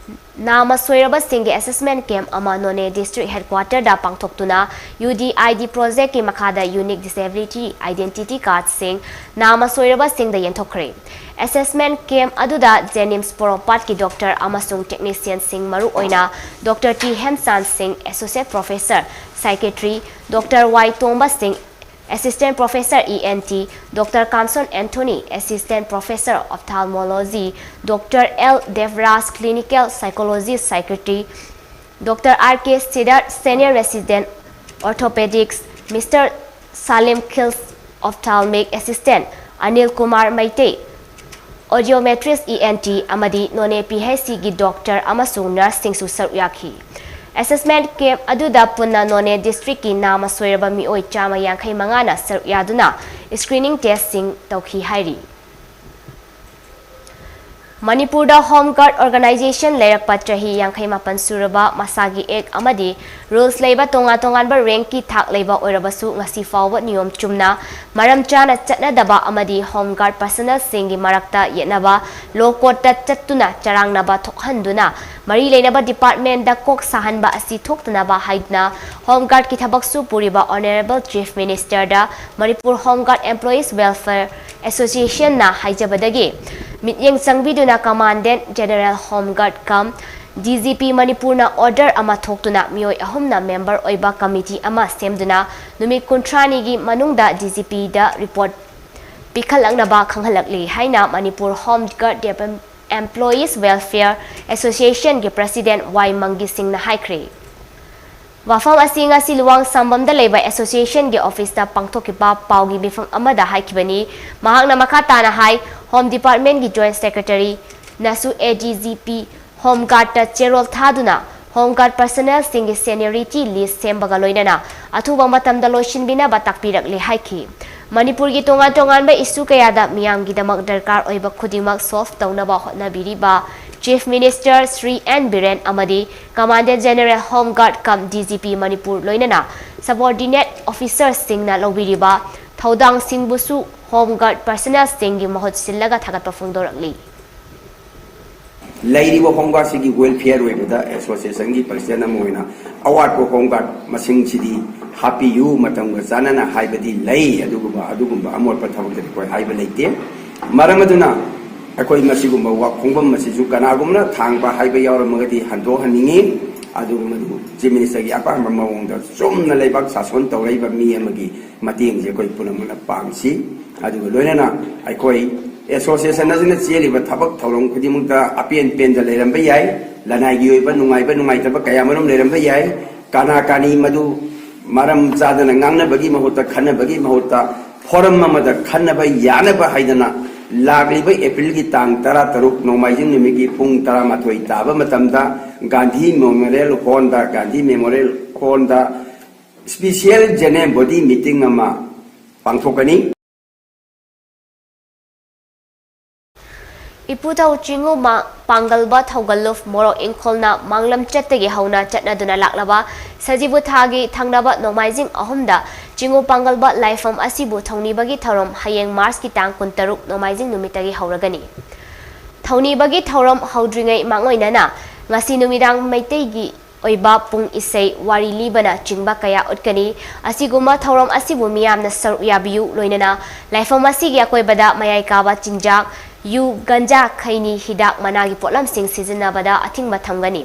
ꯅꯥꯃ ꯁꯣꯏꯔꯕꯁꯤꯡꯒꯤ assessment camp ꯑꯃ ꯅꯣꯅꯦ District Headquarterꯗ ꯄꯥꯡꯊꯣꯛꯇꯨꯅ UDID projectꯀꯤ ꯃꯈꯥꯗ Unique Disability Identity Cardꯁꯤꯡ ꯅꯥꯃ ꯁꯣꯏꯔꯕꯁꯤꯡꯗ ꯌꯦꯟꯊꯣꯛꯈ꯭ꯔꯦ꯫ Assessment camp ꯑꯗꯨꯗ JNIMS ꯄꯣꯔꯣꯝꯄꯥꯠꯀꯤ doctor ꯑꯃꯁꯨꯡ technicianꯁꯤꯡ ꯃꯔꯨꯑꯣꯏꯅ Doctor T ꯍꯦꯝꯆꯥꯟ ꯁꯤꯡ, Associate Professor, Psychiatry, Doctor ꯋꯥꯏ ꯇꯣꯝꯕ ꯁꯤꯡ, Assistant Professor ENT, Doctor Kamson Anthony, Assistant Professor Ophthalmology, Doctor L Debraj, Clinical Psychologist, Psychiatry, Doctor R K Siddharth, Senior Resident Orthopedics, Mister Salim Khils, Ophthalmic Assistant, Anil Kumar Meitei, Audiometrist, ENT ꯑꯃꯗꯤ ꯅꯣꯅꯦ PHCꯒꯤ doctor ꯑꯃꯁꯨꯡ nurseꯁꯤꯡꯁꯨ ꯁꯔꯨꯛ ꯌꯥꯈꯤ꯫ Assessment camp ꯑꯗꯨꯗ ꯄꯨꯟꯅ ꯅꯣꯅꯦ Districtꯀꯤ ꯅꯥꯃ ꯁꯣꯏꯔꯕ ꯃꯤꯑꯣꯏ ꯆꯥꯝꯃ ꯌꯥꯡꯈꯩ ꯃꯉꯥꯅ ꯁꯔꯨꯛ ꯌꯥꯗꯨꯅ screening testꯁꯤꯡ ꯇꯧꯈꯤ ꯍꯥꯏꯔꯤ꯫ ꯃꯅꯤꯄꯨꯔꯗ Home Guard Organization ꯂꯩꯔꯛꯄ ꯆꯍꯤ ꯌꯥꯡꯈꯩ ꯃꯥꯄꯟ ꯁꯨꯔꯕ ꯃꯁꯥꯒꯤ act ꯑꯃꯗꯤ rules ꯂꯩꯕ ꯇꯣꯉꯥꯟ ꯇꯣꯉꯥꯟꯕ rankꯀꯤ ꯊꯥꯛ ꯂꯩꯕ ꯑꯣꯏꯔꯕꯁꯨ ꯉꯁꯤ ꯐꯥꯎꯕ ꯅꯤꯌꯣꯝ ꯆꯨꯝꯅ ꯃꯔꯝ ꯆꯥꯅ ꯆꯠꯅꯗꯕ ꯑꯃꯗꯤ Home Guard personnelꯁꯤꯡꯒꯤ ꯃꯔꯛꯇ ꯌꯦꯠꯅꯕ, law courtꯇ ꯆꯠꯇꯨꯅ ꯆꯔꯥꯡꯅꯕ ꯊꯣꯛꯍꯟꯗꯨꯅ ꯃꯔꯤ ꯂꯩꯅꯕ departmentꯗ ꯀꯣꯛ ꯁꯥꯍꯟꯕ ꯑꯁꯤ ꯊꯣꯛꯇꯅꯕ ꯍꯥꯏꯗꯨꯅ Home Guardꯀꯤ ꯊꯕꯛꯁꯨ ꯄꯨꯔꯤꯕ Honourable Chief Ministerꯗ Manipur Home Guard Employees Welfare Associationꯅ ꯍꯥꯏꯖꯕꯗꯒꯤ ꯃꯤꯠꯌꯦꯡ ꯆꯪꯕꯤꯗꯨꯅ Commandant General Home Guard cum DGP ꯃꯅꯤꯄꯨꯔꯅ order ꯑꯃ ꯊꯣꯛꯇꯨꯅ ꯃꯤꯑꯣꯏ ꯑꯍꯨꯝꯅ member ꯑꯣꯏꯕ committee ꯑꯃ ꯁꯦꯝꯗꯨꯅ ꯅꯨꯃꯤꯠ ꯀꯨꯟꯊ꯭ꯔꯥꯅꯤꯒꯤ ꯃꯅꯨꯡꯗ DGPꯗ report ꯄꯤꯈꯠꯂꯛꯅꯕ ꯈꯪꯍꯜꯂꯛꯂꯤ ꯍꯥꯏꯅ Manipur Home Guard Employees Welfare Associationꯒꯤ President ꯋꯥꯏ ꯃꯪꯒꯤ ꯁꯤꯡꯅ ꯍꯥꯏꯈ꯭ꯔꯦ꯫ ꯋꯥꯐꯝ ꯑꯁꯤ ꯉꯁꯤ ꯂꯨꯋꯥꯡ ꯁꯝꯕꯝꯗ ꯂꯩꯕ ꯑꯦꯁꯣꯁꯤꯌꯦꯁꯟꯒꯤ ꯑꯣꯐꯤꯁꯇ ꯄꯥꯡꯊꯣꯛꯈꯤꯕ ꯄꯥꯎꯒꯤ ꯃꯤꯐꯝ ꯑꯃꯗ ꯍꯥꯏꯈꯤꯕꯅꯤ꯫ ꯃꯍꯥꯛꯅ ꯃꯈꯥ ꯇꯥꯅ ꯍꯥꯏ, ꯍꯣꯝ ꯗꯤꯄꯥꯔꯠꯃꯦꯟꯒꯤ ꯖꯣꯏꯟꯠ ꯁꯦꯀ꯭ꯔꯦꯇꯔꯤ ꯅꯁꯨ ꯑꯦ ꯗꯤ ꯖꯤ ꯄꯤ ꯍꯣꯝ ꯒꯥꯔꯗꯇ ꯆꯦꯔꯣꯜ ꯊꯥꯗꯨꯅ ꯍꯣꯝ ꯒꯥꯔꯗ ꯄꯔꯁꯅꯦꯜꯁꯤꯡꯒꯤ ꯁꯦꯅꯤꯌꯣꯔꯤꯇꯤ ꯂꯤꯁ ꯁꯦꯝꯕꯒ ꯂꯣꯏꯅꯅ ꯑꯊꯨꯕ ꯃꯇꯝꯗ ꯂꯣꯏꯁꯤꯟꯕꯤꯅꯕ ꯇꯥꯛꯄꯤꯔꯛꯂꯦ ꯍꯥꯏꯈꯤ꯫ ꯃꯅꯤꯄꯨꯔꯒꯤ ꯇꯣꯉꯥꯟ ꯇꯣꯉꯥꯟꯕ ꯏꯁꯨ ꯀꯌꯥꯗ ꯃꯤꯌꯥꯝꯒꯤꯗꯃꯛ ꯗꯔꯀꯥꯔ ꯑꯣꯏꯕ ꯈꯨꯗꯤꯡꯃꯛ ꯁꯣꯜꯚ ꯇꯧꯅꯕ ꯍꯣꯠꯅꯕꯤꯔꯤꯕ chief minister Shri N Biren ꯑꯃꯗꯤ commandant general home guard cum D G P Manipur ꯂꯣꯏꯅꯅ ꯁꯕꯑꯣꯔꯗꯤꯅꯦꯠ ꯑꯣꯐꯤꯁꯔꯁꯤꯡꯅ ꯂꯧꯕꯤꯔꯤꯕ ꯊꯧꯗꯥꯡꯁꯤꯡꯕꯨꯁꯨ ꯍꯣꯝ ꯒꯥꯔꯗ ꯄꯔꯁꯅꯦꯜꯁꯤꯡꯒꯤ ꯃꯍꯨꯠ ꯁꯤꯜꯂꯒ ꯊꯥꯒꯠꯄ ꯐꯣꯡꯗꯣꯔꯛꯂꯤ꯫ ꯂꯩꯔꯤꯕ ꯍꯣꯝ ꯒꯥꯔꯗꯁꯤꯒꯤ ꯋꯦꯜꯐꯤꯌꯔ ꯑꯣꯏꯕꯗ ꯑꯦꯁꯣꯁꯤꯌꯦꯁꯟꯒꯤ ꯄ꯭ꯔꯁꯤꯗꯦꯟꯠ ꯑꯃ ꯑꯣꯏꯅ ꯑꯋꯥꯠꯄ ꯍꯣꯝ ꯒꯥꯔꯗ ꯃꯁꯤꯡꯁꯤꯗꯤ ꯍꯥꯞꯄꯤꯌꯨ, ꯃꯇꯝꯒ ꯆꯥꯟꯅꯅ ꯍꯥꯏꯕꯗꯤ ꯂꯩ꯫ ꯑꯗꯨꯒꯨꯝꯕ ꯑꯗꯨꯒꯨꯝꯕ ꯑꯃꯣꯠꯄ ꯊꯕꯛꯇꯗꯤ ꯑꯩꯈꯣꯏ ꯍꯥꯏꯕ ꯂꯩꯇꯦ꯫ ꯃꯔꯝ ꯑꯗꯨꯅ ꯑꯩꯈꯣꯏ ꯃꯁꯤꯒꯨꯝꯕ ꯋꯥ ꯈꯣꯡꯐꯝ ꯑꯁꯤꯁꯨ ꯀꯅꯥꯒꯨꯝꯕꯅ ꯊꯥꯡꯕ ꯍꯥꯏꯕ ꯌꯥꯎꯔꯝꯃꯒꯗꯤ ꯍꯟꯗꯣꯛꯍꯟꯅꯤꯡꯉꯤ꯫ ꯑꯗꯨꯒ ꯃꯗꯨ ꯆꯤꯐ ꯃꯤꯅꯤꯁꯇꯔꯒꯤ ꯑꯄꯥꯝꯕ ꯃꯑꯣꯡꯗ ꯆꯨꯝꯅ ꯂꯩꯕꯥꯛ ꯁꯥꯁꯣꯟ ꯇꯧꯔꯛꯏꯕ ꯃꯤ ꯑꯃꯒꯤ ꯃꯇꯦꯡꯁꯦ ꯑꯩꯈꯣꯏ ꯄꯨꯝꯅꯃꯛꯅ ꯄꯥꯝꯁꯤ꯫ ꯑꯗꯨꯒ ꯂꯣꯏꯅꯅ ꯑꯩꯈꯣꯏ ꯑꯦꯁꯣꯁꯤꯌꯦꯁꯟ ꯑꯁꯤꯅ ꯆꯦꯜꯂꯤꯕ ꯊꯕꯛ ꯊꯧꯔꯝ ꯈꯨꯗꯤꯡꯃꯛꯇ ꯑꯄꯦꯟ ꯄꯦꯟꯗ ꯂꯩꯔꯝꯕ ꯌꯥꯏ, ꯂꯅꯥꯏꯒꯤ ꯑꯣꯏꯕ ꯅꯨꯡꯉꯥꯏꯕ ꯅꯨꯡꯉꯥꯏꯇꯕ ꯀꯌꯥ ꯃꯔꯨꯝ ꯂꯩꯔꯝꯕ ꯌꯥꯏ꯫ ꯀꯅꯥ ꯀꯅꯤ ꯃꯗꯨ ꯃꯔꯝ ꯆꯥꯗꯅ ꯉꯥꯡꯅꯕꯒꯤ ꯃꯍꯨꯠꯇ, ꯈꯟꯅꯕꯒꯤ ꯃꯍꯨꯠꯇ, ꯐꯣꯔꯝ ꯑꯃꯗ ꯈꯟꯅꯕ ꯌꯥꯅꯕ ꯍꯥꯏꯗꯅ ꯂꯥꯛꯂꯤꯕ ꯑꯦꯄ꯭ꯔꯤꯜꯒꯤ ꯇꯥꯡ ꯇꯔꯥꯇꯔꯨꯛ ꯅꯣꯡꯃꯥꯏꯖꯤꯡ ꯅꯨꯃꯤꯠꯀꯤ ꯄꯨꯡ ꯇꯔꯥꯃꯥꯊꯣꯏ ꯇꯥꯕ ꯃꯇꯝꯗ ꯒꯥꯟꯙꯤ ꯃꯦꯃꯣꯔꯤꯌꯦꯜ ꯍꯣꯜꯗ, ꯒꯥꯟꯙꯤ ꯃꯦꯃꯣꯔꯤꯌꯦꯜ ꯍꯣꯜꯗ ꯁ꯭ꯄꯤꯁꯤꯌꯦꯜ ꯖꯦꯅꯔꯦꯜ ꯕꯣꯗꯤ ꯃꯤꯇꯤꯡ ꯑꯃ ꯄꯥꯡꯊꯣꯛꯀꯅꯤ꯫ ꯏꯄꯨꯊꯧ ꯆꯤꯡꯉꯨ ꯃꯥ-, ꯄꯥꯡꯒꯜꯕ ꯊꯧꯒꯜꯂꯨꯞ ꯃꯣꯔꯣꯛ ꯏꯪꯈꯣꯜꯅ ꯃꯥꯡꯂꯝ ꯆꯠꯇꯒꯤ ꯍꯧꯅ ꯆꯠꯅꯗꯨꯅ ꯂꯥꯛꯂꯕ ꯁꯖꯤꯕꯨ ꯊꯥꯒꯤ ꯊꯪꯅꯕ ꯅꯣꯡꯃꯥꯏꯖꯤꯡ ꯑꯍꯨꯝꯗ ꯆꯤꯡꯉꯨ ꯄꯥꯡꯒꯜꯕ ꯂꯥꯏꯐꯝ ꯑꯁꯤꯕꯨ ꯊꯧꯅꯤꯕꯒꯤ ꯊꯧꯔꯝ ꯍꯌꯦꯡ ꯃꯥꯔꯆꯀꯤ ꯇꯥꯡ ꯀꯨꯟꯇꯔꯨꯛ ꯅꯣꯡꯃꯥꯏꯖꯤꯡ ꯅꯨꯃꯤꯠꯇꯒꯤ ꯍꯧꯔꯒꯅꯤ꯫ ꯊꯧꯅꯤꯕꯒꯤ ꯊꯧꯔꯝ ꯍꯧꯗ꯭ꯔꯤꯉꯩ ꯃꯥꯡꯑꯣꯏꯅꯅ ꯉꯁꯤ ꯅꯨꯃꯤꯗꯥꯡ ꯃꯩꯇꯩꯒꯤ ꯑꯣꯏꯕ ꯄꯨꯡ ꯏꯁꯩ, ꯋꯥꯔꯤ ꯂꯤꯕꯅ ꯆꯤꯡꯕ ꯀꯌꯥ ꯎꯠꯀꯅꯤ꯫ ꯑꯁꯤꯒꯨꯝꯕ ꯊꯧꯔꯝ ꯑꯁꯤꯕꯨ ꯃꯤꯌꯥꯝꯅ ꯁꯔꯨꯛ ꯌꯥꯕꯤꯌꯨ, ꯂꯣꯏꯅꯅ ꯂꯥꯏꯐꯝ ꯑꯁꯤꯒꯤ ꯑꯀꯣꯏꯕꯗ ꯃꯌꯥꯏ ꯀꯥꯕ ꯆꯤꯟꯖꯥꯛ, ꯌꯨ, ꯒꯟꯖꯥ, ꯈꯩꯅꯤ, ꯍꯤꯗꯥꯛ, ꯃꯅꯥꯒꯤ ꯄꯣꯠꯂꯝꯁꯤꯡ ꯁꯤꯖꯤꯟꯅꯕꯗ ꯑꯊꯤꯡꯕ ꯊꯝꯒꯅꯤ꯫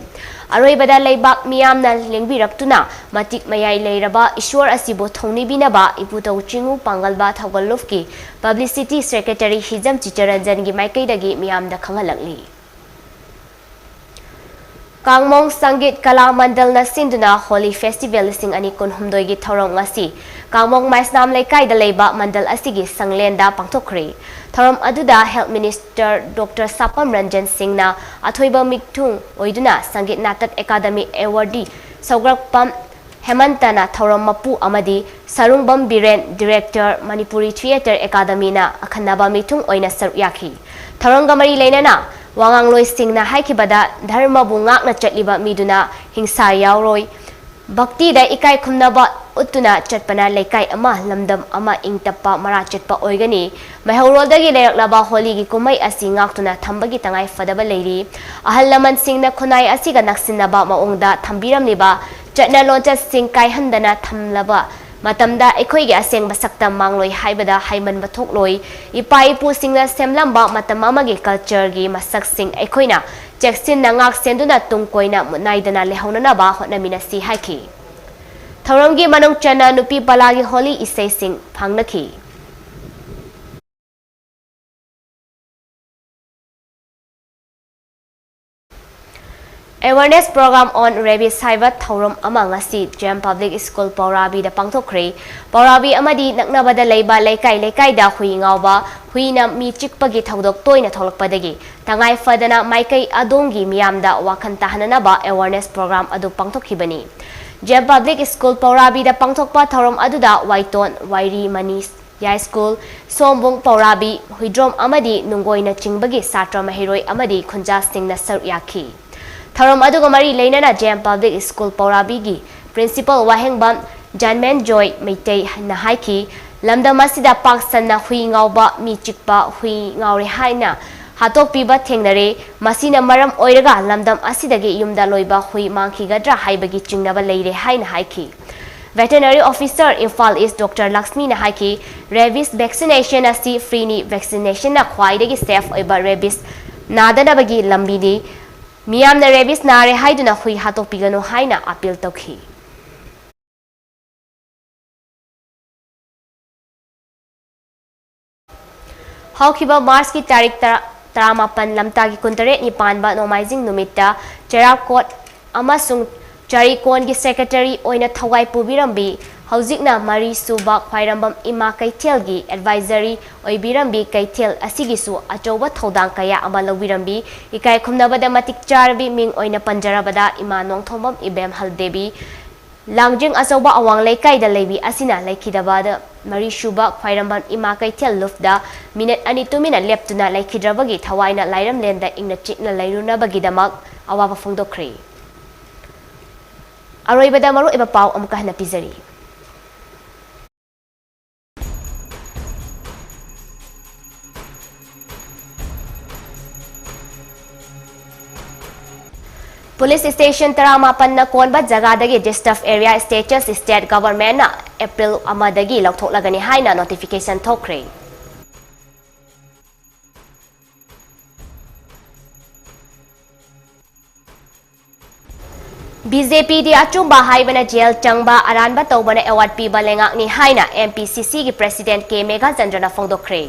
ꯑꯔꯣꯏꯕꯗ ꯂꯩꯕꯥꯛ ꯃꯤꯌꯥꯝꯅ ꯂꯦꯡꯕꯤꯔꯛꯇꯨꯅ ꯃꯇꯤꯛ ꯃꯌꯥꯏ ꯂꯩꯔꯕ ꯏꯁꯣꯔ ꯑꯁꯤꯕꯨ ꯊꯧꯅꯤꯕꯤꯅꯕ ꯏꯄꯨꯊꯧ ꯆꯤꯡꯉꯨ ꯄꯥꯡꯒꯜꯕ ꯊꯧꯒꯜꯂꯨꯞꯀꯤ ꯄꯕ꯭ꯂꯤꯁꯤꯇꯤ ꯁꯦꯀ꯭ꯔꯦꯇꯔꯤ ꯍꯤꯖꯝ ꯆꯤꯠꯇꯔꯟꯖꯟꯒꯤ ꯃꯥꯏꯀꯩꯗꯒꯤ ꯃꯤꯌꯥꯝꯗ ꯈꯪꯍꯜꯂꯛꯂꯤ꯫ ꯀꯥꯡꯃꯣꯡ ꯁꯪꯒꯤꯠ ꯀꯂꯥ ꯃꯟꯗꯜꯅ ꯁꯤꯟꯗꯨꯅ ꯍꯣꯂꯤ ꯐꯦꯁꯇꯤꯚꯦꯜ ꯂꯤꯁꯤꯡ ꯑꯅꯤ ꯀꯨꯟꯍꯨꯝꯗꯣꯏꯒꯤ ꯊꯧꯔꯝ ꯉꯁꯤ ꯀꯥꯡꯃꯣꯡ ꯃꯥꯏꯁꯅꯥꯝ ꯂꯩꯀꯥꯏꯗ ꯂꯩꯕ ꯃꯟꯗꯜ ꯑꯁꯤꯒꯤ ꯁꯪꯂꯦꯟꯗ ꯄꯥꯡꯊꯣꯛꯈ꯭ꯔꯦ꯫ ꯊꯧꯔꯝ ꯑꯗꯨꯗ ꯍꯦꯜꯊ ꯃꯤꯅꯤꯁꯇꯔ ꯗꯣꯛꯇꯔ ꯁꯥꯄꯝ ꯔꯟꯖꯟ ꯁꯤꯡꯅ ꯑꯊꯣꯏꯕ ꯃꯤꯊꯨꯡ ꯑꯣꯏꯗꯨꯅ ꯁꯪꯒꯤꯠ ꯅꯥꯇꯛ ꯑꯦꯀꯥꯗꯃꯤ ꯑꯦꯋꯥꯔꯗꯤ ꯁꯧꯒ꯭ꯔꯛꯄꯝ ꯍꯦꯃꯟꯇꯅ ꯊꯧꯔꯝ ꯃꯄꯨ ꯑꯃꯗꯤ ꯁꯔꯨꯡꯕꯝ ꯕꯤꯔꯦꯟ, ꯗꯤꯔꯦꯛꯇꯔ, ꯃꯅꯤꯄꯨꯔꯤ ꯊꯤꯌꯦꯇꯔ ꯑꯦꯀꯥꯗꯃꯤꯅ ꯑꯈꯟꯅꯕ ꯃꯤꯊꯨꯡ ꯑꯣꯏꯅ ꯁꯔꯨꯛ ꯌꯥꯈꯤ꯫ ꯊꯧꯔꯝꯒ ꯃꯔꯤ ꯂꯩꯅꯅ ꯋꯥꯉꯥꯡꯂꯣꯏꯁꯤꯡꯅ ꯍꯥꯏꯈꯤꯕꯗ, ꯙꯔꯃꯕꯨ ꯉꯥꯛꯅ ꯆꯠꯂꯤꯕ ꯃꯤꯗꯨꯅ ꯍꯤꯡꯁꯥ ꯌꯥꯎꯔꯣꯏ, ꯚꯛꯇꯤꯗ ꯏꯀꯥꯏ ꯈꯨꯝꯅꯕ ꯎꯠꯇꯨꯅ ꯆꯠꯄꯅ ꯂꯩꯀꯥꯏ ꯑꯃ, ꯂꯝꯗꯝ ꯑꯃ ꯏꯪ ꯇꯞꯄ, ꯃꯔꯥ ꯆꯠꯄ ꯑꯣꯏꯒꯅꯤ꯫ ꯃꯩꯍꯧꯔꯣꯜꯗꯒꯤ ꯂꯩꯔꯛꯂꯕ ꯍꯣꯂꯤꯒꯤ ꯀꯨꯝꯍꯩ ꯑꯁꯤ ꯉꯥꯛꯇꯨꯅ ꯊꯝꯕꯒꯤ ꯇꯉꯥꯏ ꯐꯗꯕ ꯂꯩꯔꯤ꯫ ꯑꯍꯜ ꯂꯃꯟꯁꯤꯡꯅ ꯈꯨꯟꯅꯥꯏ ꯑꯁꯤꯒ ꯅꯛꯁꯤꯟꯅꯕ ꯃꯑꯣꯡꯗ ꯊꯝꯕꯤꯔꯝꯂꯤꯕ ꯆꯠꯅ ꯂꯣꯟꯆꯠꯁꯤꯡ ꯀꯥꯏꯍꯟꯗꯅ ꯊꯝꯂꯕ ꯃꯇꯝꯗ ꯑꯩꯈꯣꯏꯒꯤ ꯑꯁꯦꯡꯕ ꯁꯛꯇꯝ ꯃꯥꯡꯂꯣꯏ ꯍꯥꯏꯕꯗ ꯍꯥꯏꯃꯟꯕ ꯊꯣꯛꯂꯣꯏ꯫ ꯏꯄꯥ ꯏꯄꯨꯁꯤꯡꯅ ꯁꯦꯝꯂꯝꯕ ꯃꯇꯝ ꯑꯃꯒꯤ ꯀꯜꯆꯔꯒꯤ ꯃꯁꯛꯁꯤꯡ ꯑꯩꯈꯣꯏꯅ ꯆꯦꯛꯁꯤꯟꯅ ꯉꯥꯛ ꯁꯦꯟꯗꯨꯅ ꯇꯨꯡ ꯀꯣꯏꯅ ꯃꯨꯠ ꯅꯥꯏꯗꯅ ꯂꯩꯍꯧꯅꯅꯕ ꯍꯣꯠꯅꯃꯤꯟꯅꯁꯤ ꯍꯥꯏꯈꯤ꯫ ꯊꯧꯔꯝꯒꯤ ꯃꯅꯨꯡ ꯆꯟꯅ ꯅꯨꯄꯤ ꯄꯂꯥꯒꯤ ꯍꯣꯂꯤ ꯏꯁꯩꯁꯤꯡ ꯐꯪꯅꯈꯤ꯫ Awareness Program on Rabies ꯍꯥꯏꯕ ꯊꯧꯔꯝ ꯑꯃ ꯉꯁꯤ ꯖꯦꯝ ꯄꯕ꯭ꯂꯤꯛ ꯁ꯭ꯀꯨꯜ ꯄꯧꯔꯥꯕꯤꯗ ꯄꯥꯡꯊꯣꯛꯈ꯭ꯔꯦ꯫ ꯄꯧꯔꯥꯕꯤ ꯑꯃꯗꯤ ꯅꯛꯅꯕꯗ ꯂꯩꯕ ꯂꯩꯀꯥꯏ ꯂꯩꯀꯥꯏꯗ ꯍꯨꯏ ꯉꯥꯎꯕ, ꯍꯨꯏꯅ ꯃꯤ ꯆꯤꯛꯄꯒꯤ ꯊꯧꯗꯣꯛ ꯇꯣꯏꯅ ꯊꯣꯛꯂꯛꯄꯗꯒꯤ ꯇꯉꯥꯏ ꯐꯗꯅ ꯃꯥꯏꯀꯩ ꯑꯗꯣꯝꯒꯤ ꯃꯤꯌꯥꯝꯗ ꯋꯥꯈꯜ ꯇꯥꯍꯟꯅꯅꯕ awareness program ꯑꯗꯨ ꯄꯥꯡꯊꯣꯛꯈꯤꯕꯅꯤ꯫ ꯖꯦꯝ ꯄꯕ꯭ꯂꯤꯛ ꯁ꯭ꯀꯨꯜ ꯄꯧꯔꯥꯕꯤꯗ ꯄꯥꯡꯊꯣꯛꯄ ꯊꯧꯔꯝ ꯑꯗꯨꯗ ꯋꯥꯏꯇꯣꯟ, ꯋꯥꯏꯔꯤ, ꯃꯅꯤ ꯌꯥꯏꯁ꯭ꯀꯨꯜ, ꯁꯣꯝꯕꯨꯡ, ꯄꯧꯔꯥꯕꯤ, ꯍꯨꯏꯗ꯭ꯔꯣꯝ ꯑꯃꯗꯤ ꯅꯨꯡꯒꯣꯏꯅꯆꯤꯡꯕꯒꯤ ꯁꯥꯇ꯭ꯔ ꯃꯍꯩꯔꯣꯏ ꯑꯃꯗꯤ ꯈꯨꯟꯖꯥꯁꯤꯡꯅ ꯁꯔꯨꯛ ꯌꯥꯈꯤ꯫ ꯊꯧꯔꯝ ꯑꯗꯨꯒ ꯃꯔꯤ ꯂꯩꯅꯅ ꯖꯦꯝ ꯄꯕ꯭ꯂꯤꯛ ꯁ꯭ꯀꯨꯜ ꯄꯧꯔꯥꯕꯤꯒꯤ ꯄ꯭ꯔꯤꯟꯁꯤꯄꯜ ꯋꯥꯍꯦꯡꯕꯝ ꯖꯥꯟꯃꯦꯟꯖꯣꯏ ꯃꯩꯇꯩꯅ ꯍꯥꯏꯈꯤ, ꯂꯝꯗꯝ ꯑꯁꯤꯗ ꯄꯥꯛ ꯁꯟꯅ ꯍꯨꯏ ꯉꯥꯎꯕ, ꯃꯤ ꯆꯤꯛꯄ, ꯍꯨꯏ ꯉꯥꯎꯔꯦ ꯍꯥꯏꯅ ꯍꯥꯠꯇꯣꯛꯄꯤꯕ ꯊꯦꯡꯅꯔꯦ꯫ ꯃꯁꯤꯅ ꯃꯔꯝ ꯑꯣꯏꯔꯒ ꯂꯝꯗꯝ ꯑꯁꯤꯗꯒꯤ ꯌꯨꯝꯗ ꯂꯣꯏꯕ ꯍꯨꯏ ꯃꯥꯡꯈꯤꯒꯗ꯭ꯔꯥ ꯍꯥꯏꯕꯒꯤ ꯆꯤꯡꯅꯕ ꯂꯩꯔꯦ ꯍꯥꯏꯅ ꯍꯥꯏꯈꯤ꯫ Veterinary Officer, Imphal east, doctor ꯂꯛꯁꯃꯤꯅ ꯍꯥꯏꯈꯤ, rabies vaccination ꯑꯁꯤ free ꯅꯤ, vaccination ꯅ ꯈ꯭ꯋꯥꯏꯗꯒꯤ safe ꯑꯣꯏꯕ rabies ꯅꯥꯗꯅꯕꯒꯤ ꯂꯝꯕꯤꯅꯤ꯫ ꯃꯤꯌꯥꯝꯅ rabies ꯅꯥꯔꯦ ꯍꯥꯏꯗꯨꯅ ꯍꯨꯏ ꯍꯥꯠꯇꯣꯛꯄꯤꯒꯅꯨ ꯍꯥꯏꯅ appeal ꯇꯧꯈꯤ꯫ ꯍꯧꯈꯤꯕ ꯃꯥꯔꯆꯀꯤ ꯇꯥꯔꯤꯛ ꯇꯔꯥ, ꯇꯔꯥꯃꯥꯄꯟ ꯂꯝꯇꯥꯒꯤ ꯀꯨꯟꯇꯔꯦꯠꯅꯤ ꯄꯥꯟꯕ ꯅꯣꯡꯃꯥꯏꯖꯤꯡ ꯅꯨꯃꯤꯠꯇ ꯆꯦꯔꯥꯀꯣꯠ ꯑꯃꯁꯨꯡ ꯆꯥꯔꯤꯀꯣꯟꯒꯤ ꯁꯦꯀ꯭ꯔꯦꯇꯔꯤ ꯑꯣꯏꯅ ꯊꯋꯥꯏ ꯄꯨꯕꯤꯔꯝꯕꯤ, ꯍꯧꯖꯤꯛꯅ ꯃꯔꯤꯁꯨꯕ ꯈ꯭ꯋꯥꯏꯔꯝꯕꯝ ꯏꯃꯥ ꯀꯩꯊꯦꯜꯒꯤ ꯑꯦꯗꯚꯥꯏꯖꯔꯤ ꯑꯣꯏꯕꯤꯔꯝꯕꯤ ꯀꯩꯊꯦꯜ ꯑꯁꯤꯒꯤꯁꯨ ꯑꯆꯧꯕ ꯊꯧꯗꯥꯡ ꯀꯌꯥ ꯑꯃ ꯂꯧꯕꯤꯔꯝꯕꯤ, ꯏꯀꯥꯏ ꯈꯨꯝꯅꯕꯗ ꯃꯇꯤꯛ ꯆꯥꯔꯕꯤ ꯃꯤꯡ ꯑꯣꯏꯅ ꯄꯟꯖꯔꯕꯗ ꯏꯃꯥ ꯅꯣꯡꯊꯣꯝꯕꯝ ꯏꯕꯦꯝꯍꯜ ꯗꯦꯕꯤ, ꯂꯥꯡꯖꯤꯡ ꯑꯆꯧꯕ ꯑꯋꯥꯡ ꯂꯩꯀꯥꯏꯗ ꯂꯩꯕꯤ ꯑꯁꯤꯅ ꯂꯩꯈꯤꯗꯕꯗ ꯃꯔꯤꯁꯨꯕ ꯈ꯭ꯋꯥꯏꯔꯝꯕꯝ ꯏꯃꯥ ꯀꯩꯊꯦꯜ ꯂꯨꯞꯇ ꯃꯤꯅꯠ ꯑꯅꯤ ꯇꯨꯃꯤꯟꯅ ꯂꯦꯞꯇꯨꯅ ꯂꯩꯈꯤꯗ꯭ꯔꯕꯒꯤ ꯊꯋꯥꯏꯅ ꯂꯥꯏꯔꯝꯂꯦꯟꯗ ꯏꯪꯅ ꯆꯤꯛꯅ ꯂꯩꯔꯨꯅꯕꯒꯤꯗꯃꯛ ꯑꯋꯥꯕ ꯐꯣꯡꯗꯣꯛꯈ꯭ꯔꯦ꯫ ꯑꯔꯣꯏꯕꯗ ꯃꯔꯨꯑꯣꯏꯕ ꯄꯥꯎ ꯑꯃꯨꯛꯀ ꯍꯟꯅ ꯄꯤꯖꯔꯤ꯫ ꯄꯨꯂꯤꯁ ꯁ꯭ꯇꯦꯁꯟ ꯇꯔꯥꯃꯥꯄꯟꯅ ꯀꯣꯟꯕ ꯖꯒꯥꯗꯒꯤ ꯗꯤꯁꯇꯔꯕ ꯑꯦꯔꯤꯌꯥ ꯁ꯭ꯇꯦꯇꯁ ꯁ꯭ꯇꯦꯠ ꯒꯚꯔꯟꯃꯦꯟꯠꯅ ꯑꯦꯄ꯭ꯔꯤꯜ ꯑꯃꯗꯒꯤ ꯂꯧꯊꯣꯛꯂꯒꯅꯤ ꯍꯥꯏꯅ ꯅꯣꯇꯤꯐꯤꯀꯦꯁꯟ ꯊꯣꯛꯈ꯭ꯔꯦ꯫ ꯕꯤ ꯖꯦ ꯄꯤꯗꯤ ꯑꯆꯨꯝꯕ ꯍꯥꯏꯕꯅ ꯖꯦꯜ ꯆꯪꯕ, ꯑꯔꯥꯟꯕ ꯇꯧꯕꯅ ꯑꯦꯋꯥꯔꯗ ꯄꯤꯕ ꯂꯩꯉꯥꯛꯅꯤ ꯍꯥꯏꯅ ꯑꯦꯝ ꯄꯤ ꯁꯤ ꯁꯤꯒꯤ ꯄ꯭ꯔꯦꯁꯤꯗꯦꯟꯠ ꯀꯦ ꯃꯦꯘꯥꯆꯟꯗ꯭ꯔꯅ ꯐꯣꯡꯗꯣꯛꯈ꯭ꯔꯦ꯫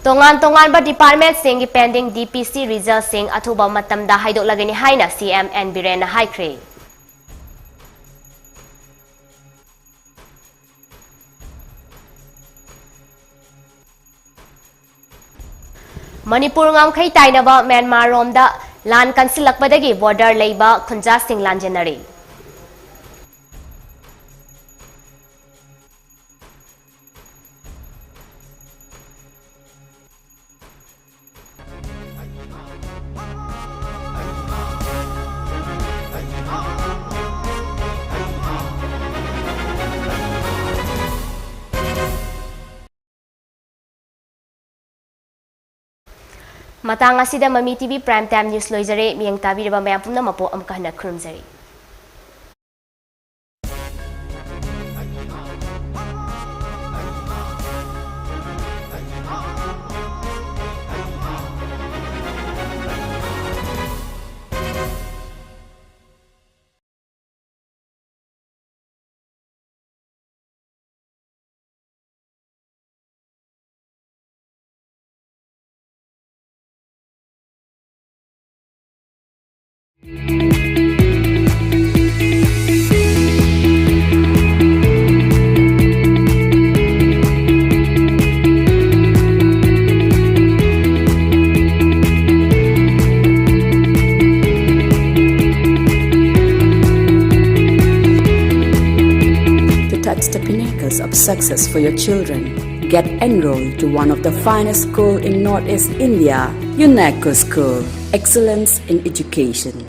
ꯇꯣꯉꯥꯟ ꯇꯣꯉꯥꯟꯕ ꯗꯤꯄꯥꯔꯠꯃꯦꯟꯠꯁꯤꯡꯒꯤ ꯄꯦꯟꯗꯤꯡ ꯗꯤ ꯄꯤ ꯁꯤ ꯔꯤꯖꯜꯠꯁꯤꯡ ꯑꯊꯨꯕ ꯃꯇꯝꯗ ꯍꯥꯏꯗꯣꯛꯂꯒꯅꯤ ꯍꯥꯏꯅ ꯁꯤ ꯑꯦꯝ ꯑꯦꯟ ꯕꯤꯔꯦꯟꯅ ꯍꯥꯏꯈ꯭ꯔꯦ꯫ ꯃꯅꯤꯄꯨꯔ ꯉꯝꯈꯩ ꯇꯥꯏꯅꯕ ꯃ꯭ꯌꯥꯟꯃꯥꯔ ꯔꯣꯝꯗ ꯂꯥꯟ ꯀꯟꯁꯤꯜꯂꯛꯄꯗꯒꯤ ꯕꯣꯔꯗꯔ ꯂꯩꯕ ꯈꯨꯟꯖꯥꯁꯤꯡ ꯂꯥꯟꯖꯦꯟꯅꯔꯤ꯫ ꯃꯇꯥꯡ ꯑꯁꯤꯗ ꯃꯃꯤ T V Prime Time News ꯂꯣꯏꯖꯔꯦ꯫ ꯃꯤꯠꯌꯦꯡ ꯇꯥꯕꯤꯔꯕ ꯃꯌꯥꯝ ꯄꯨꯝꯅꯃꯛꯄꯨ ꯑꯃꯨꯛꯀ ꯍꯟꯅ ꯈꯨꯔꯨꯝꯖꯔꯤ꯫ It's the pinnacles of success for your children. Get enrolled to one of the finest school in Northeast India, UNECO School. Excellence in education.